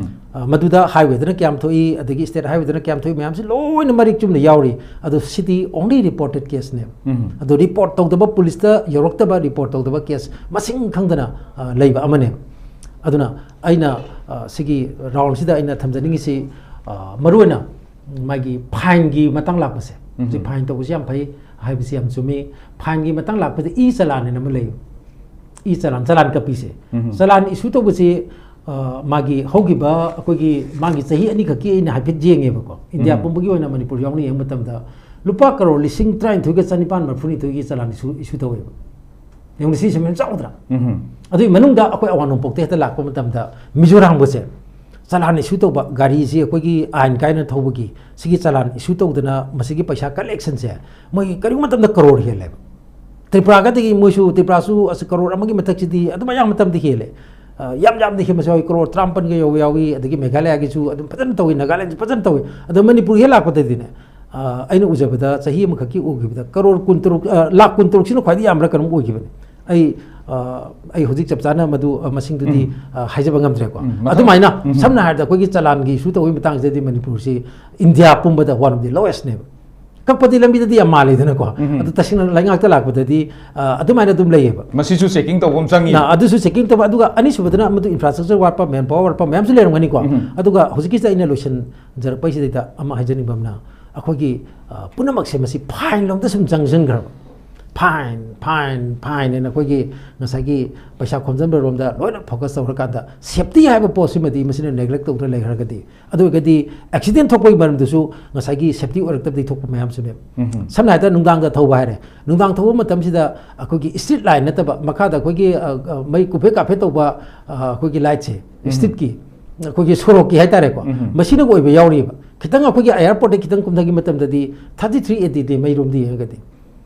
ꯑ, ꯃꯗꯨꯗ ꯍꯥꯏꯋꯦꯗꯅ ꯀꯌꯥꯝ ꯊꯣꯛꯏ, ꯑꯗꯒꯤ ꯁ꯭ꯇꯦꯠ ꯍꯥꯏꯋꯦꯗꯅ ꯀꯌꯥꯝ ꯊꯣꯛꯏ ꯃꯌꯥꯝꯁꯤ ꯂꯣꯏꯅ ꯃꯔꯤꯛ ꯆꯨꯝꯅ ꯌꯥꯎꯔꯤ꯫ ꯑꯗꯣ ꯁꯤꯗꯤ only reported caseꯅꯦꯕ꯫ ꯑꯗꯣ ꯔꯤꯄꯣꯔꯠ ꯇꯧꯗꯕ, ꯄꯨꯂꯤꯁꯇ ꯌꯧꯔꯛꯇꯕ, ꯔꯤꯄꯣꯔꯠ ꯇꯧꯗꯕ ꯀꯦꯁ ꯃꯁꯤꯡ ꯈꯪꯗꯅ, ꯑ, ꯂꯩꯕ ꯑꯃꯅꯦꯕ꯫ ꯑꯗꯨꯅ ꯑꯩꯅ, ꯑ, ꯁꯤꯒꯤ ꯔꯥꯎꯟꯁꯤꯗ ꯑꯩꯅ ꯊꯝꯖꯅꯤꯡꯉꯤꯁꯤ, ꯑ, ꯃꯔꯨꯑꯣꯏꯅ ꯃꯥꯒꯤ ꯐꯥꯏꯟꯒꯤ ꯃꯇꯥꯡ ꯂꯥꯛꯄꯁꯦ꯫ ꯍꯧꯖꯤꯛ ꯐꯥꯏꯟ ꯇꯧꯕꯁꯤ ꯌꯥꯝ ꯐꯩ ꯍꯥꯏꯕꯁꯤ ꯌꯥꯝ ꯆꯨꯝꯃꯤ꯫ ꯐꯥꯏꯟꯒꯤ ꯃꯇꯥꯡ ꯂꯥꯛꯄꯗ ꯏ ꯆꯂꯥꯟ ꯍꯥꯏꯅ ꯑꯃ ꯂꯩ꯫ ꯏ ꯆꯂꯥꯟ, ꯆꯂꯥꯟ ꯀꯛꯄꯤꯁꯦ꯫ ꯆꯂꯥꯟ ꯏꯁꯨ ꯇꯧꯕꯁꯤ, ꯑ, ꯃꯥꯒꯤ ꯍꯧꯈꯤꯕ ꯑꯩꯈꯣꯏꯒꯤ ꯃꯥꯒꯤ ꯆꯍꯤ ꯑꯅꯤꯈꯛꯀꯤ ꯑꯩꯅ ꯍꯥꯏꯐꯦꯠ ꯌꯦꯡꯉꯦꯕꯀꯣ꯫ ꯏꯟꯗꯤꯌꯥ ꯄꯨꯝꯕꯒꯤ ꯑꯣꯏꯅ ꯃꯅꯤꯄꯨꯔ ꯌꯥꯎꯅ ꯌꯦꯡꯕ ꯃꯇꯝꯗ ꯂꯨꯄꯥ ꯀꯔꯣꯔ ꯂꯤꯁꯤꯡ ꯇꯔꯥꯅꯤꯊꯣꯏꯒ ꯆꯅꯤꯄꯥꯟ ꯃꯔꯤꯐꯨꯅꯤꯊꯣꯏꯒꯤ ꯆꯂꯥꯟ ꯏꯁꯨ, ꯏꯁꯨ ꯇꯧꯋꯦꯕ꯫ ꯌꯦꯡꯉꯨꯅꯦ, ꯁꯤ ꯁꯨꯃꯥꯏꯅ ꯆꯥꯎꯗ꯭ꯔꯥ? ꯑꯗꯨꯒꯤ ꯃꯅꯨꯡꯗ ꯑꯩꯈꯣꯏ ꯑꯋꯥꯡ ꯅꯣꯡꯄꯣꯛꯇ ꯍꯦꯛꯇ ꯂꯥꯛꯄ ꯃꯇꯝꯗ ꯃꯤꯖꯣꯔꯥꯝꯒꯁꯦ ꯆꯂꯥꯟ ꯏꯁꯨ ꯇꯧꯕ, ꯒꯥꯔꯤꯁꯤ ꯑꯩꯈꯣꯏꯒꯤ ꯑꯥꯏꯟ ꯀꯥꯏꯅ ꯊꯧꯕꯒꯤ ꯁꯤꯒꯤ ꯆꯂꯥꯟ ꯏꯁꯨ ꯇꯧꯗꯅ ꯃꯁꯤꯒꯤ ꯄꯩꯁꯥ ꯀꯂꯦꯛꯁꯟꯁꯦ ꯃꯣꯏꯒꯤ ꯀꯔꯤꯒꯨꯝꯕ ꯃꯇꯝꯗ ꯀꯔꯣꯔ ꯍꯦꯜꯂꯦꯕ꯫ ꯇ꯭ꯔꯤꯄꯨꯔꯥꯒꯗꯒꯤ ꯃꯣꯏꯁꯨ, ꯇ꯭ꯔꯤꯄꯨꯔꯥꯁꯨ ꯑꯁ ꯀꯔꯣꯔ ꯑꯃꯒꯤ ꯃꯊꯛꯁꯤꯗꯤ ꯑꯗꯨꯝ ꯑꯌꯥꯝꯕ ꯃꯇꯝꯗ ꯍꯦꯜꯂꯦ꯫ ꯑ, ꯌꯥꯝ ꯌꯥꯝꯗꯤ ꯍꯦꯟꯕꯁꯨ ꯌꯥꯎꯏ, ꯀ꯭ꯔꯣꯔ ꯇꯔꯥꯃꯥꯄꯟꯒ ꯌꯧꯕ ꯌꯥꯎꯏ, ꯑꯗꯒꯤ ꯃꯦꯘꯥꯂꯌꯥꯒꯤꯁꯨ ꯑꯗꯨꯝ ꯐꯖꯅ ꯇꯧꯏ, ꯅꯥꯒꯥꯂꯦꯟꯁꯨ ꯐꯖꯅ ꯇꯧꯏ꯫ ꯑꯗꯣ ꯃꯅꯤꯄꯨꯔ ꯍꯦꯛ ꯂꯥꯛꯄꯗꯗꯤꯅꯦ, ꯑ, ꯑꯩꯅ ꯎꯖꯕꯗ ꯆꯍꯤ ꯑꯃꯈꯛꯀꯤ ꯎꯈꯤꯕꯗ ꯀꯔꯣꯔ ꯀꯨꯟꯇꯔꯨꯛ, ꯑ, ꯂꯥꯈ ꯀꯨꯟꯇꯔꯨꯛꯁꯤꯅ ꯈ꯭ꯋꯥꯏꯗꯒꯤ ꯌꯥꯝꯕ꯭ꯔꯥ ꯀꯩꯅꯣꯝ ꯑꯣꯏꯈꯤꯕꯅꯤ꯫ ꯑꯩ, ꯑ, ꯑꯩ ꯍꯧꯖꯤꯛ ꯆꯞ ꯆꯥꯅ ꯃꯗꯨ, ꯑ, ꯃꯁꯤꯡꯗꯨꯗꯤ, ꯎꯝ꯫ ꯑ, ꯍꯥꯏꯖꯕ ꯉꯝꯗ꯭ꯔꯦꯀꯣ꯫ ꯎꯝ, ꯃꯊꯪ-, ꯑꯗꯨꯃꯥꯏꯅ ꯎꯝ꯫ ꯁꯝꯅ ꯍꯥꯏꯔꯕꯗ ꯑꯩꯈꯣꯏꯒꯤ ꯆꯂꯥꯟꯒꯤ ꯏꯁꯨ ꯇꯧꯕꯒꯤ ꯃꯇꯥꯡꯁꯤꯗꯗꯤ ꯃꯅꯤꯄꯨꯔꯁꯤ ꯏꯟꯗꯤꯌꯥ ꯄꯨꯝꯕꯗ one of the lowestꯅꯦꯕ꯫ ꯀꯛꯄꯗꯤ ꯂꯝꯕꯤꯗꯗꯤ ꯌꯥꯝ ꯃꯥꯜꯂꯤꯗꯅꯀꯣ꯫ ꯎꯝ꯫ ꯑꯗꯨ ꯇꯁꯦꯡꯅ ꯂꯩꯉꯥꯛꯇ ꯂꯥꯛꯄꯗꯗꯤ, ꯑ, ꯑꯗꯨꯃꯥꯏꯅ ꯑꯗꯨꯝ ꯂꯩꯌꯦꯕ꯫ ꯃꯁꯤꯁꯨ ꯆꯦꯛꯀꯤꯡ ꯇꯧꯕ ꯑꯃ ꯆꯪꯉꯤ꯫ ꯅ, ꯑꯗꯨꯁꯨ ꯆꯦꯛꯀꯤꯡ ꯇꯧꯕ, ꯑꯗꯨꯒ ꯑꯅꯤꯁꯨꯕꯗꯅ ꯃꯗꯨ ꯏꯟꯐ꯭ꯔꯥꯁ꯭ꯇ꯭ꯔꯛꯆꯔ ꯋꯥꯠꯄ, ꯃꯦꯟ ꯄꯥꯋꯔ ꯋꯥꯠꯄ ꯃꯌꯥꯝꯁꯨ ꯂꯩꯔꯝꯒꯅꯤꯀꯣ꯫ ꯎꯝ꯫ ꯑꯗꯨꯒ ꯍꯧꯖꯤꯛꯀꯤꯁꯤꯗ ꯑꯩꯅ ꯂꯣꯏꯁꯤꯟꯖꯔꯛꯄꯩꯁꯤꯗꯩꯗ ꯑꯃ ꯍꯥꯏꯖꯅꯤꯡꯕ ꯑꯃꯅ, ꯑꯩꯈꯣꯏꯒꯤ, ꯑ, ꯄꯨꯝꯅꯃꯛꯁꯦ ꯃꯁꯤ ꯐꯥꯏꯟ ꯂꯣꯝꯗ ꯁꯨꯝ ꯆꯪꯁꯤꯟꯈ꯭ꯔꯕ꯫ ꯐꯥꯏꯟ, ꯐꯥꯏꯟ, ꯐꯥꯏꯟ ꯍꯥꯏꯅ ꯑꯩꯈꯣꯏꯒꯤ ꯉꯁꯥꯏꯒꯤ ꯄꯩꯁꯥ ꯈꯣꯝꯖꯤꯟꯕ ꯔꯣꯝꯗ ꯂꯣꯏꯅ ꯐꯣꯀꯁ ꯇꯧꯔꯀꯥꯟꯗ, ꯁꯦꯐꯇꯤ ꯍꯥꯏꯕ ꯄꯣꯠꯁꯤꯃꯗꯤ ꯃꯁꯤꯅ ꯅꯦꯒ꯭ꯂꯦꯛ ꯇꯧꯗꯅ ꯂꯩꯈ꯭ꯔꯒꯗꯤ, ꯑꯗꯨ ꯑꯣꯏꯔꯒꯗꯤ ꯑꯦꯛꯁꯤꯗꯦꯟ ꯊꯣꯛꯄꯒꯤ ꯃꯔꯝꯗꯨꯁꯨ ꯉꯁꯥꯏꯒꯤ ꯁꯦꯐꯇꯤ ꯑꯣꯏꯔꯛꯇꯕꯗꯒꯤ ꯊꯣꯛꯄ ꯃꯌꯥꯝꯁꯨꯅꯦꯕ꯫ ꯎꯝ꯫ ꯁꯝꯅ ꯍꯥꯏꯔꯕꯗ ꯅꯨꯡꯗꯥꯡꯗ ꯊꯧꯕ ꯍꯥꯏꯔꯦ, ꯅꯨꯡꯗꯥꯡ ꯊꯧꯕ ꯃꯇꯝꯁꯤꯗ ꯑꯩꯈꯣꯏꯒꯤ ꯁ꯭ꯇ꯭ꯔꯤꯠ ꯂꯥꯏꯠ ꯅꯠꯇꯕ, ꯃꯈꯥꯗ ꯑꯩꯈꯣꯏꯒꯤ, ꯑ, ꯑ, ꯃꯩ ꯀꯨꯐꯦꯠ ꯀꯥꯐꯦꯠ ꯇꯧꯕ, ꯑ, ꯑꯩꯈꯣꯏꯒꯤ ꯂꯥꯏꯠꯁꯦ, ꯎꯝ꯫ ꯁ꯭ꯇ꯭ꯔꯤꯠꯀꯤ, ꯑꯩꯈꯣꯏꯒꯤ ꯁꯣꯔꯣꯛꯀꯤ ꯍꯥꯏꯇꯥꯔꯦꯀꯣ, ꯎꯝ꯫ ꯃꯁꯤꯅ ꯑꯣꯏꯕ ꯌꯥꯎꯔꯤꯕ꯫ ꯈꯤꯇꯪ ꯑꯩꯈꯣꯏꯒꯤ ꯑꯦꯌꯥꯔꯄꯣꯔꯠꯇ ꯈꯤꯇꯪ ꯀꯨꯝꯊꯈꯤꯕ ꯃꯇꯝꯗꯗꯤ thirty three eighty ꯗꯤ ꯃꯩꯔꯣꯝꯗ ꯌꯦꯡꯉꯒꯗꯤ꯫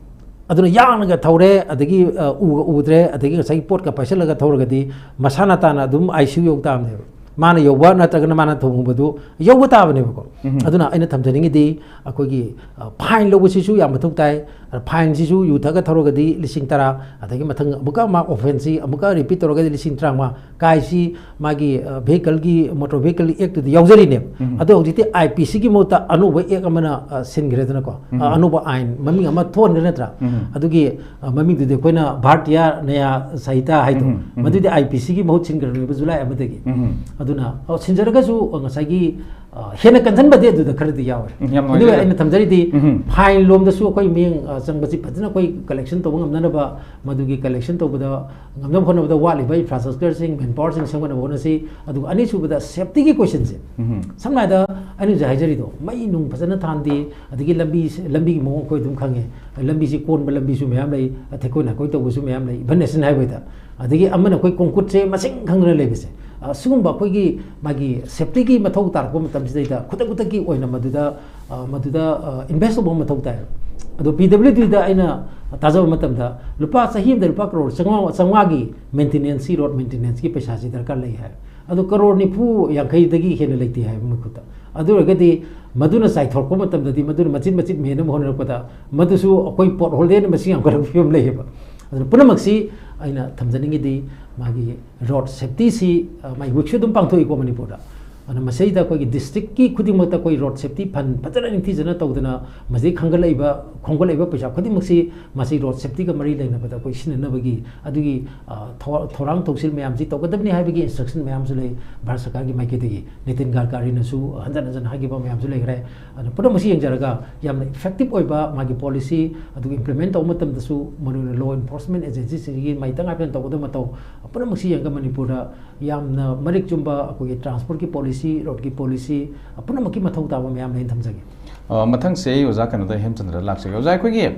ꯑꯗꯨꯅ ꯌꯥꯡꯅꯒ ꯊꯧꯔꯦ, ꯑꯗꯒꯤ, ꯑ, ꯎꯒ ꯎꯗ꯭ꯔꯦ, ꯑꯗꯒꯤ ꯉꯁꯥꯏꯒꯤ ꯄꯣꯠꯀ ꯄꯥꯏꯁꯤꯜꯂꯒ ꯊꯧꯔꯒꯗꯤ ꯃꯁꯥꯅ ꯇꯥꯅ ꯑꯗꯨꯝ ICU ꯌꯧ ꯇꯥꯕꯅꯦꯕ꯫ ꯃꯥꯅ ꯌꯧꯕ ꯅꯠꯇ꯭ꯔꯒꯅ ꯃꯥꯅ ꯊꯣꯡꯕꯗꯨ ꯌꯧꯕ ꯇꯥꯕꯅꯦꯕꯀꯣ꯫ ꯎꯝ꯫ ꯑꯗꯨꯅ ꯑꯩꯅ ꯊꯝꯖꯅꯤꯡꯉꯤꯗꯤ ꯑꯩꯈꯣꯏꯒꯤ, ꯑ, ꯐꯥꯏꯟ ꯂꯧꯕꯁꯤꯁꯨ ꯌꯥꯝ ꯃꯊꯧ ꯇꯥꯏ꯫ ꯑ, ꯐꯥꯏꯟꯁꯤꯁꯨ ꯌꯨ ꯊꯛꯑꯒ ꯊꯧꯔꯒꯗꯤ ꯂꯤꯁꯤꯡ ꯇꯔꯥ, ꯑꯗꯒꯤ ꯃꯊꯪ ꯑꯃꯨꯛꯀ ꯃꯥ ꯑꯣꯐꯦꯟꯁꯁꯤ ꯑꯃꯨꯛꯀ ꯔꯤꯄꯤꯠ ꯇꯧꯔꯒꯗꯤ ꯂꯤꯁꯤꯡ ꯇꯔꯥꯃꯉꯥ꯫ ꯀꯥꯏꯁꯤ ꯃꯥꯒꯤ, ꯑ, ꯚꯦꯍꯤꯀꯜꯒꯤ, ꯃꯣꯇꯣꯔ ꯚꯦꯍꯤꯀꯜ ꯑꯦꯛꯇꯨꯗ ꯌꯥꯎꯖꯔꯤꯅꯦꯕ꯫ ꯎꯝ꯫ ꯑꯗꯣ ꯍꯧꯖꯤꯛꯇꯤ IPCꯒꯤ ꯃꯍꯨꯠꯇ ꯑꯅꯧꯕ ꯑꯦꯛ ꯑꯃꯅ, ꯑ, ꯁꯤꯟꯈ꯭ꯔꯦꯗꯅꯀꯣ꯫ ꯑ, ꯎꯝ꯫ ꯑꯅꯧꯕ ꯑꯥꯏꯟ ꯃꯃꯤꯡ ꯑꯃ ꯊꯣꯟꯈ꯭ꯔꯦ ꯅꯠꯇ꯭ꯔꯥ? ꯎꯝ꯫ ꯑꯗꯨꯒꯤ, ꯑ, ꯃꯃꯤꯡꯗꯨꯗꯤ ꯑꯩꯈꯣꯏꯅ ꯚꯥꯔꯇꯤꯌꯥ ꯅꯌꯥ ꯁꯥꯍꯤꯇꯥ ꯍꯥꯏꯗꯣ, ꯎꯝ, ꯎꯝ꯫ ꯃꯗꯨꯗꯤ IPCꯒꯤ ꯃꯍꯨꯠ ꯁꯤꯟꯈ꯭ꯔꯅꯦꯕ ꯖꯨꯂꯥꯏ ꯑꯃꯗꯒꯤ꯫ ꯎꯝ꯫ ꯑꯗꯨꯅ, ꯑ, ꯁꯤꯟꯖꯔꯒꯁꯨ, ꯑ, ꯉꯁꯥꯏꯒꯤ, ꯑ, ꯍꯦꯟꯅ ꯀꯟꯖꯟꯕꯗꯤ ꯑꯗꯨꯗ ꯈꯔꯗꯤ ꯌꯥꯎꯔꯦ꯫ ꯎꯝ, ꯌꯥꯝ ꯑꯗꯨꯒ ꯅꯨꯡꯉꯥꯏꯖꯔꯦ꯫ ꯑꯩꯅ ꯊꯝꯖꯔꯤꯗꯤ ꯎꯝ꯫ ꯐꯥꯏꯟ ꯂꯣꯝꯗꯁꯨ ꯑꯩꯈꯣꯏ ꯃꯤꯠꯌꯦꯡ, ꯑ, ꯆꯪꯕꯁꯤ ꯐꯖꯅ ꯑꯩꯈꯣꯏ ꯀꯂꯦꯛꯁꯟ ꯇꯧꯕ ꯉꯝꯅꯅꯕ, ꯃꯗꯨꯒꯤ ꯀꯂꯦꯛꯁꯟ ꯇꯧꯕꯗ ꯉꯝꯅꯕ ꯍꯣꯠꯅꯕꯗ ꯋꯥꯠꯂꯤꯕ ꯏꯟꯐ꯭ꯔꯥꯁ꯭ꯇ꯭ꯔꯛꯆꯔꯁꯤꯡ, ꯃꯦꯟ ꯄꯥꯋꯔꯁꯤꯡ ꯁꯦꯝꯒꯠꯅꯕ ꯍꯣꯠꯅꯁꯤ꯫ ꯑꯗꯨꯒ ꯑꯅꯤꯁꯨꯕꯗ ꯁꯦꯐꯇꯤꯒꯤ ꯀꯣꯏꯁꯟꯁꯦ꯫ ꯎꯝ꯫ ꯁꯝꯅ ꯍꯥꯏꯔꯕꯗ ꯑꯩꯅ ꯍꯧꯖꯤꯛ ꯍꯥꯏꯖꯔꯤꯗꯣ, ꯃꯩ ꯅꯨꯡ ꯐꯖꯅ ꯊꯥꯟꯗꯦ, ꯑꯗꯒꯤ ꯂꯝꯕꯤꯁꯦ, ꯂꯝꯕꯤꯒꯤ ꯃꯑꯣꯡ ꯑꯩꯈꯣꯏ ꯑꯗꯨꯝ ꯈꯪꯉꯦ, ꯂꯝꯕꯤꯁꯤ ꯀꯣꯟꯕ ꯂꯝꯕꯤꯁꯨ ꯃꯌꯥꯝ ꯂꯩ, ꯊꯦꯛꯀꯣꯏ ꯅꯥꯀꯣꯏ ꯇꯧꯕꯁꯨ ꯃꯌꯥꯝ ꯂꯩ, ꯏꯚꯟ ꯅꯦꯁꯅꯦꯜ ꯍꯥꯏꯋꯦꯗ꯫ ꯑꯗꯒꯤ ꯑꯃꯅ ꯑꯩꯈꯣꯏ ꯀꯣꯡꯀ꯭ꯔꯤꯠꯁꯦ ꯃꯁꯤꯡ ꯈꯪꯗꯅ ꯂꯩꯕꯁꯦ꯫ ꯑ, ꯁꯤꯒꯨꯝꯕ ꯑꯩꯈꯣꯏꯒꯤ ꯃꯥꯒꯤ ꯁꯦꯐꯇꯤꯒꯤ ꯃꯊꯧ ꯇꯥꯔꯛꯄ ꯃꯇꯝꯁꯤꯗꯩꯗ ꯈꯨꯗꯛ ꯈꯨꯗꯛꯀꯤ ꯑꯣꯏꯅ ꯃꯗꯨꯗ, ꯑ, ꯃꯗꯨꯗ, ꯑ, ꯏꯟꯚꯦꯁ ꯇꯧꯕ ꯑꯃ ꯃꯊꯧ ꯇꯥꯏ꯫ ꯑꯗꯣ PWDꯗ ꯑꯩꯅ ꯇꯥꯖꯕ ꯃꯇꯝꯗ ꯂꯨꯄꯥ ꯆꯍꯤ ꯑꯃꯗ ꯂꯨꯄꯥ ꯀꯔꯣꯔ ꯆꯥꯝꯃꯉꯥ, ꯆꯥꯝꯃꯉꯥꯒꯤ ꯃꯦꯟꯇꯦꯅꯦꯟꯁꯀꯤ, ꯔꯣꯗ ꯃꯦꯟꯇꯦꯅꯦꯟꯁꯀꯤ ꯄꯩꯁꯥꯁꯤ ꯗꯔꯀꯥꯔ ꯂꯩ ꯍꯥꯏ꯫ ꯑꯗꯣ ꯀꯔꯣꯔ ꯅꯤꯐꯨ ꯌꯥꯡꯈꯩꯗꯒꯤ ꯍꯦꯟꯅ ꯂꯩꯇꯦ ꯍꯥꯏꯕ ꯃꯈꯨꯠꯇ꯫ ꯑꯗꯨ ꯑꯣꯏꯔꯒꯗꯤ ꯃꯗꯨꯅ ꯆꯥꯏꯊꯣꯔꯛꯄ ꯃꯇꯝꯗꯗꯤ, ꯃꯗꯨꯅ ꯃꯆꯤꯠ ꯃꯆꯤꯠ ꯃꯦꯟꯅꯕ ꯍꯣꯠꯅꯔꯛꯄꯗ, ꯃꯗꯨꯁꯨ ꯑꯩꯈꯣꯏ ꯄꯣꯠ ꯍꯣꯜꯗꯦꯅ ꯃꯁꯤꯡ ꯌꯥꯝꯈꯠꯂꯛꯄ ꯐꯤꯕꯝ ꯂꯩꯌꯦꯕ꯫ ꯑꯗꯨꯅ ꯄꯨꯝꯅꯃꯛꯁꯤ ꯑꯩꯅ ꯊꯝꯖꯅꯤꯡꯉꯤꯗꯤ, ꯃꯥꯒꯤ ꯔꯣꯗ ꯁꯦꯐꯇꯤꯁꯤ, ꯑ, ꯃꯥꯒꯤ ꯋꯤꯛꯁꯨ ꯑꯗꯨꯝ ꯄꯥꯡꯊꯣꯛꯏꯀꯣ ꯃꯅꯤꯄꯨꯔꯗ꯫ ꯑꯗꯨꯅ ꯃꯁꯤꯗꯩꯗ ꯑꯩꯈꯣꯏꯒꯤ ꯗꯤꯁꯇ꯭ꯔꯤꯛꯀꯤ ꯈꯨꯗꯤꯡꯃꯛꯇ ꯑꯩꯈꯣꯏ ꯔꯣꯗ ꯁꯦꯐꯇꯤ ꯐꯟ ꯐꯖꯅ ꯅꯤꯡꯊꯤꯖꯅ ꯇꯧꯗꯅ, ꯃꯁꯤꯗꯩ ꯈꯪꯒꯠꯂꯛꯏꯕ, ꯈꯣꯝꯒꯠꯂꯛꯏꯕ ꯄꯩꯁꯥ ꯈꯨꯗꯤꯡꯃꯛꯁꯤ ꯃꯁꯤ ꯔꯣꯗ ꯁꯦꯐꯇꯤꯒ ꯃꯔꯤ ꯂꯩꯅꯕꯗ ꯑꯩꯈꯣꯏ ꯁꯤꯖꯤꯟꯅꯅꯕꯒꯤ, ꯑꯗꯨꯒꯤ, ꯑ, ꯊꯧ-, ꯊꯧꯔꯥꯡ ꯊꯧꯁꯤꯜ ꯃꯌꯥꯝꯁꯤ ꯇꯧꯒꯗꯕꯅꯤ ꯍꯥꯏꯕꯒꯤ ꯏꯟꯁꯇ꯭ꯔꯛꯁꯟ ꯃꯌꯥꯝꯁꯨ ꯂꯩ ꯚꯥꯔꯠ ꯁꯔꯀꯥꯔꯒꯤ ꯃꯥꯏꯀꯩꯗꯒꯤ꯫ ꯅꯤꯇꯤꯟ ꯒꯗꯀꯥꯔꯤꯅꯁꯨ ꯍꯟꯖꯟ ꯍꯟꯖꯟ ꯍꯥꯏꯈꯤꯕ ꯃꯌꯥꯝꯁꯨ ꯂꯩꯈ꯭ꯔꯦ꯫ ꯑꯗꯨꯅ ꯄꯨꯝꯅꯃꯛꯁꯤ ꯌꯦꯡꯖꯔꯒ ꯌꯥꯝꯅ ꯏꯐꯦꯛꯇꯤꯞ ꯑꯣꯏꯕ ꯃꯥꯒꯤ ꯄꯣꯂꯤꯁꯤ, ꯑꯗꯨꯒ ꯏꯝꯄ꯭ꯂꯤꯃꯦꯟ ꯇꯧꯕ ꯃꯇꯝꯗꯁꯨ ꯃꯔꯨꯑꯣꯏꯅ ꯂꯣ ꯏꯟꯐꯣꯔꯁꯃꯦꯟ ꯑꯦꯖꯦꯟꯁꯤꯁꯤꯡꯒꯤ ꯃꯥꯏ ꯇꯉꯥꯏ ꯐꯗꯅ ꯇꯧꯒꯗꯕ ꯃꯊꯧ ꯄꯨꯝꯅꯃꯛꯁꯤ ꯌꯦꯡꯉꯒ ꯃꯅꯤꯄꯨꯔꯗ ꯌꯥꯝꯅ ꯃꯔꯤꯛ ꯆꯨꯝꯕ ꯑꯩꯈꯣꯏꯒꯤ ꯇ꯭ꯔꯥꯟꯁꯄꯣꯔꯠꯀꯤ ꯄꯣꯂꯤꯁꯤ, ꯔꯣꯗꯀꯤ ꯄꯣꯂꯤꯁꯤ, ꯄꯨꯝꯅꯃꯛꯀꯤ ꯃꯊꯧ ꯇꯥꯕ ꯃꯌꯥꯝ ꯂꯩꯅ ꯊꯝꯖꯒꯦ꯫ ꯑ, ꯃꯊꯪꯁꯦ ꯑꯩ ꯑꯣꯖꯥ ꯀꯩꯅꯣꯗ, ꯍꯦꯝꯆꯟꯗ꯭ꯔꯗ ꯂꯥꯛꯆꯒꯦ꯫ ꯑꯣꯖꯥ, ꯑꯩꯈꯣꯏꯒꯤ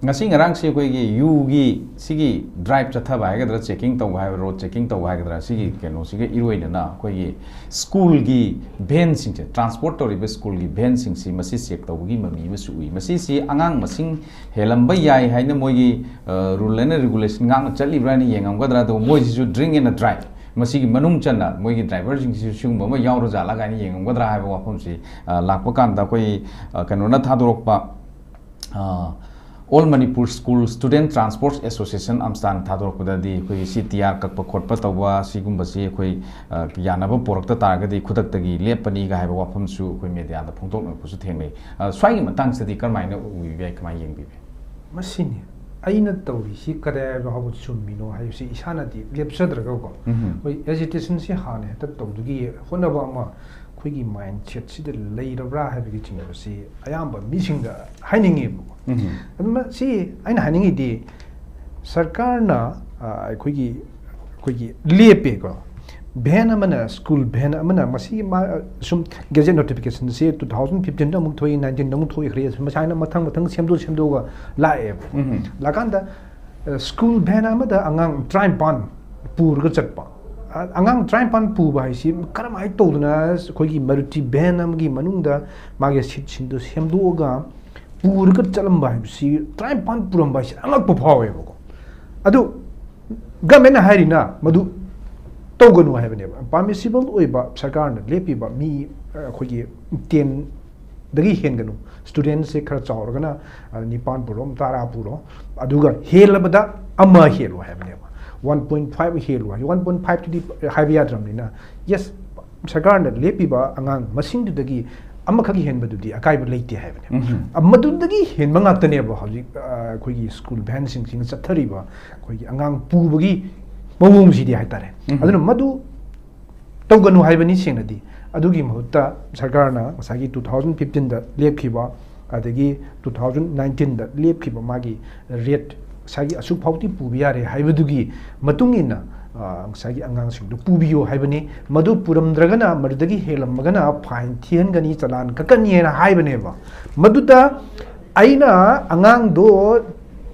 ꯉꯁꯤ ꯉꯔꯥꯡꯁꯤ ꯑꯩꯈꯣꯏꯒꯤ ꯌꯨꯒꯤ ꯁꯤꯒꯤ ꯗ꯭ꯔꯥꯏꯕ ꯆꯠꯊꯕ ꯍꯥꯏꯒꯗ꯭ꯔꯥ, ꯆꯦꯀꯤꯡ ꯇꯧꯕ ꯍꯥꯏꯕ, ꯔꯣꯗ ꯆꯦꯀꯤꯡ ꯇꯧꯕ ꯍꯥꯏꯒꯗ꯭ꯔꯥ, ꯁꯤꯒꯤ ꯀꯩꯅꯣꯁꯤꯒ ꯏꯔꯣꯏꯅꯅ ꯑꯩꯈꯣꯏꯒꯤ ꯁ꯭ꯀꯨꯜꯒꯤ ꯚꯦꯟꯁꯤꯡꯁꯦ, ꯇ꯭ꯔꯥꯟꯁꯄꯣꯔꯠ ꯇꯧꯔꯤꯕ ꯁ꯭ꯀꯨꯜꯒꯤ ꯚꯦꯟꯁꯤꯡꯁꯤ ꯃꯁꯤ ꯆꯦꯛ ꯇꯧꯕꯒꯤ ꯃꯃꯤ ꯑꯃꯁꯨ ꯎꯏ꯫ ꯃꯁꯤꯁꯤ ꯑꯉꯥꯡ ꯃꯁꯤꯡ ꯍꯦꯜꯂꯝꯕ ꯌꯥꯏ ꯍꯥꯏꯅ ꯃꯣꯏꯒꯤ, ꯑ, ꯔꯨꯜ ꯑꯦꯟ ꯔꯤꯒꯨꯂꯦꯁꯟ ꯉꯥꯛꯅ ꯆꯠꯂꯤꯕ꯭ꯔꯥ ꯍꯥꯏꯅ ꯌꯦꯡꯉꯝꯒꯗ꯭ꯔꯥ, ꯑꯗꯨꯒ ꯃꯣꯏꯁꯤꯁꯨ ꯗ꯭ꯔꯤꯡ ꯑꯦꯟ ꯗ꯭ꯔꯥꯏꯕ, ꯃꯁꯤꯒꯤ ꯃꯅꯨꯡ ꯆꯟꯅ ꯃꯣꯏꯒꯤ ꯗ꯭ꯔꯥꯏꯚꯔꯁꯤꯡꯁꯤꯁꯨ ꯁꯤꯒꯨꯝꯕ ꯑꯃ ꯌꯥꯎꯔꯖꯥꯠꯂꯥ ꯀꯥꯏꯅ ꯌꯦꯡꯉꯝꯒꯗ꯭ꯔꯥ ꯍꯥꯏꯕ ꯋꯥꯐꯝꯁꯤ, ꯑ, ꯂꯥꯛꯄ ꯀꯥꯟꯗ ꯑꯩꯈꯣꯏ, ꯑ, ꯀꯩꯅꯣꯅ ꯊꯥꯗꯣꯔꯛꯄ, ꯑ, All Manipur School Student Transport Association, ꯑꯝꯁ꯭ꯇꯥꯟ ꯊꯥꯗꯣꯔꯛꯄꯗꯗꯤ ꯑꯩꯈꯣꯏꯒꯤ ꯁꯤ ꯇꯤ ꯑꯥꯔ ꯀꯛꯄ ꯈꯣꯠꯄ ꯇꯧꯕ ꯁꯤꯒꯨꯝꯕꯁꯤ ꯑꯩꯈꯣꯏ, ꯑ, ꯌꯥꯅꯕ ꯄꯨꯔꯛꯇ ꯇꯥꯔꯒꯗꯤ ꯈꯨꯗꯛꯇꯒꯤ ꯂꯦꯞꯄꯅꯤꯒ ꯍꯥꯏꯕ ꯋꯥꯐꯝꯁꯨ ꯑꯩꯈꯣꯏ ꯃꯦꯗꯤꯌꯥꯗ ꯐꯣꯡꯗꯣꯛꯅꯔꯛꯄꯁꯨ ꯊꯦꯡꯅꯩ꯫ ꯑ, ꯁ꯭ꯋꯥꯏꯒꯤ ꯃꯇꯥꯡꯁꯤꯗꯗꯤ ꯀꯔꯝꯍꯥꯏꯅ ꯎꯕꯤꯕ ꯌꯥꯏ, ꯀꯃꯥꯏꯅ ꯌꯦꯡꯕꯤꯕ ꯌꯥꯏ? ꯃꯁꯤꯅꯤ ꯑꯩꯅ ꯇꯧꯔꯤꯁꯤ ꯀꯗꯥꯏ ꯐꯥꯎꯕ ꯆꯨꯝꯃꯤꯅꯣ ꯍꯥꯏꯕꯁꯤ ꯏꯁꯥꯅꯗꯤ ꯂꯦꯞꯆꯗ꯭ꯔꯒꯀꯣ, ꯎꯝ꯫ ꯑꯩꯈꯣꯏ ꯑꯦꯖꯤꯇꯦꯁꯟꯁꯤ ꯍꯥꯟꯅ ꯍꯦꯛꯇ ꯇꯧꯗꯨꯒꯤ ꯍꯣꯠꯅꯕ ꯑꯃ ꯑꯩꯈꯣꯏꯒꯤ ꯃꯥꯏꯟ ꯁꯦꯠꯁꯤꯗ ꯂꯩꯔꯕ꯭ꯔꯥ ꯍꯥꯏꯕꯒꯤ ꯆꯤꯡꯅꯕꯁꯤ ꯑꯌꯥꯝꯕ ꯃꯤꯁꯤꯡꯗ ꯍꯥꯏꯅꯤꯡꯉꯦꯕꯀꯣ꯫ ꯎꯝ꯫ ꯑꯗꯨ ꯃꯁꯤ ꯑꯩꯅ ꯍꯥꯏꯅꯤꯡꯉꯤꯗꯤ, ꯁꯔꯀꯥꯔꯅ, ꯑ, ꯑꯩꯈꯣꯏꯒꯤ, ꯑꯩꯈꯣꯏꯒꯤ ꯂꯦꯞꯄꯦꯀꯣ, ꯚꯦꯟ ꯑꯃꯅ, ꯁ꯭ꯀꯨꯜ ꯚꯦꯟ ꯑꯃꯅ, ꯃꯁꯤꯒꯤ ꯃꯥ-, ꯁꯨꯝ ꯒꯦꯖꯦꯠ ꯅꯣꯇꯤꯐꯤꯀꯦꯁꯟꯁꯤ two thousand fifteenꯗ ꯑꯃꯨꯛ ꯊꯣꯛꯏ, nineteenꯗ ꯑꯃꯨꯛ ꯊꯣꯛꯈ꯭ꯔꯦ, ꯁꯨꯃꯥꯏꯅ ꯃꯊꯪ ꯃꯊꯪ ꯁꯦꯝꯗꯣꯛ ꯁꯦꯝꯗꯣꯛꯑꯒ ꯂꯥꯛꯑꯦꯕ꯫ ꯎꯝ꯫ ꯂꯥꯛꯀꯥꯟꯗ, ꯑ, ꯁ꯭ꯀꯨꯜ ꯚꯦꯟ ꯑꯃꯗ ꯑꯉꯥꯡ ꯇꯔꯥꯅꯤꯄꯥꯟ ꯄꯨꯔꯒ ꯆꯠꯄ, ꯑ-, ꯑꯉꯥꯡ ꯇꯔꯥꯅꯤꯄꯥꯟ ꯄꯨꯕ ꯍꯥꯏꯁꯤ ꯀꯔꯝꯍꯥꯏꯅ ꯇꯧꯗꯅ ꯑꯩꯈꯣꯏꯒꯤ ꯃꯔꯨꯇꯤ ꯚꯦꯟ ꯑꯃꯒꯤ ꯃꯅꯨꯡꯗ ꯃꯥꯒꯤ ꯁꯤꯠꯁꯤꯡꯗꯨ ꯁꯦꯝꯗꯣꯛꯑꯒ ꯄꯨꯔꯒ ꯆꯠꯂꯝꯕ ꯍꯥꯏꯕꯁꯤ, ꯇꯔꯥꯅꯤꯄꯥꯟ ꯄꯨꯔꯝꯕ ꯍꯥꯏꯁꯤ ꯑꯉꯛꯄ ꯐꯥꯎꯋꯦꯕꯀꯣ꯫ ꯑꯗꯨ ꯒꯃꯦꯟꯅ ꯍꯥꯏꯔꯤꯅ ꯃꯗꯨ ꯇꯧꯒꯅꯨ ꯍꯥꯏꯕꯅꯦꯕ꯫ ꯄꯥꯔꯃꯤꯁꯤꯕꯜ ꯑꯣꯏꯕ ꯁꯔꯀꯥꯔꯅ ꯂꯦꯞꯄꯤꯕ ꯃꯤ, ꯑ, ꯑꯩꯈꯣꯏꯒꯤ ꯇꯦꯟꯗꯒꯤ ꯍꯦꯟꯒꯅꯨ꯫ ꯁ꯭ꯇꯨꯗꯦꯟꯁꯦ ꯈꯔ ꯆꯥꯎꯔꯒꯅ, ꯑ, ꯅꯤꯄꯥꯟ ꯄꯨꯔꯣ, ꯇꯔꯥ ꯄꯨꯔꯣ, ꯑꯗꯨꯒ ꯍꯦꯜꯂꯕꯗ ꯑꯃ ꯍꯦꯜꯂꯣ ꯍꯥꯏꯕꯅꯦꯕ꯫ ꯋꯥꯟ ꯄꯣꯏꯟ ꯐꯥꯏꯚ ꯍꯦꯜꯂꯣ ꯍꯥꯏ꯫ ꯋꯥꯟ ꯄꯣꯏꯟ ꯐꯥꯏꯚꯇꯨꯗꯤ ꯍꯥꯏꯕ ꯌꯥꯗ꯭ꯔꯕꯅꯤꯅ, ꯌꯦꯁ, ꯁꯔꯀꯥꯔꯅ ꯂꯦꯞꯄꯤꯕ ꯑꯉꯥꯡ ꯃꯁꯤꯡꯗꯨꯗꯒꯤ ꯑꯃꯈꯛ ꯍꯦꯟꯕꯗꯨꯗꯤ ꯑꯀꯥꯏꯕ ꯂꯩꯇꯦ ꯍꯥꯏꯕꯅꯦꯕ꯫ ꯎꯝꯍꯨꯝ꯫ ꯑ, ꯃꯗꯨꯗꯒꯤ ꯍꯦꯟꯕ ꯉꯥꯛꯇꯅꯦꯕ ꯍꯧꯖꯤꯛ, ꯑ, ꯑꯩꯈꯣꯏꯒꯤ ꯁ꯭ꯀꯨꯜ ꯚꯦꯟꯁꯤꯡꯁꯤꯅ ꯆꯠꯊꯔꯤꯕ ꯑꯩꯈꯣꯏꯒꯤ ꯑꯉꯥꯡ ꯄꯨꯕꯒꯤ ꯃꯑꯣꯡꯁꯤꯗꯤ ꯍꯥꯏꯇꯥꯔꯦ꯫ ꯎꯝꯍꯨꯝ꯫ ꯑꯗꯨꯅ ꯃꯗꯨ ꯇꯧꯒꯅꯨ ꯍꯥꯏꯕꯅꯤ ꯁꯦꯡꯅꯗꯤ꯫ ꯑꯗꯨꯒꯤ ꯃꯍꯨꯠꯇ ꯁꯔꯀꯥꯔꯅ ꯉꯁꯥꯏꯒꯤ two thousand fifteenꯗ ꯂꯦꯞꯈꯤꯕ, ꯑꯗꯒꯤ two thousand nineteenꯗ ꯂꯦꯞꯈꯤꯕ ꯃꯥꯒꯤ ꯔꯦꯠ, ꯉꯁꯥꯏꯒꯤ ꯑꯁꯨꯛ ꯐꯥꯎꯗꯤ ꯄꯨꯕ ꯌꯥꯔꯦ ꯍꯥꯏꯕꯗꯨꯒꯤ ꯃꯇꯨꯡ ꯏꯟꯅ, ꯑ, ꯉꯁꯥꯏꯒꯤ ꯑꯉꯥꯡꯁꯤꯡꯗꯨ ꯄꯨꯕꯤꯌꯨ ꯍꯥꯏꯕꯅꯤ꯫ ꯃꯗꯨ ꯄꯨꯔꯝꯗ꯭ꯔꯒꯅ, ꯃꯗꯨꯗꯒꯤ ꯍꯦꯜꯂꯝꯃꯒꯅ ꯐꯥꯏꯟ ꯊꯤꯍꯟꯒꯅꯤ, ꯆꯂꯥꯟ ꯀꯛꯀꯅꯤ ꯍꯥꯏꯅ ꯍꯥꯏꯕꯅꯦꯕ꯫ ꯃꯗꯨꯗ ꯑꯩꯅ ꯑꯉꯥꯡꯗꯣ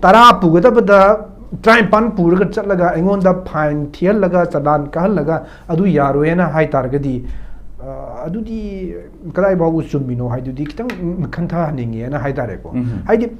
ꯇꯔꯥ ꯄꯨꯒꯗꯕꯗ ꯇꯔꯥꯅꯤꯄꯥꯟ ꯄꯨꯔꯒ ꯆꯠꯂꯒ ꯑꯩꯉꯣꯟꯗ ꯐꯥꯏꯟ ꯊꯤꯍꯜꯂꯒ, ꯆꯂꯥꯟ ꯀꯛꯍꯜꯂꯒ ꯑꯗꯨ ꯌꯥꯔꯣꯏꯅ ꯍꯥꯏ ꯇꯥꯔꯒꯗꯤ, ꯑ, ꯑꯗꯨꯗꯤ ꯀꯗꯥꯏ ꯐꯥꯎꯕ ꯆꯨꯝꯃꯤꯅꯣ ꯍꯥꯏꯗꯨꯗꯤ ꯈꯤꯇꯪ ꯈꯟꯊꯍꯟꯅꯤꯡꯉꯦꯅ ꯍꯥꯏ ꯇꯥꯔꯦꯀꯣ꯫ ꯎꯝꯍꯨꯝ꯫ ꯍꯥꯏꯗꯤ,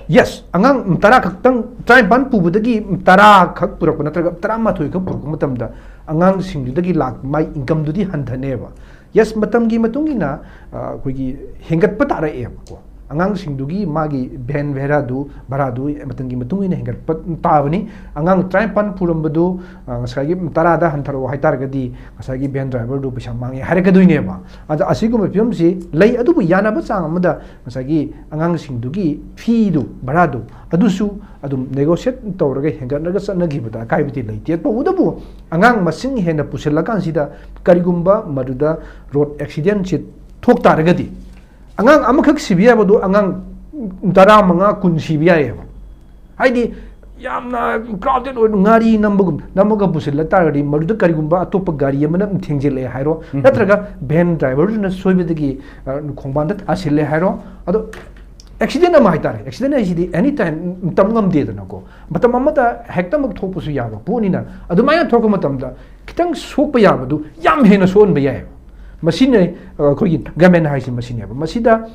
ꯌꯦꯁ, ꯑꯉꯥꯡ ꯇꯔꯥ ꯈꯛꯇꯪ, ꯇꯔꯥꯅꯤꯄꯥꯟ ꯄꯨꯕꯗꯒꯤ ꯇꯔꯥ ꯈꯛ ꯄꯨꯔꯛꯄ ꯅꯠꯇ꯭ꯔꯒ ꯇꯔꯥꯃꯥꯊꯣꯏ ꯈꯛ ꯄꯨꯔꯛꯄ ꯃꯇꯝꯗ ꯑꯉꯥꯡꯁꯤꯡꯗꯨꯗꯒꯤ ꯂꯥꯛ-, ꯃꯥꯏ ꯏꯟꯀꯝꯗꯨꯗꯤ ꯍꯟꯊꯅꯦꯕ꯫ ꯌꯦꯁ, ꯃꯇꯝꯒꯤ ꯃꯇꯨꯡ ꯏꯟꯅ, ꯑ, ꯑꯩꯈꯣꯏꯒꯤ ꯍꯦꯟꯒꯠꯄ ꯇꯥꯔꯛꯑꯦꯕꯀꯣ꯫ ꯑꯉꯥꯡꯁꯤꯡꯗꯨꯒꯤ ꯃꯥꯒꯤ ꯚꯦꯟ ꯚꯦꯔꯥꯗꯨ, ꯚꯔꯥꯗꯨ ꯃꯇꯝꯒꯤ ꯃꯇꯨꯡ ꯏꯟꯅ ꯍꯦꯟꯒꯠꯄ ꯇꯥꯕꯅꯤ꯫ ꯑꯉꯥꯡ ꯇꯔꯥꯅꯤꯄꯥꯟ ꯄꯨꯔꯝꯕꯗꯨ, ꯑ, ꯉꯁꯥꯏꯒꯤ ꯇꯔꯥꯗ ꯍꯟꯊꯔꯛꯑꯣ ꯍꯥꯏ ꯇꯥꯔꯒꯗꯤ, ꯉꯁꯥꯏꯒꯤ ꯚꯦꯟ ꯗ꯭ꯔꯥꯏꯚꯔꯗꯨ ꯄꯩꯁꯥ ꯃꯥꯡꯉꯦ ꯍꯥꯏꯔꯛꯀꯗꯣꯏꯅꯦꯕ꯫ ꯑꯗ ꯑꯁꯤꯒꯨꯝꯕ ꯐꯤꯕꯝꯁꯤ ꯂꯩ, ꯑꯗꯨꯕꯨ ꯌꯥꯅꯕ ꯆꯥꯡ ꯑꯃꯗ ꯉꯁꯥꯏꯒꯤ ꯑꯉꯥꯡꯁꯤꯡꯗꯨꯒꯤ ꯐꯤꯗꯨ, ꯚꯔꯥꯗꯨ, ꯑꯗꯨꯁꯨ ꯑꯗꯨꯝ ꯅꯦꯒꯣꯁꯤꯌꯦꯠ ꯇꯧꯔꯒ ꯍꯦꯟꯒꯠꯂꯒ ꯆꯠꯅꯈꯤꯕꯗ ꯑꯀꯥꯏꯕꯗꯤ ꯂꯩꯇꯦ꯫ ꯇꯧꯕꯇꯕꯨ ꯑꯉꯥꯡ ꯃꯁꯤꯡ ꯍꯦꯟꯅ ꯄꯨꯁꯤꯜꯂꯀꯥꯟꯁꯤꯗ ꯀꯔꯤꯒꯨꯝꯕ ꯃꯗꯨꯗ ꯔꯣꯗ ꯑꯦꯛꯁꯤꯗꯦꯟꯁꯤ ꯊꯣꯛ ꯇꯥꯔꯒꯗꯤ, ꯑꯉꯥꯡ ꯑꯃꯈꯛ ꯁꯤꯕ ꯌꯥꯕꯗꯣ ꯑꯉꯥꯡ ꯇꯔꯥꯃꯉꯥ, ꯀꯨꯟ ꯁꯤꯕ ꯌꯥꯏꯌꯦꯕ꯫ ꯍꯥꯏꯗꯤ ꯌꯥꯝꯅ ꯀ꯭ꯔꯥꯎꯗꯦꯠ ꯑꯣꯏꯅ ꯉꯥꯔꯤ ꯅꯝꯕꯒꯨꯝ ꯅꯝꯃꯒ ꯄꯨꯁꯤꯜꯂ ꯇꯥꯔꯒꯗꯤ, ꯃꯗꯨꯗ ꯀꯔꯤꯒꯨꯝꯕ ꯑꯇꯣꯞꯄ ꯒꯥꯔꯤ ꯑꯃꯅ ꯊꯦꯡꯖꯤꯜꯂꯛꯑꯦ ꯍꯥꯏꯔꯣ, ꯎꯝ꯫ ꯅꯠꯇ꯭ꯔꯒ ꯚꯦꯟ ꯗ꯭ꯔꯥꯏꯚꯔꯗꯨꯅ ꯁꯣꯏꯕꯗꯒꯤ, ꯑ, ꯈꯣꯡꯕꯥꯟꯗ ꯇꯥꯁꯤꯜꯂꯦ ꯍꯥꯏꯔꯣ, ꯑꯗꯣ ꯑꯦꯛꯁꯤꯗꯦꯟ ꯑꯃ ꯍꯥꯏꯇꯥꯔꯦ, ꯑꯦꯛꯁꯤꯗꯦꯟ ꯍꯥꯏꯁꯤꯗꯤ ꯑꯦꯅꯤ ꯇꯥꯏꯝ ꯇꯝ ꯉꯝꯗꯦꯗꯅꯀꯣ, ꯃꯇꯝ ꯑꯃꯗ ꯍꯦꯛꯇꯃꯛ ꯊꯣꯛꯄꯁꯨ ꯌꯥꯕ ꯄꯣꯠꯅꯤꯅ, ꯑꯗꯨꯃꯥꯏꯅ ꯊꯣꯛꯄ ꯃꯇꯝꯗ ꯈꯤꯇꯪ ꯁꯣꯛꯄ ꯌꯥꯕꯗꯨ ꯌꯥꯝ ꯍꯦꯟꯅ ꯁꯣꯛꯍꯟꯕ ꯌꯥꯏꯌꯦꯕ꯫ ꯃꯁꯤꯅ, ꯑ, ꯑꯩꯈꯣꯏꯒꯤ ꯒꯃꯦꯟ ꯍꯥꯏꯁꯤ ꯃꯁꯤꯅꯦꯕ꯫ ꯃꯁꯤꯗ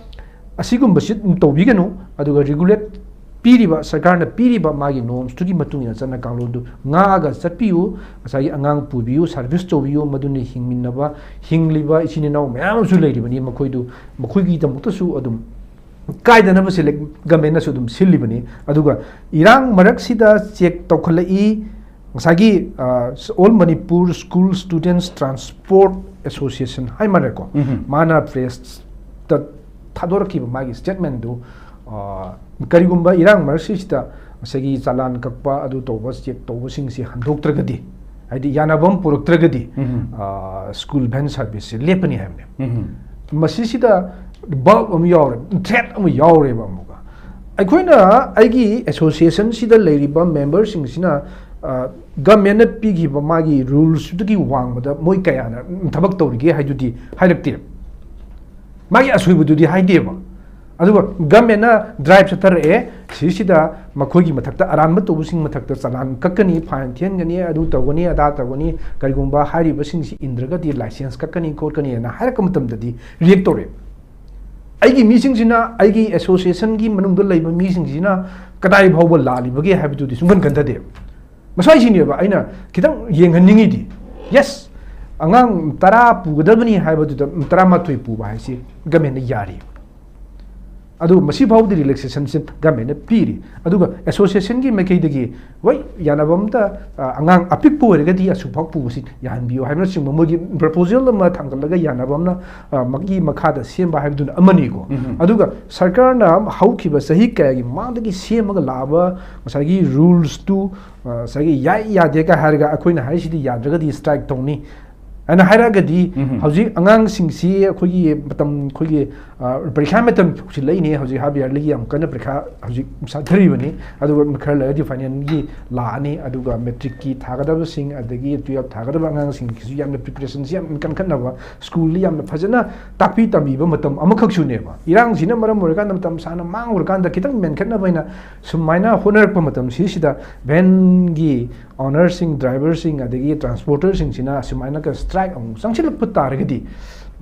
ꯑꯁꯤꯒꯨꯝꯕꯁꯤ ꯑꯗꯨꯝ ꯇꯧꯕꯤꯒꯅꯨ꯫ ꯑꯗꯨꯒ regulate ꯄꯤꯔꯤꯕ, ꯁꯔꯀꯥꯔꯅ ꯄꯤꯔꯤꯕ ꯃꯥꯒꯤ normsꯇꯨꯒꯤ ꯃꯇꯨꯡ ꯏꯟꯅ ꯆꯠꯅ ꯀꯥꯡꯂꯣꯟꯗꯨ ꯉꯥꯛꯑꯒ ꯆꯠꯄꯤꯌꯨ꯫ ꯉꯁꯥꯏꯒꯤ ꯑꯉꯥꯡ ꯄꯨꯕꯤꯌꯨ, service ꯇꯧꯕꯤꯌꯨ, ꯃꯗꯨꯅ ꯍꯤꯡꯃꯤꯟꯅꯕ, ꯍꯤꯡꯂꯤꯕ ꯏꯆꯤꯟ ꯏꯅꯥꯎ ꯃꯌꯥꯝ ꯑꯃꯁꯨ ꯂꯩꯔꯤꯕꯅꯤ, ꯃꯈꯣꯏꯗꯨ, ꯃꯈꯣꯏꯒꯤꯗꯃꯛꯇꯁꯨ ꯑꯗꯨꯝ ꯀꯥꯏꯗꯅꯕꯁꯦ ꯂꯩ-, governmentꯅꯁꯨ ꯑꯗꯨꯝ ꯁꯤꯜꯂꯤꯕꯅꯤ꯫ ꯑꯗꯨꯒ ꯏꯔꯥꯡ ꯃꯔꯛꯁꯤꯗ check ꯇꯧꯈꯠꯂꯛꯏ꯫ ꯉꯁꯥꯏꯒꯤ, ꯑ, All Manipur School Students Transport Association ꯍꯥꯏ ꯃꯥꯜꯂꯦꯀꯣ, ꯎꯝꯍꯨꯝ꯫ ꯃꯥꯅ pressꯇ ꯊꯥꯗꯣꯔꯛꯈꯤꯕ ꯃꯥꯒꯤ statementꯗꯨ, ꯑ, ꯀꯔꯤꯒꯨꯝꯕ ꯏꯔꯥꯡ ꯃꯔꯛꯁꯤꯗ ꯉꯁꯥꯏꯒꯤ ꯆꯂꯥꯟ ꯀꯛꯄ, ꯑꯗꯨ ꯇꯧꯕ, check ꯇꯧꯕꯁꯤꯡꯁꯤ ꯍꯟꯗꯣꯛꯇ꯭ꯔꯒꯗꯤ, ꯍꯥꯏꯗꯤ ꯌꯥꯅꯕ ꯑꯃ ꯄꯨꯔꯛꯇ꯭ꯔꯒꯗꯤ, ꯎꯝꯍꯨꯝ꯫ ꯑ, school van serviceꯁꯦ ꯂꯦꯞꯄꯅꯤ ꯍꯥꯏꯕꯅꯦ꯫ ꯎꯝꯍꯨꯝ꯫ ꯃꯁꯤꯁꯤꯗ bulb ꯑꯃ ꯌꯥꯎꯔꯦ, threat ꯑꯃ ꯌꯥꯎꯔꯦꯕ ꯑꯃꯨꯛꯀ꯫ ꯑꯩꯈꯣꯏꯅ ꯑꯩꯒꯤ associationꯁꯤꯗ ꯂꯩꯔꯤꯕ memberꯁꯤꯡꯁꯤꯅ, ꯑ, governmentꯅ ꯄꯤꯈꯤꯕ ꯃꯥꯒꯤ rulesꯇꯨꯒꯤ ꯋꯥꯡꯃꯗ ꯃꯣꯏ ꯀꯌꯥꯅ ꯊꯕꯛ ꯇꯧꯔꯤꯒꯦ ꯍꯥꯏꯗꯨꯗꯤ ꯍꯥꯏꯔꯛꯇꯦ꯫ ꯃꯥꯒꯤ ꯑꯁꯣꯏꯕꯗꯨꯗꯤ ꯍꯥꯏꯗꯦꯕ꯫ ꯑꯗꯨꯒ governmentꯅ drive ꯆꯠꯊꯔꯛꯑꯦ, ꯁꯤꯁꯤꯗ ꯃꯈꯣꯏꯒꯤ ꯃꯊꯛꯇ, ꯑꯔꯥꯟꯕ ꯇꯧꯕꯁꯤꯡ ꯃꯊꯛꯇ ꯆꯂꯥꯟ ꯀꯛꯀꯅꯤ, fine ꯊꯤꯍꯟꯒꯅꯤ, ꯑꯗꯨ ꯇꯧꯒꯅꯤ, ꯑꯗꯥ ꯇꯧꯒꯅꯤ, ꯀꯔꯤꯒꯨꯝꯕ ꯍꯥꯏꯔꯤꯕꯁꯤꯡꯁꯤ ꯏꯟꯗ꯭ꯔꯒꯗꯤ licence ꯀꯛꯀꯅꯤ ꯈꯣꯠꯀꯅꯤ ꯍꯥꯏꯅ ꯍꯥꯏꯔꯛꯄ ꯃꯇꯝꯗꯗꯤ react ꯇꯧꯔꯛꯑꯦ꯫ ꯑꯩꯒꯤ ꯃꯤꯁꯤꯡꯁꯤꯅ, ꯑꯩꯒꯤ associationꯒꯤ ꯃꯅꯨꯡꯗ ꯂꯩꯕ ꯃꯤꯁꯤꯡꯁꯤꯅ ꯀꯗꯥꯏ ꯐꯥꯎꯕ ꯂꯥꯜꯂꯤꯕꯒꯦ ꯍꯥꯏꯕꯗꯨꯗꯤ ꯁꯨꯡꯈꯟ ꯈꯟꯊꯗꯦꯕ꯫ ꯃꯁꯥꯏꯁꯤꯅꯦꯕ ꯑꯩꯅ ꯈꯤꯇꯪ ꯌꯦꯡꯍꯟꯅꯤꯡꯉꯤꯗꯤ꯫ Yes, ꯑꯉꯥꯡ ꯇꯔꯥ ꯄꯨꯒꯗꯕꯅꯤ ꯍꯥꯏꯕꯗꯨꯗ ꯇꯔꯥꯃꯥꯊꯣꯏ ꯄꯨꯕ ꯍꯥꯏꯁꯤ governmentꯅ ꯌꯥꯔꯤ꯫ ꯑꯗꯨ ꯃꯁꯤ ꯐꯥꯎꯕꯗꯤ relaxationꯁꯤ governmentꯅ ꯄꯤꯔꯤ꯫ ꯑꯗꯨꯒ associationꯒꯤ ꯃꯥꯏꯀꯩꯗꯒꯤ, ꯍꯣꯏ, ꯌꯥꯅꯕ ꯑꯝꯇ, ꯑ, ꯑꯉꯥꯡ ꯑꯄꯤꯛꯄ ꯑꯣꯏꯔꯒꯗꯤ ꯑꯁꯨꯛ ꯐꯥꯎ ꯄꯨꯕꯁꯤ ꯌꯥꯍꯟꯕꯤꯌꯨ ꯍꯥꯏꯕꯅꯆꯤꯡꯕ ꯃꯣꯏꯒꯤ proposal ꯑꯃ ꯊꯥꯡꯒꯠꯂꯒ ꯌꯥꯅꯕ ꯑꯃꯅ, ꯑ, ꯃꯥꯒꯤ ꯃꯈꯥꯗ ꯁꯦꯝꯕ ꯍꯥꯏꯕꯗꯨꯅ ꯑꯃꯅꯤꯀꯣ꯫ ꯎꯝ꯫ ꯑꯗꯨꯒ ꯁꯔꯀꯥꯔꯅ ꯍꯧꯈꯤꯕ ꯆꯍꯤ ꯀꯌꯥꯒꯤ ꯃꯃꯥꯡꯗꯒꯤ ꯁꯦꯝꯃꯒ ꯂꯥꯛꯑꯕ ꯉꯁꯥꯏꯒꯤ rulesꯇꯨ, ꯑ, ꯉꯁꯥꯏꯒꯤ ꯌꯥꯏ ꯌꯥꯗꯦꯒ ꯍꯥꯏꯔꯒ ꯑꯩꯈꯣꯏꯅ ꯍꯥꯏꯁꯤꯗꯤ ꯌꯥꯗ꯭ꯔꯒꯗꯤ strike ꯇꯧꯅꯤ ꯍꯥꯏꯅ ꯍꯥꯏꯔꯛꯑꯒꯗꯤ, ꯎꯝ꯫ ꯍꯧꯖꯤꯛ ꯑꯉꯥꯡꯁꯤꯡꯁꯤ ꯑꯩꯈꯣꯏꯒꯤ ꯃꯇꯝ, ꯑꯩꯈꯣꯏꯒꯤ, ꯑ, ꯄꯔꯤꯈꯥ ꯃꯇꯝ ꯍꯧꯖꯤꯛꯂꯛꯏꯅꯦ꯫ ꯍꯧꯖꯤꯛ half yearlyꯒꯤ ꯌꯥꯝ ꯀꯟꯅ ꯄꯔꯤꯈꯥ ꯍꯧꯖꯤꯛ ꯆꯠꯊꯔꯤꯕꯅꯤ꯫ ꯑꯗꯨꯒ ꯈꯔ ꯂꯩꯔꯗꯤ finalꯒꯤ ꯂꯥꯛꯑꯅꯤ꯫ ꯑꯗꯨꯒ matricꯀꯤ ꯊꯥꯒꯗꯕꯁꯤꯡ, ꯑꯗꯒꯤ twelve ꯊꯥꯒꯗꯕ ꯑꯉꯥꯡꯁꯤꯡꯒꯤꯁꯨ ꯌꯥꯝꯅ preparationꯁꯤ ꯌꯥꯝ ꯀꯟꯈꯠꯅꯕ, schoolꯗ ꯌꯥꯝꯅ ꯐꯖꯅ ꯇꯥꯛꯄꯤ ꯇꯝꯕꯤꯕ ꯃꯇꯝ ꯑꯃꯈꯛꯁꯨꯅꯦꯕ꯫ ꯏꯔꯥꯡꯁꯤꯅ ꯃꯔꯝ ꯑꯣꯏꯔꯀꯥꯟꯗ ꯃꯇꯝ ꯁꯥꯡꯅ ꯃꯥꯡꯉꯨꯔꯀꯥꯟꯗ ꯈꯤꯇꯪ ꯃꯦꯟꯈꯠꯅꯕ ꯍꯥꯏꯅ ꯁꯨꯃꯥꯏꯅ ꯍꯣꯠꯅꯔꯛꯄ ꯃꯇꯝꯁꯤꯁꯤꯗ vanꯒꯤ ownerꯁꯤꯡ, driverꯁꯤꯡ, ꯑꯗꯒꯤ transporterꯁꯤꯡꯁꯤꯅ ꯑꯁꯨꯃꯥꯏꯅꯒ strike ꯑꯃꯨꯛ ꯆꯪꯁꯤꯜꯂꯛꯄ ꯇꯥꯔꯒꯗꯤ,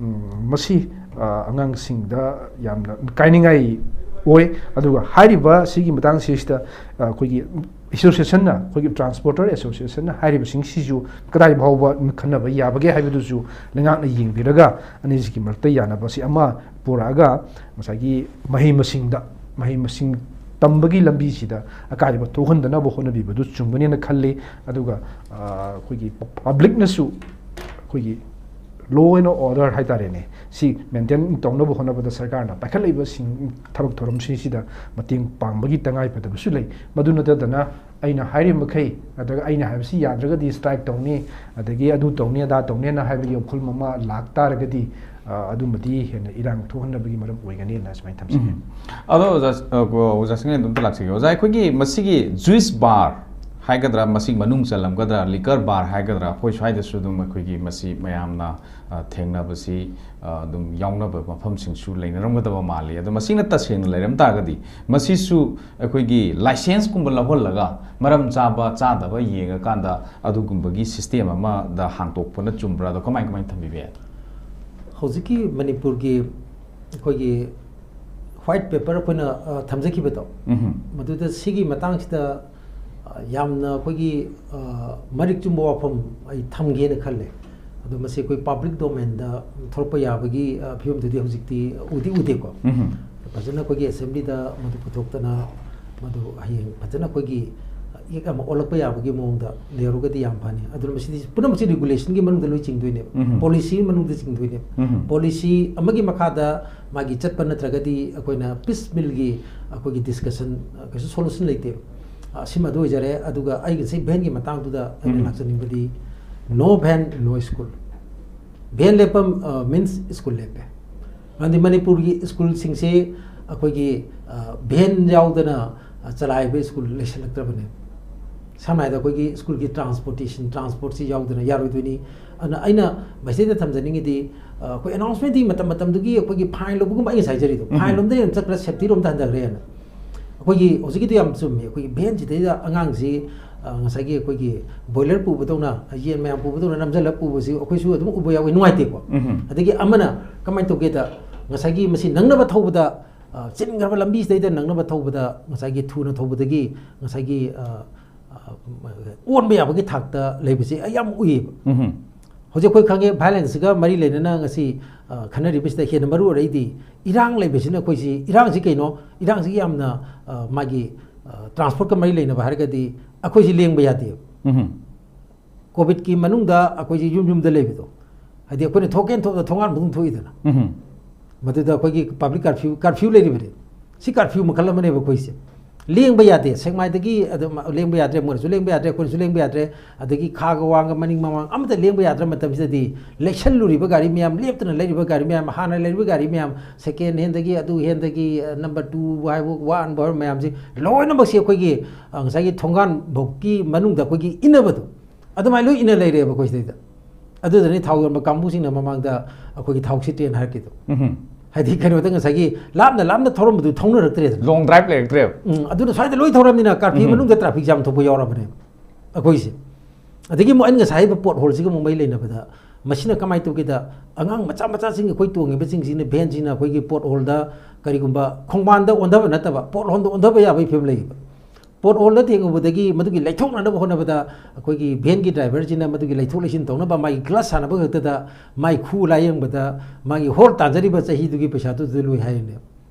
ꯎꯝ, ꯃꯁꯤ ꯑ, ꯑꯉꯥꯡꯁꯤꯡꯗ ꯌꯥꯝꯅ ꯀꯥꯏꯅꯤꯡꯉꯥꯏ ꯑꯣꯏ꯫ ꯑꯗꯨꯒ ꯍꯥꯏꯔꯤꯕ ꯁꯤꯒꯤ ꯃꯇꯥꯡꯁꯤꯗ ꯑ, ꯑꯩꯈꯣꯏꯒꯤ ꯑꯦꯁꯣꯁꯤꯌꯦꯁꯟꯅ, ꯑꯩꯈꯣꯏꯒꯤ ꯇ꯭ꯔꯥꯟꯁꯄꯣꯔꯇꯔ ꯑꯦꯁꯣꯁꯤꯌꯦꯁꯟꯅ ꯍꯥꯏꯔꯤꯕꯁꯤꯡꯁꯤꯁꯨ ꯀꯗꯥꯏ ꯐꯥꯎꯕ ꯈꯟꯅꯕ ꯌꯥꯕꯒꯦ ꯍꯥꯏꯕꯗꯨꯁꯨ ꯂꯩꯉꯥꯛꯅ ꯌꯦꯡꯕꯤꯔꯒ ꯑꯅꯤꯁꯤꯒꯤ ꯃꯔꯛꯇ ꯌꯥꯅꯕꯁꯤ ꯑꯃ ꯄꯨꯔꯛꯑꯒ ꯉꯁꯥꯏꯒꯤ ꯃꯍꯩ ꯃꯁꯤꯡꯗ, ꯃꯍꯩ ꯃꯁꯤꯡ ꯇꯝꯕꯒꯤ ꯂꯝꯕꯤꯁꯤꯗ ꯑꯀꯥꯏꯕ ꯊꯣꯛꯍꯟꯗꯅꯕ ꯍꯣꯠꯅꯕꯤꯕꯗꯨ ꯆꯨꯝꯒꯅꯦꯅ ꯈꯜꯂꯤ꯫ ꯑꯗꯨꯒ ꯑ, ꯑꯩꯈꯣꯏꯒꯤ ꯄꯕ꯭ꯂꯤꯛꯅꯁꯨ ꯑꯩꯈꯣꯏꯒꯤ law and order ꯍꯥꯏꯇꯥꯔꯦꯅꯦ, ꯁꯤ ꯃꯦꯟꯇꯦꯟ ꯇꯧꯅꯕ ꯍꯣꯠꯅꯕꯗ ꯁꯔꯀꯥꯔꯅ ꯄꯥꯏꯈꯠꯂꯛꯏꯕꯁꯤꯡ ꯊꯕꯛ ꯊꯧꯔꯝꯁꯤꯡꯁꯤꯗ ꯃꯇꯦꯡ ꯄꯥꯡꯕꯒꯤ ꯇꯉꯥꯏꯐꯗꯕꯁꯨ ꯂꯩ꯫ ꯃꯗꯨ ꯅꯠꯇꯗꯅ ꯑꯩꯅ ꯍꯥꯏꯔꯤꯕ ꯃꯈꯩ, ꯅꯠꯇ꯭ꯔꯒ ꯑꯩꯅ ꯍꯥꯏꯕꯁꯤ ꯌꯥꯗ꯭ꯔꯒꯗꯤ ꯁ꯭ꯇ꯭ꯔꯥꯏꯛ ꯇꯧꯅꯤ, ꯑꯗꯒꯤ ꯑꯗꯨ ꯇꯧꯅꯤ, ꯑꯗꯥ ꯇꯧꯅꯤꯅ ꯍꯥꯏꯕꯒꯤ ꯋꯥꯈꯜ ꯑꯃ ꯂꯥꯛ ꯇꯥꯔꯒꯗꯤ, ꯑ, ꯑꯗꯨꯃꯗꯤ ꯍꯦꯟꯅ ꯏꯔꯥꯡ ꯊꯣꯛꯍꯟꯅꯕꯒꯤ ꯃꯔꯝ ꯑꯣꯏꯒꯅꯤꯅ ꯁꯨꯃꯥꯏꯅ ꯊꯝꯖꯒꯦ꯫ ꯎꯝ꯫ ꯑꯗꯣ ꯑꯣꯖꯥ, ꯑ, ꯑꯣꯖꯥ ꯁꯤꯡꯅꯦꯟꯗ ꯑꯝꯇ ꯂꯥꯛꯆꯒꯦ꯫ ꯑꯣꯖꯥ, ꯑꯩꯈꯣꯏꯒꯤ ꯃꯁꯤꯒꯤ ꯖꯨꯏꯁ ꯕꯥꯔ ꯍꯥꯏꯒꯗ꯭ꯔꯥ, ꯃꯁꯤ ꯃꯅꯨꯡ ꯆꯜꯂꯝꯒꯗ꯭ꯔꯥ, ꯂꯤꯀꯔ ꯕꯥꯔ ꯍꯥꯏꯒꯗ꯭ꯔꯥ, ꯑꯩꯈꯣꯏ ꯁ꯭ꯋꯥꯏꯗꯁꯨ ꯑꯗꯨꯝ ꯑꯩꯈꯣꯏꯒꯤ ꯃꯁꯤ ꯃꯌꯥꯝꯅ, ꯑ, ꯊꯦꯡꯅꯕꯁꯤ, ꯑ, ꯑꯗꯨꯝ ꯌꯥꯎꯅꯕ ꯃꯐꯝꯁꯤꯡꯁꯨ ꯂꯩꯅꯔꯝꯒꯗꯕ ꯃꯥꯜꯂꯤ꯫ ꯑꯗꯣ ꯃꯁꯤꯅ ꯇꯁꯦꯡꯅ ꯂꯩꯔꯝ ꯇꯥꯔꯒꯗꯤ ꯃꯁꯤꯁꯨ ꯑꯩꯈꯣꯏꯒꯤ ꯂꯥꯏꯁꯦꯟꯁꯀꯨꯝꯕ ꯂꯧꯍꯜꯂꯒ ꯃꯔꯝ ꯆꯥꯕ ꯆꯥꯗꯕ ꯌꯦꯡꯉꯀꯥꯟꯗ ꯑꯗꯨꯒꯨꯝꯕꯒꯤ ꯁꯤꯁꯇꯦꯝ ꯑꯃꯗ ꯍꯥꯡꯇꯣꯛꯄꯅ ꯆꯨꯝꯕ꯭ꯔꯥ? ꯑꯗꯣ ꯀꯃꯥꯏ ꯀꯃꯥꯏꯅ ꯊꯝꯕꯤꯕ ꯌꯥꯏ? ꯍꯧꯖꯤꯛꯀꯤ ꯃꯅꯤꯄꯨꯔꯒꯤ ꯑꯩꯈꯣꯏꯒꯤ ꯋꯥꯏꯠ ꯄꯦꯄꯔ ꯑꯩꯈꯣꯏꯅ ꯑ, ꯊꯝꯖꯈꯤꯕꯗꯣ, ꯎꯝ꯫ ꯃꯗꯨꯗ ꯁꯤꯒꯤ ꯃꯇꯥꯡꯁꯤꯗ ꯑ, ꯌꯥꯝꯅ ꯑꯩꯈꯣꯏꯒꯤ ꯑ, ꯃꯔꯤꯛ ꯆꯨꯝꯕ ꯋꯥꯐꯝ ꯑꯩ ꯊꯝꯒꯦꯅ ꯈꯜꯂꯦ꯫ ꯑꯗꯣ ꯃꯁꯤ ꯑꯩꯈꯣꯏ ꯄꯕ꯭ꯂꯤꯛ ꯗꯣꯃꯦꯟꯗ ꯊꯣꯛꯂꯛꯄ ꯌꯥꯕꯒꯤ ꯑ, ꯐꯤꯕꯝꯗꯨꯗꯤ ꯍꯧꯖꯤꯛꯇꯤ ꯎꯗꯤ ꯎꯗꯦꯀꯣ꯫ ꯎꯝ꯫ ꯐꯖꯅ ꯑꯩꯈꯣꯏꯒꯤ ꯑꯦꯁꯦꯝꯕ꯭ꯂꯤꯗ ꯃꯗꯨ ꯄꯨꯊꯣꯛꯇꯅ ꯃꯗꯨ ꯍꯌꯦꯡ ꯐꯖꯅ ꯑꯩꯈꯣꯏꯒꯤ ꯑꯦꯛ ꯑꯃ ꯑꯣꯜꯂꯛꯄ ꯌꯥꯕꯒꯤ ꯃꯑꯣꯡꯗ ꯂꯩꯍꯧꯔꯒꯗꯤ ꯌꯥꯝ ꯐꯅꯤ꯫ ꯑꯗꯨꯅ ꯃꯁꯤꯗꯤ ꯄꯨꯝꯅꯃꯛꯁꯤ ꯔꯤꯒꯨꯂꯦꯁꯟꯒꯤ ꯃꯅꯨꯡꯗ ꯂꯣꯏ ꯆꯤꯡꯗꯣꯏꯅꯦꯕ, ꯎꯝ꯫ ꯄꯣꯂꯤꯁꯤꯒꯤ ꯃꯅꯨꯡꯗ ꯆꯤꯡꯗꯣꯏꯅꯦꯕ꯫ ꯎꯝ꯫ ꯄꯣꯂꯤꯁꯤ ꯑꯃꯒꯤ ꯃꯈꯥꯗ ꯃꯥꯒꯤ ꯆꯠꯄ ꯅꯠꯇ꯭ꯔꯒꯗꯤ ꯑꯩꯈꯣꯏꯅ ꯄꯤꯁ ꯃꯤꯜꯒꯤ ꯑꯩꯈꯣꯏꯒꯤ ꯗꯤꯁꯀꯁꯟ ꯀꯩꯁꯨ ꯁꯣꯂꯨꯁꯟ ꯂꯩꯇꯦꯕ꯫ ꯑ, ꯁꯤꯃ ꯑꯗꯨ ꯑꯣꯏꯖꯔꯦ꯫ ꯑꯗꯨꯒ ꯑꯩ ꯉꯁꯤ ꯚꯦꯟꯒꯤ ꯃꯇꯥꯡꯗꯨꯗ ꯑꯩꯅ ꯎꯝ꯫ ꯂꯥꯛꯆꯅꯤꯡꯕꯗꯤ, ꯅꯣ ꯚꯦꯟ ꯅꯣ ꯁ꯭ꯀꯨꯜ꯫ ꯚꯦꯟ ꯂꯦꯞꯐꯝ ꯃꯤꯟꯁ ꯁ꯭ꯀꯨꯜ ꯂꯦꯞꯄꯦ꯫ ꯃꯔꯝꯗꯤ ꯃꯅꯤꯄꯨꯔꯒꯤ ꯁ꯭ꯀꯨꯜꯁꯤꯡꯁꯤ ꯑꯩꯈꯣꯏꯒꯤ ꯑ, ꯚꯦꯟ ꯌꯥꯎꯗꯅ ꯑ, ꯆꯂꯥꯏꯕ ꯁ꯭ꯀꯨꯜ ꯂꯩꯁꯜꯂꯛꯇ꯭ꯔꯕꯅꯦ꯫ ꯁꯝꯅ ꯍꯥꯏꯔꯕꯗ ꯑꯩꯈꯣꯏꯒꯤ ꯁ꯭ꯀꯨꯜꯒꯤ ꯇ꯭ꯔꯥꯟꯁꯄꯣꯔꯇꯦꯁꯟ, ꯇ꯭ꯔꯥꯟꯁꯄꯣꯔꯠꯁꯤ ꯌꯥꯎꯗꯅ ꯌꯥꯔꯣꯏꯗꯣꯏꯅꯤ꯫ ꯑꯗꯨꯅ ꯑꯩꯅ ꯃꯁꯤꯗꯩꯗ ꯊꯝꯖꯅꯤꯡꯉꯤꯗꯤ, ꯑ, ꯑꯩꯈꯣꯏ ꯑꯅꯥꯎꯟꯁꯃꯦꯟꯠꯀꯤ ꯃꯇꯝ ꯃꯇꯝꯗꯨꯒꯤ ꯑꯩꯈꯣꯏꯒꯤ ꯐꯥꯏꯟ ꯂꯧꯕꯒꯨꯝꯕ ꯑꯩ ꯉꯁꯥꯏ ꯍꯥꯏꯖꯔꯤꯗꯣ, ꯎꯝ꯫ ꯐꯥꯏꯟ ꯂꯣꯝꯗ ꯍꯦꯟꯅ ꯆꯠꯈ꯭ꯔꯦ, ꯁꯦꯐꯇꯤ ꯔꯣꯝꯗ ꯍꯟꯊꯈ꯭ꯔꯦꯅ꯫ ꯑꯩꯈꯣꯏꯒꯤ ꯍꯧꯖꯤꯛꯀꯤꯗꯣ ꯌꯥꯝ ꯆꯨꯝꯃꯤ꯫ ꯑꯩꯈꯣꯏꯒꯤ ꯚꯦꯟꯁꯤꯗꯩꯗ ꯑꯉꯥꯡꯁꯤ ꯑ, ꯉꯁꯥꯏꯒꯤ ꯑꯩꯈꯣꯏꯒꯤ ꯕꯣꯏꯂꯔ ꯄꯨꯕꯗꯧꯅ, ꯌꯦꯟ ꯃꯌꯥꯝ ꯄꯨꯕꯗꯧꯅ ꯅꯝꯁꯤꯜꯂꯒ ꯄꯨꯕꯁꯤ ꯑꯩꯈꯣꯏꯁꯨ ꯑꯗꯨꯝ ꯎꯕ ꯌꯥꯎꯋꯤ, ꯅꯨꯡꯉꯥꯏꯇꯦꯀꯣ꯫ ꯎꯝ꯫ ꯑꯗꯒꯤ ꯑꯃꯅ ꯀꯃꯥꯏꯅ ꯇꯧꯒꯦꯗ, ꯉꯁꯥꯏꯒꯤ ꯃꯁꯤ ꯅꯪꯅꯕ ꯊꯧꯕꯗ, ꯑ, ꯆꯤꯟꯈ꯭ꯔꯕ ꯂꯝꯕꯤꯁꯤꯗꯩꯗ ꯅꯪꯅꯕ ꯊꯧꯕꯗ ꯉꯁꯥꯏꯒꯤ ꯊꯨꯅ ꯊꯧꯕꯗꯒꯤ ꯉꯁꯥꯏꯒꯤ, ꯑ, ꯑ, ꯑꯣꯟꯕ ꯌꯥꯕꯒꯤ ꯊꯥꯛꯇ ꯂꯩꯕꯁꯤ ꯑꯩ ꯌꯥꯝ ꯎꯏꯌꯦꯕ꯫ ꯎꯝ꯫ ꯍꯧꯖꯤꯛ ꯑꯩꯈꯣꯏ ꯈꯪꯉꯦ, ꯚꯥꯏꯂꯦꯟꯁꯁꯤꯒ ꯃꯔꯤ ꯂꯩꯅꯅ ꯉꯁꯤ, ꯑ, ꯈꯟꯅꯔꯤꯕꯁꯤꯗ ꯍꯦꯟꯅ ꯃꯔꯨ ꯑꯣꯏꯔꯛꯏꯗꯤ ꯏꯔꯥꯡ ꯂꯩꯕꯁꯤꯅ ꯑꯩꯈꯣꯏꯁꯤ, ꯏꯔꯥꯡꯁꯤ ꯀꯩꯅꯣ? ꯏꯔꯥꯡꯁꯤꯒꯤ ꯌꯥꯝꯅ, ꯑ, ꯃꯥꯒꯤ, ꯑ, ꯇ꯭ꯔꯥꯟꯁꯄꯣꯔꯠꯀ ꯃꯔꯤ ꯂꯩꯅꯕ ꯍꯥꯏꯔꯒꯗꯤ ꯑꯩꯈꯣꯏꯁꯤ ꯂꯦꯡꯕ ꯌꯥꯗꯦꯕ꯫ ꯎꯝ꯫ ꯀꯣꯚꯤꯗꯀꯤ ꯃꯅꯨꯡꯗ ꯑꯩꯈꯣꯏꯁꯤ ꯌꯨꯝ ꯌꯨꯝꯗ ꯂꯩꯕꯗꯣ, ꯍꯥꯏꯗꯤ ꯑꯩꯈꯣꯏꯅ ꯊꯣꯛꯀꯦꯅ ꯊꯣꯛꯄꯗ ꯊꯣꯡꯒꯥꯟ ꯃꯇꯨꯡ ꯊꯣꯛꯏꯗꯅ, ꯎꯝ꯫ ꯃꯗꯨꯗ ꯑꯩꯈꯣꯏꯒꯤ ꯄꯕ꯭ꯂꯤꯛ ꯀꯔꯐ꯭ꯌꯨ, ꯀꯔꯐ꯭ꯌꯨ ꯂꯩꯔꯤꯕꯅꯤ꯫ ꯁꯤ ꯀꯔꯐ꯭ꯌꯨ ꯃꯈꯜ ꯑꯃꯅꯦꯕ ꯑꯩꯈꯣꯏꯁꯦ꯫ ꯂꯦꯡꯕ ꯌꯥꯗꯦ, ꯁꯦꯛꯃꯥꯏꯗꯒꯤ ꯑꯗꯨꯝ ꯂꯦꯡꯕ ꯌꯥꯗ꯭ꯔꯦ, ꯃꯣꯏꯅꯁꯨ ꯂꯦꯡꯕ ꯌꯥꯗ꯭ꯔꯦ, ꯑꯩꯈꯣꯏꯅꯁꯨ ꯂꯦꯡꯕ ꯌꯥꯗ꯭ꯔꯦ, ꯑꯗꯒꯤ ꯈꯥꯒ ꯋꯥꯡꯒ ꯃꯅꯤꯡ ꯃꯃꯥꯡ ꯑꯃꯠꯇ ꯂꯦꯡꯕ ꯌꯥꯗ꯭ꯔ ꯃꯇꯝꯁꯤꯗꯗꯤ ꯂꯦꯛꯁꯜꯂꯨꯔꯤꯕ ꯒꯥꯔꯤ ꯃꯌꯥꯝ, ꯂꯦꯞꯇꯅ ꯂꯩꯔꯤꯕ ꯒꯥꯔꯤ ꯃꯌꯥꯝ, ꯍꯥꯟꯅ ꯂꯩꯔꯤꯕ ꯒꯥꯔꯤ ꯃꯌꯥꯝ, ꯁꯦꯀꯦꯟ ꯍꯦꯟꯗꯒꯤ, ꯑꯗꯨ ꯍꯦꯟꯗꯒꯤ, ꯑ, ꯅꯝꯕꯔ ꯇꯨ ꯍꯥꯏꯕ ꯋꯥꯟꯕ ꯍꯥꯏꯕ ꯃꯌꯥꯝꯁꯤ ꯂꯣꯏꯅꯃꯛꯁꯤ ꯑꯩꯈꯣꯏꯒꯤ, ꯑ, ꯉꯁꯥꯏꯒꯤ ꯊꯣꯡꯒꯥꯟꯐꯧꯀꯤ ꯃꯅꯨꯡꯗ ꯑꯩꯈꯣꯏꯒꯤ ꯏꯟꯅꯕꯗꯣ, ꯑꯗꯨꯃꯥꯏꯅ ꯂꯣꯏ ꯏꯟꯅ ꯂꯩꯔꯦꯕ ꯑꯩꯈꯣꯏ ꯁꯤꯗꯩꯗ꯫ ꯑꯗꯨꯗꯅꯤ ꯊꯥꯎ ꯌꯣꯟꯕ ꯀꯥꯡꯕꯨꯁꯤꯡꯅ ꯃꯃꯥꯡꯗ ꯑꯩꯈꯣꯏꯒꯤ ꯊꯥꯎ ꯁꯤꯠꯇꯦꯅ ꯍꯥꯏꯔꯛꯈꯤꯗꯣ꯫ ꯎꯝ꯫ ꯍꯥꯏꯗꯤ ꯀꯩꯅꯣꯗ ꯉꯁꯥꯏꯒꯤ ꯂꯥꯞꯅ ꯂꯥꯞꯅ ꯊꯧꯔꯝꯕꯗꯨ ꯊꯧꯅꯔꯛꯇ꯭ꯔꯦꯗꯅ꯫ Long drive ꯂꯩꯔꯛꯇ꯭ꯔꯦꯕ꯫ ꯎꯝ, ꯑꯗꯨꯅ ꯁ꯭ꯋꯥꯏꯗ ꯂꯣꯏ ꯊꯧꯔꯝꯅꯤꯅ ꯀꯥꯔꯐ꯭ꯌꯨ ꯎꯝ꯫ ꯃꯅꯨꯡꯗ ꯇ꯭ꯔꯥꯐꯤꯛ ꯖꯥꯝ ꯊꯣꯛꯄ ꯌꯥꯎꯔꯕꯅꯦꯕ ꯑꯩꯈꯣꯏꯁꯦ꯫ ꯑꯗꯒꯤ ꯑꯃꯨꯛ ꯑꯩꯅ ꯉꯁꯥꯏ ꯍꯥꯏꯕ ꯄꯣꯠ ꯍꯣꯜꯁꯤꯒ ꯑꯃꯨꯛ ꯃꯔꯤ ꯂꯩꯅꯕꯗ, ꯃꯁꯤꯅ ꯀꯃꯥꯏꯅ ꯇꯧꯒꯦꯗ, ꯑꯉꯥꯡ ꯃꯆꯥ ꯃꯆꯥꯁꯤꯡ, ꯑꯩꯈꯣꯏ ꯇꯣꯡꯉꯤꯕꯁꯤꯡꯁꯤꯅ, ꯚꯦꯟꯁꯤꯅ ꯑꯩꯈꯣꯏꯒꯤ ꯄꯣꯠ ꯍꯣꯜꯗ ꯀꯔꯤꯒꯨꯝꯕ ꯈꯣꯡꯕꯥꯟꯗ ꯑꯣꯟꯊꯕ ꯅꯠꯇꯕ ꯄꯣꯠ ꯍꯣꯜꯗ ꯑꯣꯟꯊꯕ ꯌꯥꯕꯒꯤ ꯐꯤꯕꯝ ꯂꯩꯌꯦꯕ꯫ ꯄꯣꯠ ꯍꯣꯜꯗ ꯊꯦꯡꯉꯨꯕꯗꯒꯤ ꯃꯗꯨꯒꯤ ꯂꯩꯊꯣꯛꯅꯅꯕ ꯍꯣꯠꯅꯕꯗ ꯑꯩꯈꯣꯏꯒꯤ ꯚꯦꯟꯒꯤ ꯗ꯭ꯔꯥꯏꯚꯔꯁꯤꯅ ꯃꯗꯨꯒꯤ ꯂꯩꯊꯣꯛ ꯂꯩꯁꯤꯟ ꯇꯧꯅꯕ ꯃꯥꯒꯤ ꯒ꯭ꯂꯁ ꯁꯥꯟꯅꯕ ꯈꯛꯇꯗ ꯃꯥꯏ ꯈꯨ ꯂꯥꯏꯌꯦꯡꯕꯗ ꯃꯥꯒꯤ ꯍꯣꯜ ꯇꯥꯟꯖꯔꯤꯕ ꯆꯍꯤꯗꯨꯒꯤ ꯄꯩꯁꯥꯗꯨꯗ ꯂꯣꯏ ꯍꯥꯏꯔꯤꯅꯦꯕ꯫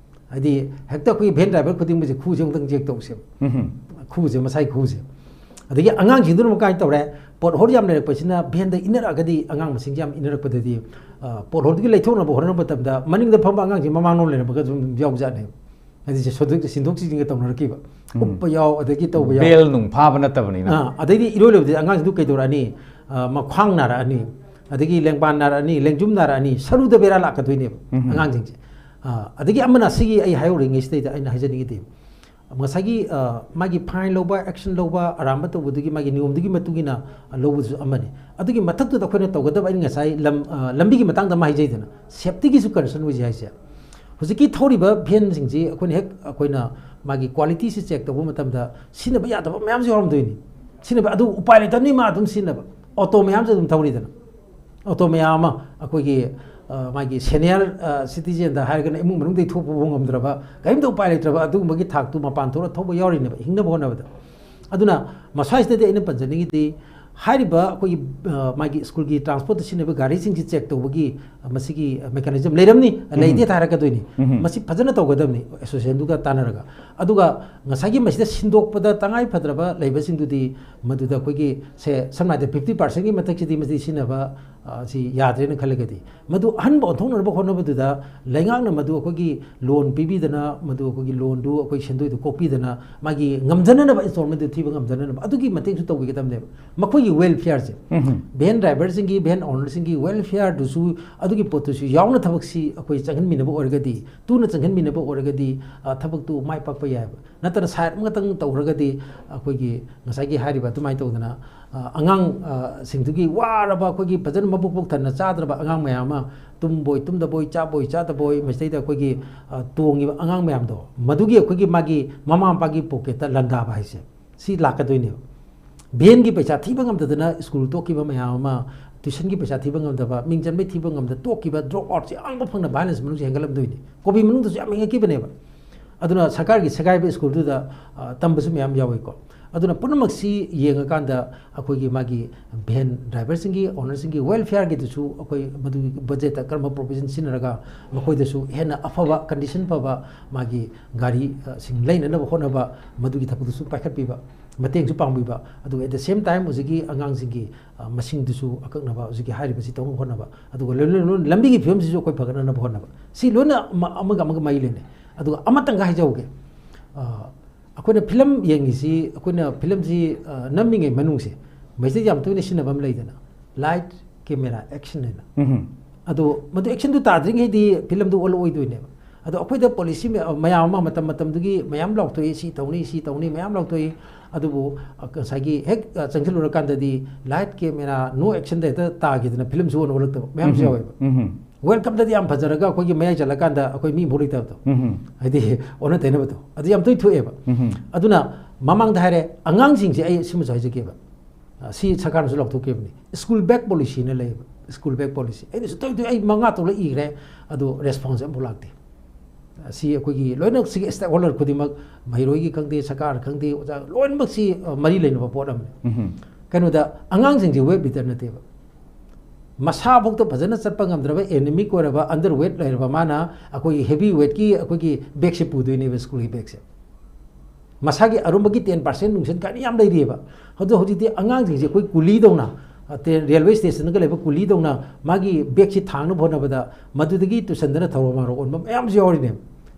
ꯍꯥꯏꯗꯤ ꯍꯦꯛꯇ ꯑꯩꯈꯣꯏꯒꯤ ꯚꯦꯟ ꯗ꯭ꯔꯥꯏꯚꯔ ꯈꯨꯗꯤꯡꯃꯛꯁꯦ ꯈꯨꯁꯦ ꯑꯃꯨꯛꯇꯪ ꯆꯦꯛ ꯇꯧꯁꯦꯕ꯫ ꯎꯝ꯫ ꯈꯨꯁꯦ, ꯃꯁꯥꯏ ꯈꯨꯁꯦ꯫ ꯑꯗꯒꯤ ꯑꯉꯥꯡꯁꯤꯡꯗꯨꯅ ꯑꯃꯨꯛ ꯀꯃꯥꯏꯅ ꯇꯧꯔꯦ? ꯄꯣꯠ ꯍꯣꯜ ꯌꯥꯝ ꯂꯩꯔꯛꯄꯁꯤꯅ ꯚꯦꯟꯗ ꯏꯟꯅꯔꯛꯑꯒꯗꯤ ꯑꯉꯥꯡ ꯃꯁꯤꯡꯁꯦ ꯌꯥꯝ ꯏꯟꯅꯔꯛꯄꯗꯗꯤ, ꯑ, ꯄꯣꯠ ꯍꯣꯜꯗꯒꯤ ꯂꯩꯊꯣꯛꯅꯕ ꯍꯣꯠꯅꯕ ꯃꯇꯝꯗ ꯃꯅꯤꯡꯗ ꯐꯝꯕ ꯑꯉꯥꯡꯁꯤ ꯃꯃꯥꯡꯂꯣꯝ ꯂꯩꯔꯝꯕꯒ ꯑꯗꯨꯝ ꯌꯥꯎꯖꯥꯠꯅꯦꯕ꯫ ꯍꯥꯏꯗꯤ ꯁꯤ ꯁꯣꯟꯗꯣꯛ-, ꯁꯤꯟꯗꯣꯛ ꯁꯤꯟꯖꯤꯟꯒ ꯇꯧꯅꯔꯛꯈꯤꯕ꯫ ꯎꯝ꯫ ꯎꯞꯄ ꯌꯥꯎ, ꯑꯗꯒꯤ ꯇꯧꯕ ꯌꯥꯎ꯫ ꯕꯦꯜ ꯅꯨꯡ ꯐꯥꯕ ꯅꯠꯇꯕꯅꯤꯅ꯫ ꯑꯥ, ꯑꯗꯩꯗꯤ ꯏꯔꯣꯏ ꯂꯣꯏꯕꯗꯤ ꯑꯉꯥꯡꯁꯤꯡꯗꯨ ꯀꯩꯗꯧꯔꯛꯑꯅꯤ? ꯑꯥ, ꯃꯈ꯭ꯋꯥꯡ ꯅꯥꯔꯛꯑꯅꯤ, ꯑꯗꯒꯤ ꯂꯦꯡꯕꯥꯟ ꯅꯥꯔꯛꯑꯅꯤ, ꯂꯦꯡꯖꯨꯝ ꯅꯥꯔꯛꯑꯅꯤ, ꯁꯔꯨꯗ ꯕꯦꯔꯥ ꯂꯥꯛꯀꯗꯣꯏꯅꯦꯕ꯫ ꯎꯝ꯫ ꯑꯉꯥꯡꯁꯤꯡꯁꯦ꯫ ꯑꯥ, ꯑꯗꯒꯤ ꯑꯃꯅ ꯁꯤꯒꯤ ꯑꯩ ꯍꯥꯏꯍꯧꯔꯤꯉꯩꯁꯤꯗꯩꯗ ꯑꯩꯅ ꯍꯥꯏꯖꯅꯤꯡꯉꯤꯗꯤ, ꯉꯁꯥꯏꯒꯤ, ꯑ, ꯃꯥꯒꯤ fine ꯂꯧꯕ, action ꯂꯧꯕ, ꯑꯔꯥꯟꯕ ꯇꯧꯕꯗꯨꯒꯤ ꯃꯥꯒꯤ ꯅꯤꯌꯣꯝꯗꯨꯒꯤ ꯃꯇꯨꯡ ꯏꯟꯅ, ꯑ, ꯂꯧꯕꯗꯨꯁꯨ ꯑꯃꯅꯤ꯫ ꯑꯗꯨꯒꯤ ꯃꯊꯛꯇꯨꯗ ꯑꯩꯈꯣꯏꯅ ꯇꯧꯒꯗꯕ, ꯑꯩꯅ ꯉꯁꯥꯏ ꯂꯝ-, ꯑ, ꯂꯝꯕꯤꯒꯤ ꯃꯇꯥꯡꯗ ꯑꯃ ꯍꯥꯏꯖꯩꯗꯅ, safety ꯒꯤꯁꯨ concern ꯑꯣꯏꯖꯩ ꯍꯥꯏꯁꯦ꯫ ꯍꯧꯖꯤꯛꯀꯤ ꯊꯧꯔꯤꯕ van ꯁꯤꯡꯁꯤ ꯑꯩꯈꯣꯏꯅ ꯍꯦꯛ, ꯑꯩꯈꯣꯏꯅ ꯃꯥꯒꯤ quality ꯁꯤ check ꯇꯧꯕ ꯃꯇꯝꯗ ꯁꯤꯖꯤꯟꯅꯕ ꯌꯥꯗꯕ ꯃꯌꯥꯝꯁꯨ ꯌꯥꯎꯔꯝꯗꯣꯏꯅꯤ꯫ ꯁꯤꯖꯤꯟꯅꯕ ꯑꯗꯨ ꯎꯄꯥꯏ ꯂꯩꯇꯕꯅꯤ, ꯃꯥ ꯑꯗꯨꯝ ꯁꯤꯖꯤꯟꯅꯕ꯫ ꯑꯣꯇꯣ ꯃꯌꯥꯝꯁꯨ ꯑꯗꯨꯝ ꯊꯧꯔꯤꯗꯅ, ꯑꯣꯇꯣ ꯃꯌꯥꯝ ꯑꯃ ꯑꯩꯈꯣꯏꯒꯤ, ꯑ, ꯃꯥꯒꯤ ꯁꯦꯅꯤꯌꯔ, ꯑ, ꯁꯤꯇꯤꯖꯦꯟꯗ ꯍꯥꯏꯔꯒꯅ ꯏꯃꯨꯡ ꯃꯅꯨꯡꯗꯒꯤ ꯊꯣꯛꯄ ꯐꯥꯎ ꯉꯝꯗ꯭ꯔꯕ, ꯀꯔꯤꯝꯇ ꯎꯄꯥꯏ ꯂꯩꯇ꯭ꯔꯕ ꯑꯗꯨꯒꯨꯝꯕꯒꯤ ꯊꯥꯛꯇꯨ ꯃꯄꯥꯟ ꯊꯣꯛꯂꯒ ꯊꯧꯕ ꯌꯥꯎꯔꯤꯅꯦꯕ, ꯍꯤꯡꯅꯕ ꯍꯣꯠꯅꯕꯗ꯫ ꯑꯗꯨꯅ ꯃꯁ꯭ꯋꯥꯏꯁꯤꯗꯗꯤ ꯑꯩꯅ ꯄꯟꯖꯅꯤꯡꯉꯤꯗꯤ, ꯍꯥꯏꯔꯤꯕ ꯑꯩꯈꯣꯏꯒꯤ, ꯑ, ꯃꯥꯒꯤ ꯁ꯭ꯀꯨꯜꯒꯤ ꯇ꯭ꯔꯥꯟꯁꯄꯣꯔꯠꯇ ꯁꯤꯖꯤꯟꯅꯕ ꯒꯥꯔꯤꯁꯤꯡꯁꯤ ꯆꯦꯛ ꯇꯧꯕꯒꯤ, ꯑ, ꯃꯁꯤꯒꯤ ꯃꯦꯀꯥꯅꯤꯖꯝ ꯂꯩꯔꯝꯅꯤ, ꯎꯝ꯫ ꯂꯩꯇꯦ ꯍꯥꯏꯔꯛꯀꯗꯣꯏꯅꯤ꯫ ꯎꯝ꯫ ꯃꯁꯤ ꯐꯖꯅ ꯇꯧꯒꯗꯕꯅꯤ ꯑꯦꯁꯣꯁꯤꯌꯦꯁꯟꯗꯨꯒ ꯇꯥꯟꯅꯔꯒ꯫ ꯑꯗꯨꯒ ꯉꯁꯥꯏꯒꯤ ꯃꯁꯤꯗ ꯁꯤꯟꯗꯣꯛꯄꯗ ꯇꯉꯥꯏ ꯐꯗ꯭ꯔꯕ ꯂꯩꯕꯁꯤꯡꯗꯨꯗꯤ ꯃꯗꯨꯗ ꯑꯩꯈꯣꯏꯒꯤ, ꯁꯦ, ꯁꯝꯅ ꯍꯥꯏꯔꯕꯗ fifty percent ꯒꯤ ꯃꯊꯛꯁꯤꯗꯤ ꯃꯁꯤ ꯁꯤꯖꯤꯟꯅꯕ, ꯑ, ꯁꯤ ꯌꯥꯗ꯭ꯔꯦꯅ ꯈꯜꯂꯒꯗꯤ, ꯃꯗꯨ ꯑꯍꯟꯕ ꯑꯣꯟꯊꯣꯛꯅꯅꯕ ꯍꯣꯠꯅꯕꯗꯨꯗ ꯂꯩꯉꯥꯛꯅ ꯃꯗꯨ ꯑꯩꯈꯣꯏꯒꯤ ꯂꯣꯟ ꯄꯤꯕꯤꯗꯅ, ꯃꯗꯨ ꯑꯩꯈꯣꯏꯒꯤ ꯂꯣꯟꯗꯨ ꯑꯩꯈꯣꯏ ꯁꯦꯟꯗꯣꯏꯗꯨ ꯀꯣꯛꯄꯤꯗꯅ ꯃꯥꯒꯤ ꯉꯝꯖꯅꯅꯕ, ꯏꯟꯁꯇꯣꯜꯃꯦꯟꯗꯨ ꯊꯤꯕ ꯉꯝꯖꯅꯅꯕ ꯑꯗꯨꯒꯤ ꯃꯇꯦꯡꯁꯨ ꯇꯧꯕꯤꯒꯗꯕꯅꯦꯕ꯫ ꯃꯈꯣꯏꯒꯤ ꯋꯦꯜꯐꯤꯌꯔꯁꯦ, ꯎꯝ꯫ ꯚꯦꯟ ꯗ꯭ꯔꯥꯏꯚꯔꯁꯤꯡꯒꯤ, ꯚꯦꯟ ꯑꯣꯅꯔꯁꯤꯡꯒꯤ ꯋꯦꯜꯐꯤꯌꯔꯗꯨꯁꯨ, ꯑꯗꯨꯒꯤ ꯄꯣꯠꯇꯨꯁꯨ ꯌꯥꯎꯅ ꯊꯕꯛꯁꯤ ꯑꯩꯈꯣꯏ ꯆꯪꯍꯟꯃꯤꯟꯅꯕ ꯑꯣꯏꯔꯒꯗꯤ, ꯇꯨꯅ ꯆꯪꯍꯟꯃꯤꯟꯅꯕ ꯑꯣꯏꯔꯒꯗꯤ, ꯑ, ꯊꯕꯛꯇꯨ ꯃꯥꯏ ꯄꯥꯛꯄ ꯌꯥꯏꯑꯕ꯫ ꯅꯠꯇꯅ ꯁꯥꯏꯠ ꯑꯃꯈꯛꯇꯪ ꯇꯧꯔꯒꯗꯤ ꯑꯩꯈꯣꯏꯒꯤ ꯉꯁꯥꯏꯒꯤ ꯍꯥꯏꯔꯤꯕ ꯑꯗꯨꯃꯥꯏꯅ ꯇꯧꯗꯅ, ꯑ, ꯑꯉꯥꯡ, ꯑ, ꯁꯤꯡꯗꯨꯒꯤ ꯋꯥꯔꯕ, ꯑꯩꯈꯣꯏꯒꯤ ꯐꯖꯅ ꯃꯕꯨꯛ ꯄꯨꯛ ꯊꯟꯅ ꯆꯥꯗ꯭ꯔꯕ ꯑꯉꯥꯡ ꯃꯌꯥꯝ ꯑꯃ, ꯇꯨꯝꯕꯣꯏ ꯇꯨꯝꯗꯕꯣꯏ, ꯆꯥꯕꯣꯏ ꯆꯥꯗꯕꯣꯏ, ꯃꯁꯤꯗꯩꯗ ꯑꯩꯈꯣꯏꯒꯤ, ꯑ, ꯇꯣꯡꯉꯤꯕ ꯑꯉꯥꯡ ꯃꯌꯥꯝꯗꯣ, ꯃꯗꯨꯒꯤ ꯑꯩꯈꯣꯏꯒꯤ ꯃꯥꯒꯤ ꯃꯃꯥ ꯃꯄꯥꯒꯤ ꯄꯣꯀꯦꯠꯇ ꯂꯥꯟꯗꯥꯕ ꯍꯥꯏꯁꯦ ꯁꯤ ꯂꯥꯛꯀꯗꯣꯏꯅꯦꯕ꯫ ꯚꯦꯟꯒꯤ ꯄꯩꯁꯥ ꯊꯤꯕ ꯉꯝꯗꯗꯅ ꯁ꯭ꯀꯨꯜ ꯇꯣꯛꯈꯤꯕ ꯃꯌꯥꯝ ꯑꯃ, ꯇ꯭ꯌꯨꯁꯟꯒꯤ ꯄꯩꯁꯥ ꯊꯤꯕ ꯉꯝꯗꯕ, ꯃꯤꯡ ꯆꯟꯕꯩ ꯊꯤꯕ ꯉꯝꯗ ꯇꯣꯛꯈꯤꯕ, ꯗ꯭ꯔꯣꯞ ꯑꯥꯎꯠꯁꯦ ꯑꯉꯥꯡꯕ ꯐꯪꯅ ꯚꯥꯏꯑꯣꯂꯦꯟꯁ ꯃꯅꯨꯡꯁꯤ ꯍꯦꯟꯒꯠꯂꯝꯗꯣꯏꯅꯤ꯫ ꯀꯣꯚꯤꯗ ꯃꯅꯨꯡꯗꯁꯨ ꯌꯥꯝ ꯍꯦꯟꯒꯠꯈꯤꯕꯅꯦꯕ꯫ ꯑꯗꯨꯅ ꯁꯔꯀꯥꯔꯒꯤ ꯁꯦꯒꯥꯏꯕ ꯁ꯭ꯀꯨꯜꯗꯨꯗ, ꯑ, ꯇꯝꯕꯁꯨ ꯃꯌꯥꯝ ꯌꯥꯎꯏꯀꯣ꯫ ꯑꯗꯨꯅ ꯄꯨꯝꯅꯃꯛꯁꯤ ꯌꯦꯡꯉꯀꯥꯟꯗ ꯑꯩꯈꯣꯏꯒꯤ ꯃꯥꯒꯤ ꯚꯦꯟ ꯗ꯭ꯔꯥꯏꯚꯔꯁꯤꯡꯒꯤ, ꯑꯣꯅꯔꯁꯤꯡꯒꯤ ꯋꯦꯜꯐꯤꯌꯔꯒꯤꯗꯨꯁꯨ ꯑꯩꯈꯣꯏ ꯃꯗꯨꯒꯤ ꯕꯖꯦꯠꯇ ꯀꯔꯝꯕ ꯄ꯭ꯔꯣꯚꯤꯖꯟ ꯁꯤꯖꯤꯟꯅꯔꯒ ꯃꯈꯣꯏꯗꯁꯨ ꯍꯦꯟꯅ ꯑꯐꯕ, ꯀꯟꯗꯤꯁꯟ ꯐꯕ ꯃꯥꯒꯤ ꯒꯥꯔꯤ, ꯑ, ꯁꯤꯡ ꯂꯩꯅꯅꯕ ꯍꯣꯠꯅꯕ, ꯃꯗꯨꯒꯤ ꯊꯕꯛꯇꯨꯁꯨ ꯄꯥꯏꯈꯠꯄꯤꯕ, ꯃꯇꯦꯡꯁꯨ ꯄꯥꯡꯕꯤꯕ, ꯑꯗꯨꯒ at the same time ꯍꯧꯖꯤꯛꯀꯤ ꯑꯉꯥꯡꯁꯤꯡꯒꯤ, ꯑ, ꯃꯁꯤꯡꯗꯨꯁꯨ ꯑꯀꯛꯅꯕ ꯍꯧꯖꯤꯛꯀꯤ ꯍꯥꯏꯔꯤꯕꯁꯤ ꯇꯧꯅꯕ ꯍꯣꯠꯅꯕ, ꯑꯗꯨꯒ ꯂꯣꯏ-, ꯂꯣꯏ-, ꯂꯣꯏ-, ꯂꯝꯕꯤꯒꯤ ꯐꯤꯕꯝꯁꯤꯁꯨ ꯑꯩꯈꯣꯏ ꯐꯒꯠꯅꯅꯕ ꯍꯣꯠꯅꯕ, ꯁꯤ ꯂꯣꯏꯅ ꯑꯃ-, ꯑꯃꯒ ꯑꯃꯒ ꯃꯔꯤ ꯂꯩꯅꯩ꯫ ꯑꯗꯨꯒ ꯑꯃꯇꯪꯒ ꯍꯥꯏꯖꯍꯧꯒꯦ, ꯑ, ꯑꯩꯈꯣꯏꯅ ꯐꯤꯂꯝ ꯌꯦꯡꯉꯤꯁꯤ, ꯑꯩꯈꯣꯏꯅ ꯐꯤꯂꯝꯁꯤ, ꯑ, ꯅꯝꯃꯤꯉꯩ ꯃꯅꯨꯡꯁꯦ ꯃꯁꯤꯗ ꯌꯥꯝ ꯇꯣꯏꯅ ꯁꯤꯖꯤꯟꯅꯕ ꯑꯃ ꯂꯩꯗꯅ, ꯂꯥꯏꯠ, ꯀꯦꯃꯦꯔꯥ, ꯑꯦꯛꯁꯟ ꯍꯥꯏꯅ꯫ ꯎꯝ꯫ ꯑꯗꯣ ꯃꯗꯨ ꯑꯦꯛꯁꯟꯗꯨ ꯇꯥꯗ꯭ꯔꯤꯉꯩꯗꯤ ꯐꯤꯂꯝꯗꯨ ꯑꯣꯜꯂꯛꯑꯣꯏꯗꯣꯏꯅꯦꯕ꯫ ꯑꯗꯣ ꯑꯩꯈꯣꯏꯗ ꯄꯣꯂꯤꯁꯤ ꯃꯌꯥꯝ, ꯃꯌꯥꯝ ꯑꯃ ꯃꯇꯝ ꯃꯇꯝꯗꯨꯒꯤ ꯃꯌꯥꯝ ꯂꯥꯎꯊꯣꯛꯏ, ꯁꯤ ꯇꯧꯅꯤ, ꯁꯤ ꯇꯧꯅꯤ, ꯃꯌꯥꯝ ꯂꯥꯎꯊꯣꯛꯏ꯫ ꯑꯗꯨꯕꯨ, ꯑ, ꯉꯁꯥꯏꯒꯤ ꯍꯦꯛ, ꯑ, ꯆꯪꯁꯤꯜꯂꯨꯔꯀꯥꯟꯗꯗꯤ ꯂꯥꯏꯠ, ꯀꯦꯃꯦꯔꯥ, ꯅꯣ ꯑꯦꯛꯁꯟꯗ ꯍꯦꯛꯇ ꯇꯥꯈꯤꯗꯅ ꯐꯤꯂꯝꯁꯨ ꯑꯣꯟ ꯑꯣꯜꯂꯛꯇꯕ ꯃꯌꯥꯝꯁꯨ ꯎꯝ꯫ ꯌꯥꯎꯋꯦꯕ꯫ ꯎꯝ꯫ ꯋꯦꯜꯀꯝꯗꯗꯤ ꯌꯥꯝ ꯐꯖꯔꯒ ꯑꯩꯈꯣꯏꯒꯤ ꯃꯌꯥꯏ ꯆꯜꯂꯀꯥꯟꯗ ꯑꯩꯈꯣꯏ ꯃꯤ ꯑꯃꯐꯥꯎ ꯂꯩꯇꯕꯗꯣ꯫ ꯎꯝ꯫ ꯍꯥꯏꯗꯤ ꯑꯣꯟꯅ ꯇꯩꯅꯕꯗꯣ꯫ ꯑꯗꯨ ꯌꯥꯝ ꯇꯣꯏ ꯊꯣꯛꯑꯦꯕ꯫ ꯎꯝ꯫ ꯑꯗꯨꯅ ꯃꯃꯥꯡꯗ ꯍꯥꯏꯔꯦ, ꯑꯉꯥꯡꯁꯤꯡꯁꯦ ꯑꯩ ꯁꯤꯃꯁꯨ ꯍꯥꯏꯖꯒꯦꯕ꯫ ꯑ, ꯁꯤ ꯁꯔꯀꯥꯔꯅꯁꯨ ꯂꯥꯎꯊꯣꯛꯈꯤꯕꯅꯤ, ꯁ꯭ꯀꯨꯜ ꯕꯦꯛ ꯄꯣꯂꯤꯁꯤꯅ ꯂꯩꯌꯦꯕ꯫ ꯁ꯭ꯀꯨꯜ ꯕꯦꯛ ꯄꯣꯂꯤꯁꯤ ꯑꯩꯅꯁꯨ ꯇꯣꯏ ꯇꯣꯏ ꯑꯩ ꯃꯉꯥ ꯇꯔꯨꯛ ꯏꯈ꯭ꯔꯦ, ꯑꯗꯣ ꯔꯦꯁꯄꯣꯟꯁ ꯑꯃꯐꯥꯎ ꯂꯥꯛꯇꯦ꯫ ꯑꯁꯤ ꯑꯩꯈꯣꯏꯒꯤ ꯂꯣꯏꯅ ꯁꯤꯒꯤ ꯁ꯭ꯇꯦꯛ ꯍꯣꯜꯗꯔ ꯈꯨꯗꯤꯡꯃꯛ, ꯃꯍꯩꯔꯣꯏꯒꯤ ꯈꯪꯗꯦ, ꯁꯔꯀꯥꯔ ꯈꯪꯗꯦ, ꯑꯣꯖꯥ ꯂꯣꯏꯅꯃꯛꯁꯤ, ꯑ, ꯃꯔꯤ ꯂꯩꯅꯕ ꯄꯣꯠ ꯑꯃꯅꯤ꯫ ꯎꯝꯍꯨꯝ꯫ ꯀꯩꯅꯣꯗ ꯑꯉꯥꯡꯁꯤꯡꯁꯦ ꯋꯦꯠ ꯂꯤꯐꯇꯔ ꯅꯠꯇꯦꯕ꯫ ꯃꯁꯥꯐꯥꯎꯗ ꯐꯖꯅ ꯆꯠꯄ ꯉꯝꯗ꯭ꯔꯕ, ꯑꯦꯅꯦꯃꯤꯛ ꯑꯣꯏꯔꯕ, ꯑꯟꯗꯔ ꯋꯦꯠ ꯂꯩꯔꯕ ꯃꯥꯅ ꯑꯩꯈꯣꯏꯒꯤ ꯍꯦꯚꯤ ꯋꯦꯠꯀꯤ ꯑꯩꯈꯣꯏꯒꯤ ꯕꯦꯛꯁꯦ ꯄꯨꯗꯣꯏꯅꯦꯕ, ꯁ꯭ꯀꯨꯜꯒꯤ ꯕꯦꯛꯁꯦ꯫ ꯃꯁꯥꯒꯤ ꯑꯔꯨꯝꯕꯒꯤ ꯇꯦꯟ ꯄꯥꯔꯁꯦꯟ ꯅꯨꯡꯁꯟ ꯀꯥꯏꯅ ꯌꯥꯝ ꯂꯩꯔꯤꯑꯕ꯫ ꯑꯗꯣ ꯍꯧꯖꯤꯛꯇꯤ ꯑꯉꯥꯡꯁꯤꯡꯁꯦ ꯑꯩꯈꯣꯏ ꯀꯨꯂꯤꯗꯧꯅ, ꯑ, ꯇꯦ-, ꯔꯦꯜꯋꯦ ꯁ꯭ꯇꯦꯁꯟꯗꯒ ꯂꯩꯕ ꯀꯨꯂꯤꯗꯧꯅ ꯃꯥꯒꯤ ꯕꯦꯛꯁꯤ ꯊꯥꯡꯅꯕ ꯍꯣꯠꯅꯕꯗ ꯃꯗꯨꯗꯒꯤ ꯇꯨꯁꯟꯗꯅ ꯊꯧꯔ ꯃꯥꯔ ꯑꯣꯟꯕ ꯃꯌꯥꯝꯁꯨ ꯌꯥꯎꯔꯤꯅꯦ꯫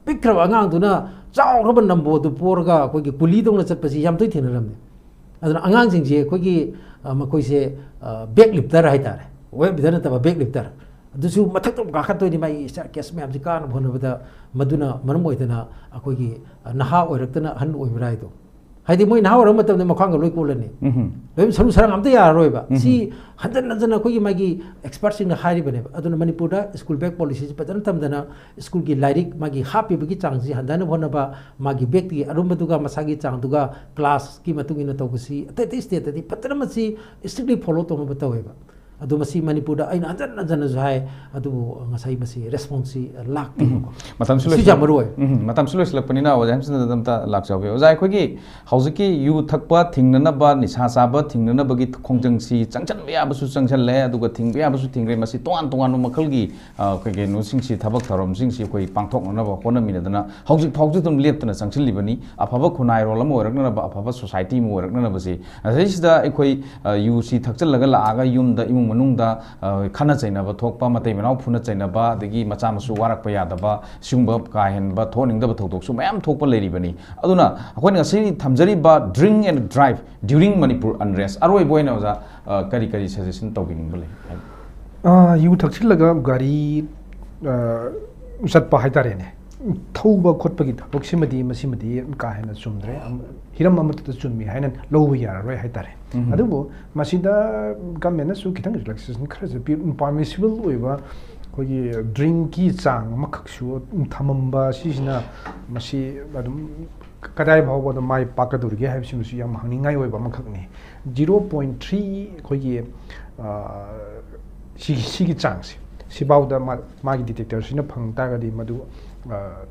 ꯄꯤꯛꯈ꯭ꯔꯕ ꯑꯉꯥꯡꯗꯨꯅ ꯆꯥꯎꯈ꯭ꯔꯕ ꯅꯝꯕꯣꯗꯨ ꯄꯣꯔꯒ ꯑꯩꯈꯣꯏꯒꯤ ꯀꯨꯂꯤꯗꯧꯅ ꯆꯠꯄꯁꯤ ꯌꯥꯝ ꯇꯣꯏ ꯊꯦꯡꯅꯔꯝꯅꯦ꯫ ꯑꯗꯨꯅ ꯑꯉꯥꯡꯁꯤꯡꯁꯦ ꯑꯩꯈꯣꯏꯒꯤ, ꯑ, ꯃꯈꯣꯏꯁꯦ, ꯑ, ꯕꯦꯛ ꯂꯤꯐꯇꯔ ꯍꯥꯏꯇꯥꯔꯦ, ꯋꯦꯠ ꯂꯤꯐꯇꯔ ꯅꯠꯇꯕ ꯕꯦꯛ ꯂꯤꯐꯇꯔ꯫ ꯑꯗꯨꯁꯨ ꯃꯊꯛꯇ ꯑꯃꯨꯛ ꯀꯥꯈꯠꯇꯣꯏꯅꯤ, ꯃꯥꯒꯤ ꯁ꯭ꯇꯦꯌꯔ ꯀꯦꯁ ꯃꯌꯥꯝꯁꯦ ꯀꯥꯅꯕ ꯍꯣꯠꯅꯕꯗ꯫ ꯃꯗꯨꯅ ꯃꯔꯝ ꯑꯣꯏꯗꯅ ꯑꯩꯈꯣꯏꯒꯤ, ꯑ, ꯅꯍꯥ ꯑꯣꯏꯔꯛꯇꯅ ꯑꯍꯟ ꯑꯣꯏꯕ ꯍꯥꯏꯗꯣ꯫ ꯍꯥꯏꯗꯤ ꯃꯣꯏ ꯅꯍꯥ ꯑꯣꯏꯔꯛꯄ ꯃꯇꯝꯗ ꯃꯈ꯭ꯋꯥꯡꯒ ꯂꯣꯏ ꯀꯣꯜꯂꯅꯤ꯫ ꯎꯝꯍꯨꯝ꯫ ꯂꯣꯏ ꯁꯔꯨ ꯁꯔꯥꯡ ꯑꯝꯇ ꯌꯥꯔꯔꯣꯏꯕ꯫ ꯎꯝꯍꯨꯝ꯫ ꯁꯤ ꯍꯟꯖꯟ ꯍꯟꯖꯟꯅ ꯑꯩꯈꯣꯏꯒꯤ ꯃꯥꯒꯤ ꯑꯦꯛꯁꯄꯔꯠꯁꯤꯡꯅ ꯍꯥꯏꯔꯤꯕꯅꯦꯕ꯫ ꯑꯗꯨꯅ ꯃꯅꯤꯄꯨꯔꯗ ꯁ꯭ꯀꯨꯜ ꯕꯦꯛ ꯄꯣꯂꯤꯁꯤꯁꯤ ꯐꯖꯅ ꯊꯝꯗꯅ, ꯁ꯭ꯀꯨꯜꯒꯤ ꯂꯥꯏꯔꯤꯛ ꯃꯥꯒꯤ ꯍꯥꯞꯄꯤꯕꯒꯤ ꯆꯥꯡꯁꯤ ꯍꯟꯊꯅꯕ ꯍꯣꯠꯅꯕ, ꯃꯥꯒꯤ ꯕꯦꯛꯇꯒꯤ ꯑꯔꯨꯝꯕꯗꯨꯒ ꯃꯁꯥꯒꯤ ꯆꯥꯡꯗꯨꯒ ꯀ꯭ꯂꯥꯁꯀꯤ ꯃꯇꯨꯡ ꯏꯟꯅ ꯇꯧꯕꯁꯤ ꯑꯇꯩ ꯑꯇꯩ ꯁ꯭ꯇꯦꯠꯇꯗꯤ ꯐꯖꯅ ꯃꯁꯤ ꯏꯁꯇ꯭ꯔꯤꯛꯂꯤ ꯐꯣꯂꯣ ꯇꯧꯅꯕ ꯇꯧꯋꯦꯕ꯫ ꯑꯗꯨ ꯃꯁꯤ ꯃꯅꯤꯄꯨꯔꯗ ꯑꯩꯅ ꯍꯟꯖꯟ ꯍꯟꯖꯟꯅꯁꯨ ꯍꯥꯏ, ꯑꯗꯨꯕꯨ ꯉꯁꯥꯏ ꯃꯁꯤ ꯔꯦꯁꯄꯣꯟꯁꯁꯤ ꯂꯥꯛꯇꯦꯕꯀꯣ꯫ ꯃꯇꯝꯁꯨ ꯁꯤꯁꯨ ꯂꯣꯏꯁꯤꯜꯂꯛ-, ꯌꯥꯝ ꯃꯔꯨ ꯑꯣꯏ꯫ ꯎꯝ, ꯃꯇꯝꯁꯨ ꯂꯣꯏꯁꯤꯜꯂꯛꯄꯅꯤꯅ ꯑꯣꯖꯥ ꯍꯦꯝꯆꯟꯗ꯭ꯔꯗ ꯑꯝꯇ ꯂꯥꯛꯆꯍꯧꯒꯦ꯫ ꯑꯣꯖꯥ, ꯑꯩꯈꯣꯏꯒꯤ ꯍꯧꯖꯤꯛꯀꯤ ꯌꯨ ꯊꯛꯄ ꯊꯤꯡꯅꯅꯕ, ꯅꯤꯁꯥ ꯆꯥꯕ ꯊꯤꯡꯅꯅꯕꯒꯤ ꯈꯣꯡꯖꯪꯁꯤ ꯆꯪꯁꯤꯟꯕ ꯌꯥꯕꯁꯨ ꯆꯪꯁꯤꯜꯂꯦ, ꯑꯗꯨꯒ ꯊꯤꯡꯕ ꯌꯥꯕꯁꯨ ꯊꯤꯡꯈ꯭ꯔꯦ꯫ ꯃꯁꯤ ꯇꯣꯉꯥꯟ ꯇꯣꯉꯥꯟꯕ ꯃꯈꯜꯒꯤ, ꯑ, ꯑꯩꯈꯣꯏ ꯀꯩꯅꯣꯁꯤꯡꯁꯤ, ꯊꯕꯛ ꯊꯧꯔꯝꯁꯤꯡꯁꯤ ꯑꯩꯈꯣꯏ ꯄꯥꯡꯊꯣꯛꯅꯅꯕ ꯍꯣꯠꯅꯃꯤꯟꯅꯗꯅ ꯍꯧꯖꯤꯛ ꯐꯥꯎꯁꯨ ꯑꯗꯨꯝ ꯂꯦꯞꯇꯅ ꯆꯪꯁꯤꯜꯂꯤꯕꯅꯤ꯫ ꯑꯐꯕ ꯈꯨꯟꯅꯥꯏꯔꯣꯜ ꯑꯃ ꯑꯣꯏꯔꯛꯅꯅꯕ, ꯑꯐꯕ ꯁꯣꯁꯥꯏꯇꯤ ꯑꯃ ꯑꯣꯏꯔꯛꯅꯅꯕꯁꯤ꯫ ꯑꯁꯤꯁꯤꯗ ꯑꯩꯈꯣꯏ, ꯑ, ꯌꯨꯁꯤ ꯊꯛꯆꯜꯂꯒ ꯂꯥꯛꯑꯒ ꯌꯨꯝꯗ, ꯏꯃꯨꯡ ꯃꯅꯨꯡꯗ, ꯑ, ꯈꯠꯅ ꯆꯩꯅꯕ ꯊꯣꯛꯄ, ꯃꯇꯩ ꯃꯅꯥꯎ ꯐꯨꯅ ꯆꯩꯅꯕ, ꯑꯗꯒꯤ ꯃꯆꯥ ꯃꯁꯨ ꯋꯥꯔꯛꯄ ꯌꯥꯗꯕ, ꯁꯤꯒꯨꯝꯕ ꯀꯥ ꯍꯦꯟꯕ ꯊꯣꯛꯍꯟꯅꯤꯡꯗꯕ ꯊꯧꯗꯣꯛꯁꯨ ꯃꯌꯥꯝ ꯊꯣꯛꯄ ꯂꯩꯔꯤꯕꯅꯤ꯫ ꯑꯗꯨꯅ ꯑꯩꯈꯣꯏꯅ ꯉꯁꯤ ꯊꯝꯖꯔꯤꯕ Drink and Drive During Manipur Unrest, ꯑꯔꯣꯏꯕ ꯑꯣꯏꯅ ꯑꯣꯖꯥ, ꯑ, ꯀꯔꯤ ꯀꯔꯤ ꯁꯖꯦꯁꯟ ꯇꯧꯕꯤꯅꯤꯡꯕ ꯂꯩ? ꯑꯥ, ꯌꯨ ꯊꯛꯆꯤꯜꯂꯒ ꯒꯥꯔꯤ, ꯑꯥ, ꯆꯠꯄ ꯍꯥꯏꯇꯥꯔꯦꯅꯦ, ꯊꯧꯕ ꯈꯣꯠꯄꯒꯤ ꯊꯕꯛꯁꯤꯃꯗꯤ, ꯃꯁꯤꯃꯗꯤ ꯀꯥ ꯍꯦꯟꯅ ꯆꯨꯝꯗ꯭ꯔꯦ꯫ ꯑꯝ-, ꯍꯤꯔꯝ ꯑꯃꯠꯇꯗ ꯆꯨꯝꯃꯤ ꯍꯥꯏꯅ ꯂꯧꯕ ꯌꯥꯔꯔꯣꯏ ꯍꯥꯏꯇꯥꯔꯦ꯫ ꯎꯝ꯫ ꯑꯗꯨꯕꯨ ꯃꯁꯤꯗ ꯒꯃꯦꯟꯅꯁꯨ ꯈꯤꯇꯪ ꯔꯤꯂꯦꯛꯁꯦꯁꯟ ꯈꯔꯁꯨ ꯄꯤ-, ꯄꯥꯔꯃꯤꯁꯤꯕꯜ ꯑꯣꯏꯕ ꯑꯩꯈꯣꯏꯒꯤ ꯗ꯭ꯔꯤꯡꯀꯤ ꯆꯥꯡ ꯑꯃꯈꯛꯁꯨ ꯊꯝꯃꯝꯕ, ꯁꯤꯁꯤꯅ ꯃꯁꯤ ꯑꯗꯨꯝ ꯀꯗꯥꯏ ꯐꯥꯎꯕꯗ ꯃꯥꯏ ꯄꯥꯛꯀꯗꯧꯔꯤꯒꯦ ꯍꯥꯏꯕꯁꯤꯃꯁꯨ ꯌꯥꯝ ꯍꯪꯅꯤꯡꯉꯥꯏ ꯑꯣꯏꯕ ꯑꯃꯈꯛꯅꯤ꯫ Zero point three ꯑꯩꯈꯣꯏꯒꯤ, ꯑ, ꯁꯤꯒꯤ, ꯁꯤꯒꯤ ꯆꯥꯡꯁꯦ, ꯁꯤꯐꯥꯎꯗ ꯃꯥ-, ꯃꯥꯒꯤ detectorꯁꯤꯅ ꯐꯪ ꯇꯥꯔꯒꯗꯤ ꯃꯗꯨ, ꯑ,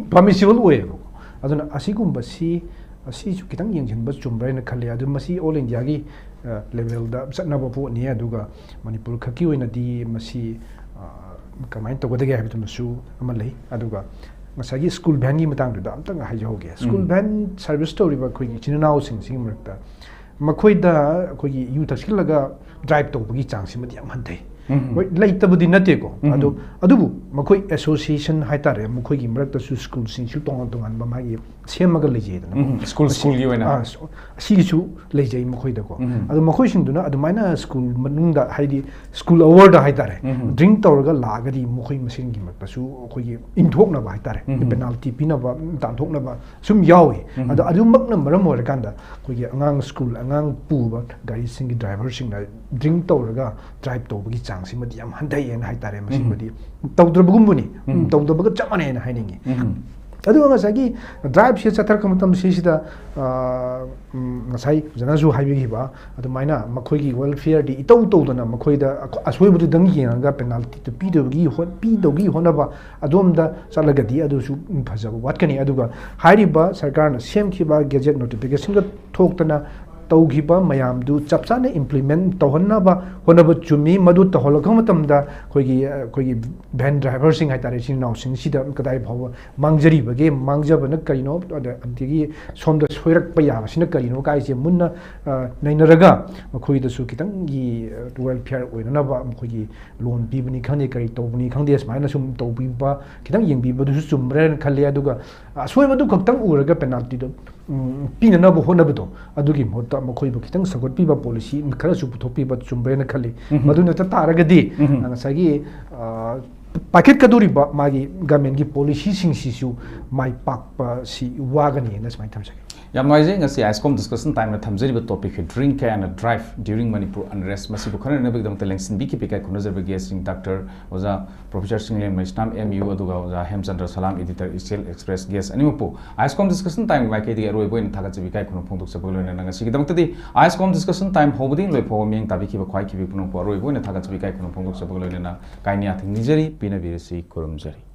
permissible ꯑꯣꯏꯌꯦꯕꯀꯣ꯫ ꯑꯗꯨꯅ ꯑꯁꯤꯒꯨꯝꯕꯁꯤ, ꯑꯁꯤꯁꯨ ꯈꯤꯇꯪ ꯌꯦꯡꯁꯤꯟꯕ ꯆꯨꯝꯕ꯭ꯔꯥ ꯍꯥꯏꯅ ꯈꯜꯂꯤ꯫ ꯑꯗꯨ ꯃꯁꯤ all Indiaꯒꯤ, ꯑ, levelꯗ ꯆꯠꯅꯕ ꯄꯣꯠꯅꯤ꯫ ꯑꯗꯨꯒ ꯃꯅꯤꯄꯨꯔ ꯈꯛꯀꯤ ꯑꯣꯏꯅꯗꯤ ꯃꯁꯤ, ꯑ, ꯀꯃꯥꯏꯅ ꯇꯧꯒꯗꯒꯦ ꯍꯥꯏꯕꯗꯨꯃꯁꯨ ꯑꯃ ꯂꯩ꯫ ꯑꯗꯨꯒ ꯉꯁꯥꯏꯒꯤ school vanꯒꯤ ꯃꯇꯥꯡꯗꯨꯗ ꯑꯝꯇꯪ ꯍꯥꯏꯖꯍꯧꯒꯦ꯫ School ꯎꯝ꯫ Van service ꯇꯧꯔꯤꯕ ꯑꯩꯈꯣꯏꯒꯤ ꯏꯆꯤꯟ ꯏꯅꯥꯎꯁꯤꯡꯁꯤꯒꯤ ꯃꯔꯛꯇ ꯃꯈꯣꯏꯗ ꯑꯩꯈꯣꯏꯒꯤ ꯌꯨ ꯊꯛꯆꯤꯜꯂꯒ drive ꯇꯧꯕꯒꯤ ꯆꯥꯡꯁꯤꯃꯗꯤ ꯌꯥꯝ ꯍꯟꯊꯩ꯫ ꯎꯝ꯫ ꯍꯣꯏ, ꯂꯩꯇꯕꯗꯤ ꯅꯠꯇꯦꯀꯣ꯫ ꯎꯝ꯫ ꯑꯗꯣ, ꯑꯗꯨꯕꯨ ꯃꯈꯣꯏ association ꯍꯥꯏꯇꯥꯔꯦ, ꯃꯈꯣꯏꯒꯤ ꯃꯔꯛꯇꯁꯨ schoolꯁꯤꯡꯁꯨ ꯇꯣꯉꯥꯟ ꯇꯣꯉꯥꯟꯕ ꯃꯥꯒꯤ ꯁꯦꯝꯃꯒ ꯂꯩꯖꯩꯗꯅ꯫ ꯎꯝ, school, schoolꯒꯤ ꯑꯣꯏꯅ꯫ ꯑꯥ, ꯁ-, ꯑꯁꯤꯒꯤꯁꯨ ꯂꯩꯖꯩ ꯃꯈꯣꯏꯗꯀꯣ꯫ ꯎꯝ꯫ ꯑꯗꯣ ꯃꯈꯣꯏꯁꯤꯡꯗꯨꯅ ꯑꯗꯨꯃꯥꯏꯅ school ꯃꯅꯨꯡꯗ, ꯍꯥꯏꯗꯤ school hourꯗ ꯍꯥꯏꯇꯥꯔꯦ, ꯎꯝ꯫ Drink ꯇꯧꯔꯒ ꯂꯥꯛꯑꯒꯗꯤ ꯃꯈꯣꯏ ꯃꯁꯦꯟꯒꯤ ꯃꯔꯛꯇꯁꯨ ꯑꯩꯈꯣꯏꯒꯤ ꯏꯟꯊꯣꯛꯅꯕ ꯍꯥꯏꯇꯥꯔꯦ, ꯎꯝ꯫ Penalty ꯄꯤꯅꯕ, ꯇꯥꯟꯊꯣꯛꯅꯕ ꯁꯨꯝ ꯌꯥꯎꯏ꯫ ꯎꯝ꯫ ꯑꯗꯣ ꯑꯗꯨꯃꯛꯅ ꯃꯔꯝ ꯑꯣꯏꯔꯀꯥꯟꯗ ꯑꯩꯈꯣꯏꯒꯤ ꯑꯉꯥꯡ school, ꯑꯉꯥꯡ ꯄꯨꯕ ꯒꯥꯔꯤꯁꯤꯡꯒꯤ driverꯁꯤꯡꯅ drink ꯇꯧꯔꯒ drive ꯇꯧꯕꯒꯤ ꯆꯥꯡꯁꯤꯃꯗꯤ ꯌꯥꯝ ꯍꯟꯊꯩꯌꯦꯅ ꯍꯥꯏꯇꯥꯔꯦ꯫ ꯃꯁꯤꯃꯗꯤ ꯎꯝ꯫ ꯇꯧꯗ꯭ꯔꯕꯒꯨꯝꯕꯅꯤ꯫ ꯎꯝ꯫ ꯇꯧꯗꯕꯒ ꯆꯞ ꯃꯥꯟꯅꯩꯅ ꯍꯥꯏꯅꯤꯡꯉꯤ꯫ ꯎꯝ꯫ ꯑꯗꯨꯒ ꯉꯁꯥꯏꯒꯤ driveꯁꯦ ꯆꯠꯊꯔꯛꯄ ꯃꯇꯝ ꯁꯤꯁꯤꯗ, ꯑ, ꯎꯝ, ꯉꯁꯥꯏ ꯑꯣꯖꯥꯅꯁꯨ ꯍꯥꯏꯕꯤꯈꯤꯕ ꯑꯗꯨꯃꯥꯏꯅ ꯃꯈꯣꯏꯒꯤ welfareꯗꯤ ꯏꯇꯧ ꯇꯧꯗꯅ ꯃꯈꯣꯏꯗ ꯑꯈꯣ-, ꯑꯁꯣꯏꯕꯗꯨꯗꯪ ꯌꯦꯡꯉꯒ penaltyꯗꯨ ꯄꯤꯗꯕꯒꯤ ꯍꯣꯠ-, ꯄꯤꯗꯧꯒꯤ ꯍꯣꯠꯅꯕ ꯑꯗꯣꯝꯗ ꯆꯠꯂꯒꯗꯤ ꯑꯗꯨꯁꯨ ꯐꯖꯕ ꯋꯥꯠꯀꯅꯤ꯫ ꯑꯗꯨꯒ ꯍꯥꯏꯔꯤꯕ ꯁꯔꯀꯥꯔꯅ ꯁꯦꯝꯈꯤꯕ gazette notificationꯒ ꯊꯣꯛꯇꯅ ꯇꯧꯈꯤꯕ ꯃꯌꯥꯝꯗꯨ ꯆꯞ ꯆꯥꯅ implement ꯇꯧꯍꯟꯅꯕ ꯍꯣꯠꯅꯕ ꯆꯨꯝꯃꯤ꯫ ꯃꯗꯨ ꯇꯧꯍꯜꯂꯛꯄ ꯃꯇꯝꯗ ꯑꯩꯈꯣꯏꯒꯤ, ꯑꯩꯈꯣꯏꯒꯤ van driverꯁꯤꯡ ꯍꯥꯏꯇꯥꯔꯦ, ꯏꯆꯤꯟ ꯏꯅꯥꯎꯁꯤꯡꯁꯤꯗ ꯀꯗꯥꯏ ꯐꯥꯎꯕ ꯃꯥꯡꯖꯔꯤꯕꯒꯦ, ꯃꯥꯡꯖꯕꯅ ꯀꯔꯤꯅꯣ, ꯑꯗ-, ꯑꯗꯒꯤ ꯁꯣꯝꯗ ꯁꯣꯏꯔꯛꯄ ꯌꯥꯕꯁꯤꯅ ꯀꯔꯤꯅꯣ ꯀꯥꯏꯁꯦ ꯃꯨꯟꯅ, ꯑ, ꯅꯩꯅꯔꯒ ꯃꯈꯣꯏꯗꯁꯨ ꯈꯤꯇꯪꯒꯤ, ꯑ, welfare ꯑꯣꯏꯅꯅꯕ ꯃꯈꯣꯏꯒꯤ loan ꯄꯤꯕꯅꯤ ꯈꯪꯗꯦ, ꯀꯔꯤ ꯇꯧꯕꯅꯤ ꯈꯪꯗꯦ, ꯁꯨꯃꯥꯏꯅ ꯁꯨꯝ ꯇꯧꯕꯤꯕ, ꯈꯤꯇꯪ ꯌꯦꯡꯕꯤꯕꯗꯨꯁꯨ ꯆꯨꯝꯕ꯭ꯔꯥꯅ ꯈꯜꯂꯤ꯫ ꯑꯗꯨꯒ ꯑꯁꯣꯏꯕꯗꯨ ꯈꯛꯇꯪ ꯎꯔꯒ penaltyꯗꯣ, ꯎꯝ, ꯄꯤꯅꯅꯕ ꯍꯣꯠꯅꯕꯗꯣ, ꯑꯗꯨꯒꯤ ꯃꯍꯨꯠꯇ ꯃꯈꯣꯏꯕꯨ ꯈꯤꯇꯪ ꯁꯧꯒꯠꯄꯤꯕ policy ꯈꯔꯁꯨ ꯄꯨꯊꯣꯛꯄꯤꯕ ꯆꯨꯝꯕ꯭ꯔꯥꯅ ꯈꯜꯂꯤ꯫ ꯎꯝ꯫ ꯃꯗꯨ ꯅꯠꯇ ꯇꯥꯔꯒꯗꯤ, ꯎꯝ꯫ ꯑ, ꯉꯁꯥꯏꯒꯤ, ꯑ, ꯄꯥꯏꯈꯠꯀꯗꯧꯔꯤꯕ ꯃꯥꯒꯤ governmentꯀꯤ policyꯁꯤꯡꯁꯤꯁꯨ ꯃꯥꯏ ꯄꯥꯛꯄꯁꯤ ꯋꯥꯒꯅꯤꯅ ꯁꯨꯃꯥꯏꯅ ꯊꯝꯖꯒꯦ꯫ ꯌꯥꯝ ꯅꯨꯡꯉꯥꯏꯖꯩ꯫ ꯉꯁꯤ ISCOM Discussion Timeꯅ ꯊꯝꯖꯔꯤꯕ topic Drink and Drive During Manipur Unrest ꯃꯁꯤꯕꯨ ꯈꯟꯅꯅꯕꯒꯤꯗꯃꯛꯇ ꯂꯦꯡꯁꯤꯟꯕꯤꯈꯤꯕ ꯏꯀꯥꯏ ꯈꯨꯝꯅꯖꯕ guestꯁꯤꯡ ꯗꯥꯛꯇꯔ ꯑꯣꯖꯥ ꯄ꯭ꯔꯣꯐꯦꯁꯔ ꯁꯤꯡꯂꯦꯝ ꯃꯩꯁꯅꯥꯝ, MU, ꯑꯗꯨꯒ ꯑꯣꯖꯥ ꯍꯦꯝꯆꯟꯗ꯭ꯔ ꯁꯂꯥꯝ, editor, East Hill Express, guest ꯑꯅꯤꯃꯛꯄꯨ ISCOM Discussion Time ꯃꯥꯏꯀꯩꯗꯒꯤ ꯑꯔꯣꯏꯕ ꯑꯣꯏꯅ ꯊꯥꯒꯠꯆꯕ ꯏꯀꯥꯏ ꯈꯨꯝꯅꯕ ꯐꯣꯡꯗꯣꯛꯆꯕꯒ ꯂꯣꯏꯅꯅ ꯉꯁꯤꯒꯤꯗꯃꯛꯇꯗꯤ ISCOM Discussion Time ꯍꯧꯕꯗꯒꯤ ꯂꯣꯏ ꯐꯥꯎꯕ ꯃꯤꯠꯌꯦꯡ ꯇꯥꯕꯤꯈꯤꯕ ꯈ꯭ꯋꯥꯏꯈꯤꯕꯤ ꯄꯨꯝꯅꯃꯛꯄꯨ ꯑꯔꯣꯏꯕ ꯑꯣꯏꯅ ꯊꯥꯒꯠꯆꯕ ꯏꯀꯥꯏ ꯈꯨꯝꯅꯕ ꯐꯣꯡꯗꯣꯛꯆꯕꯒ ꯂꯣꯏꯅꯅ ꯀꯥꯏꯅ ꯌꯥꯊꯪ ꯅꯤꯖꯔꯤ, ꯄꯦꯟꯅꯕꯤꯔꯁꯤ, ꯈꯨꯔꯨꯝꯖꯔꯤ꯫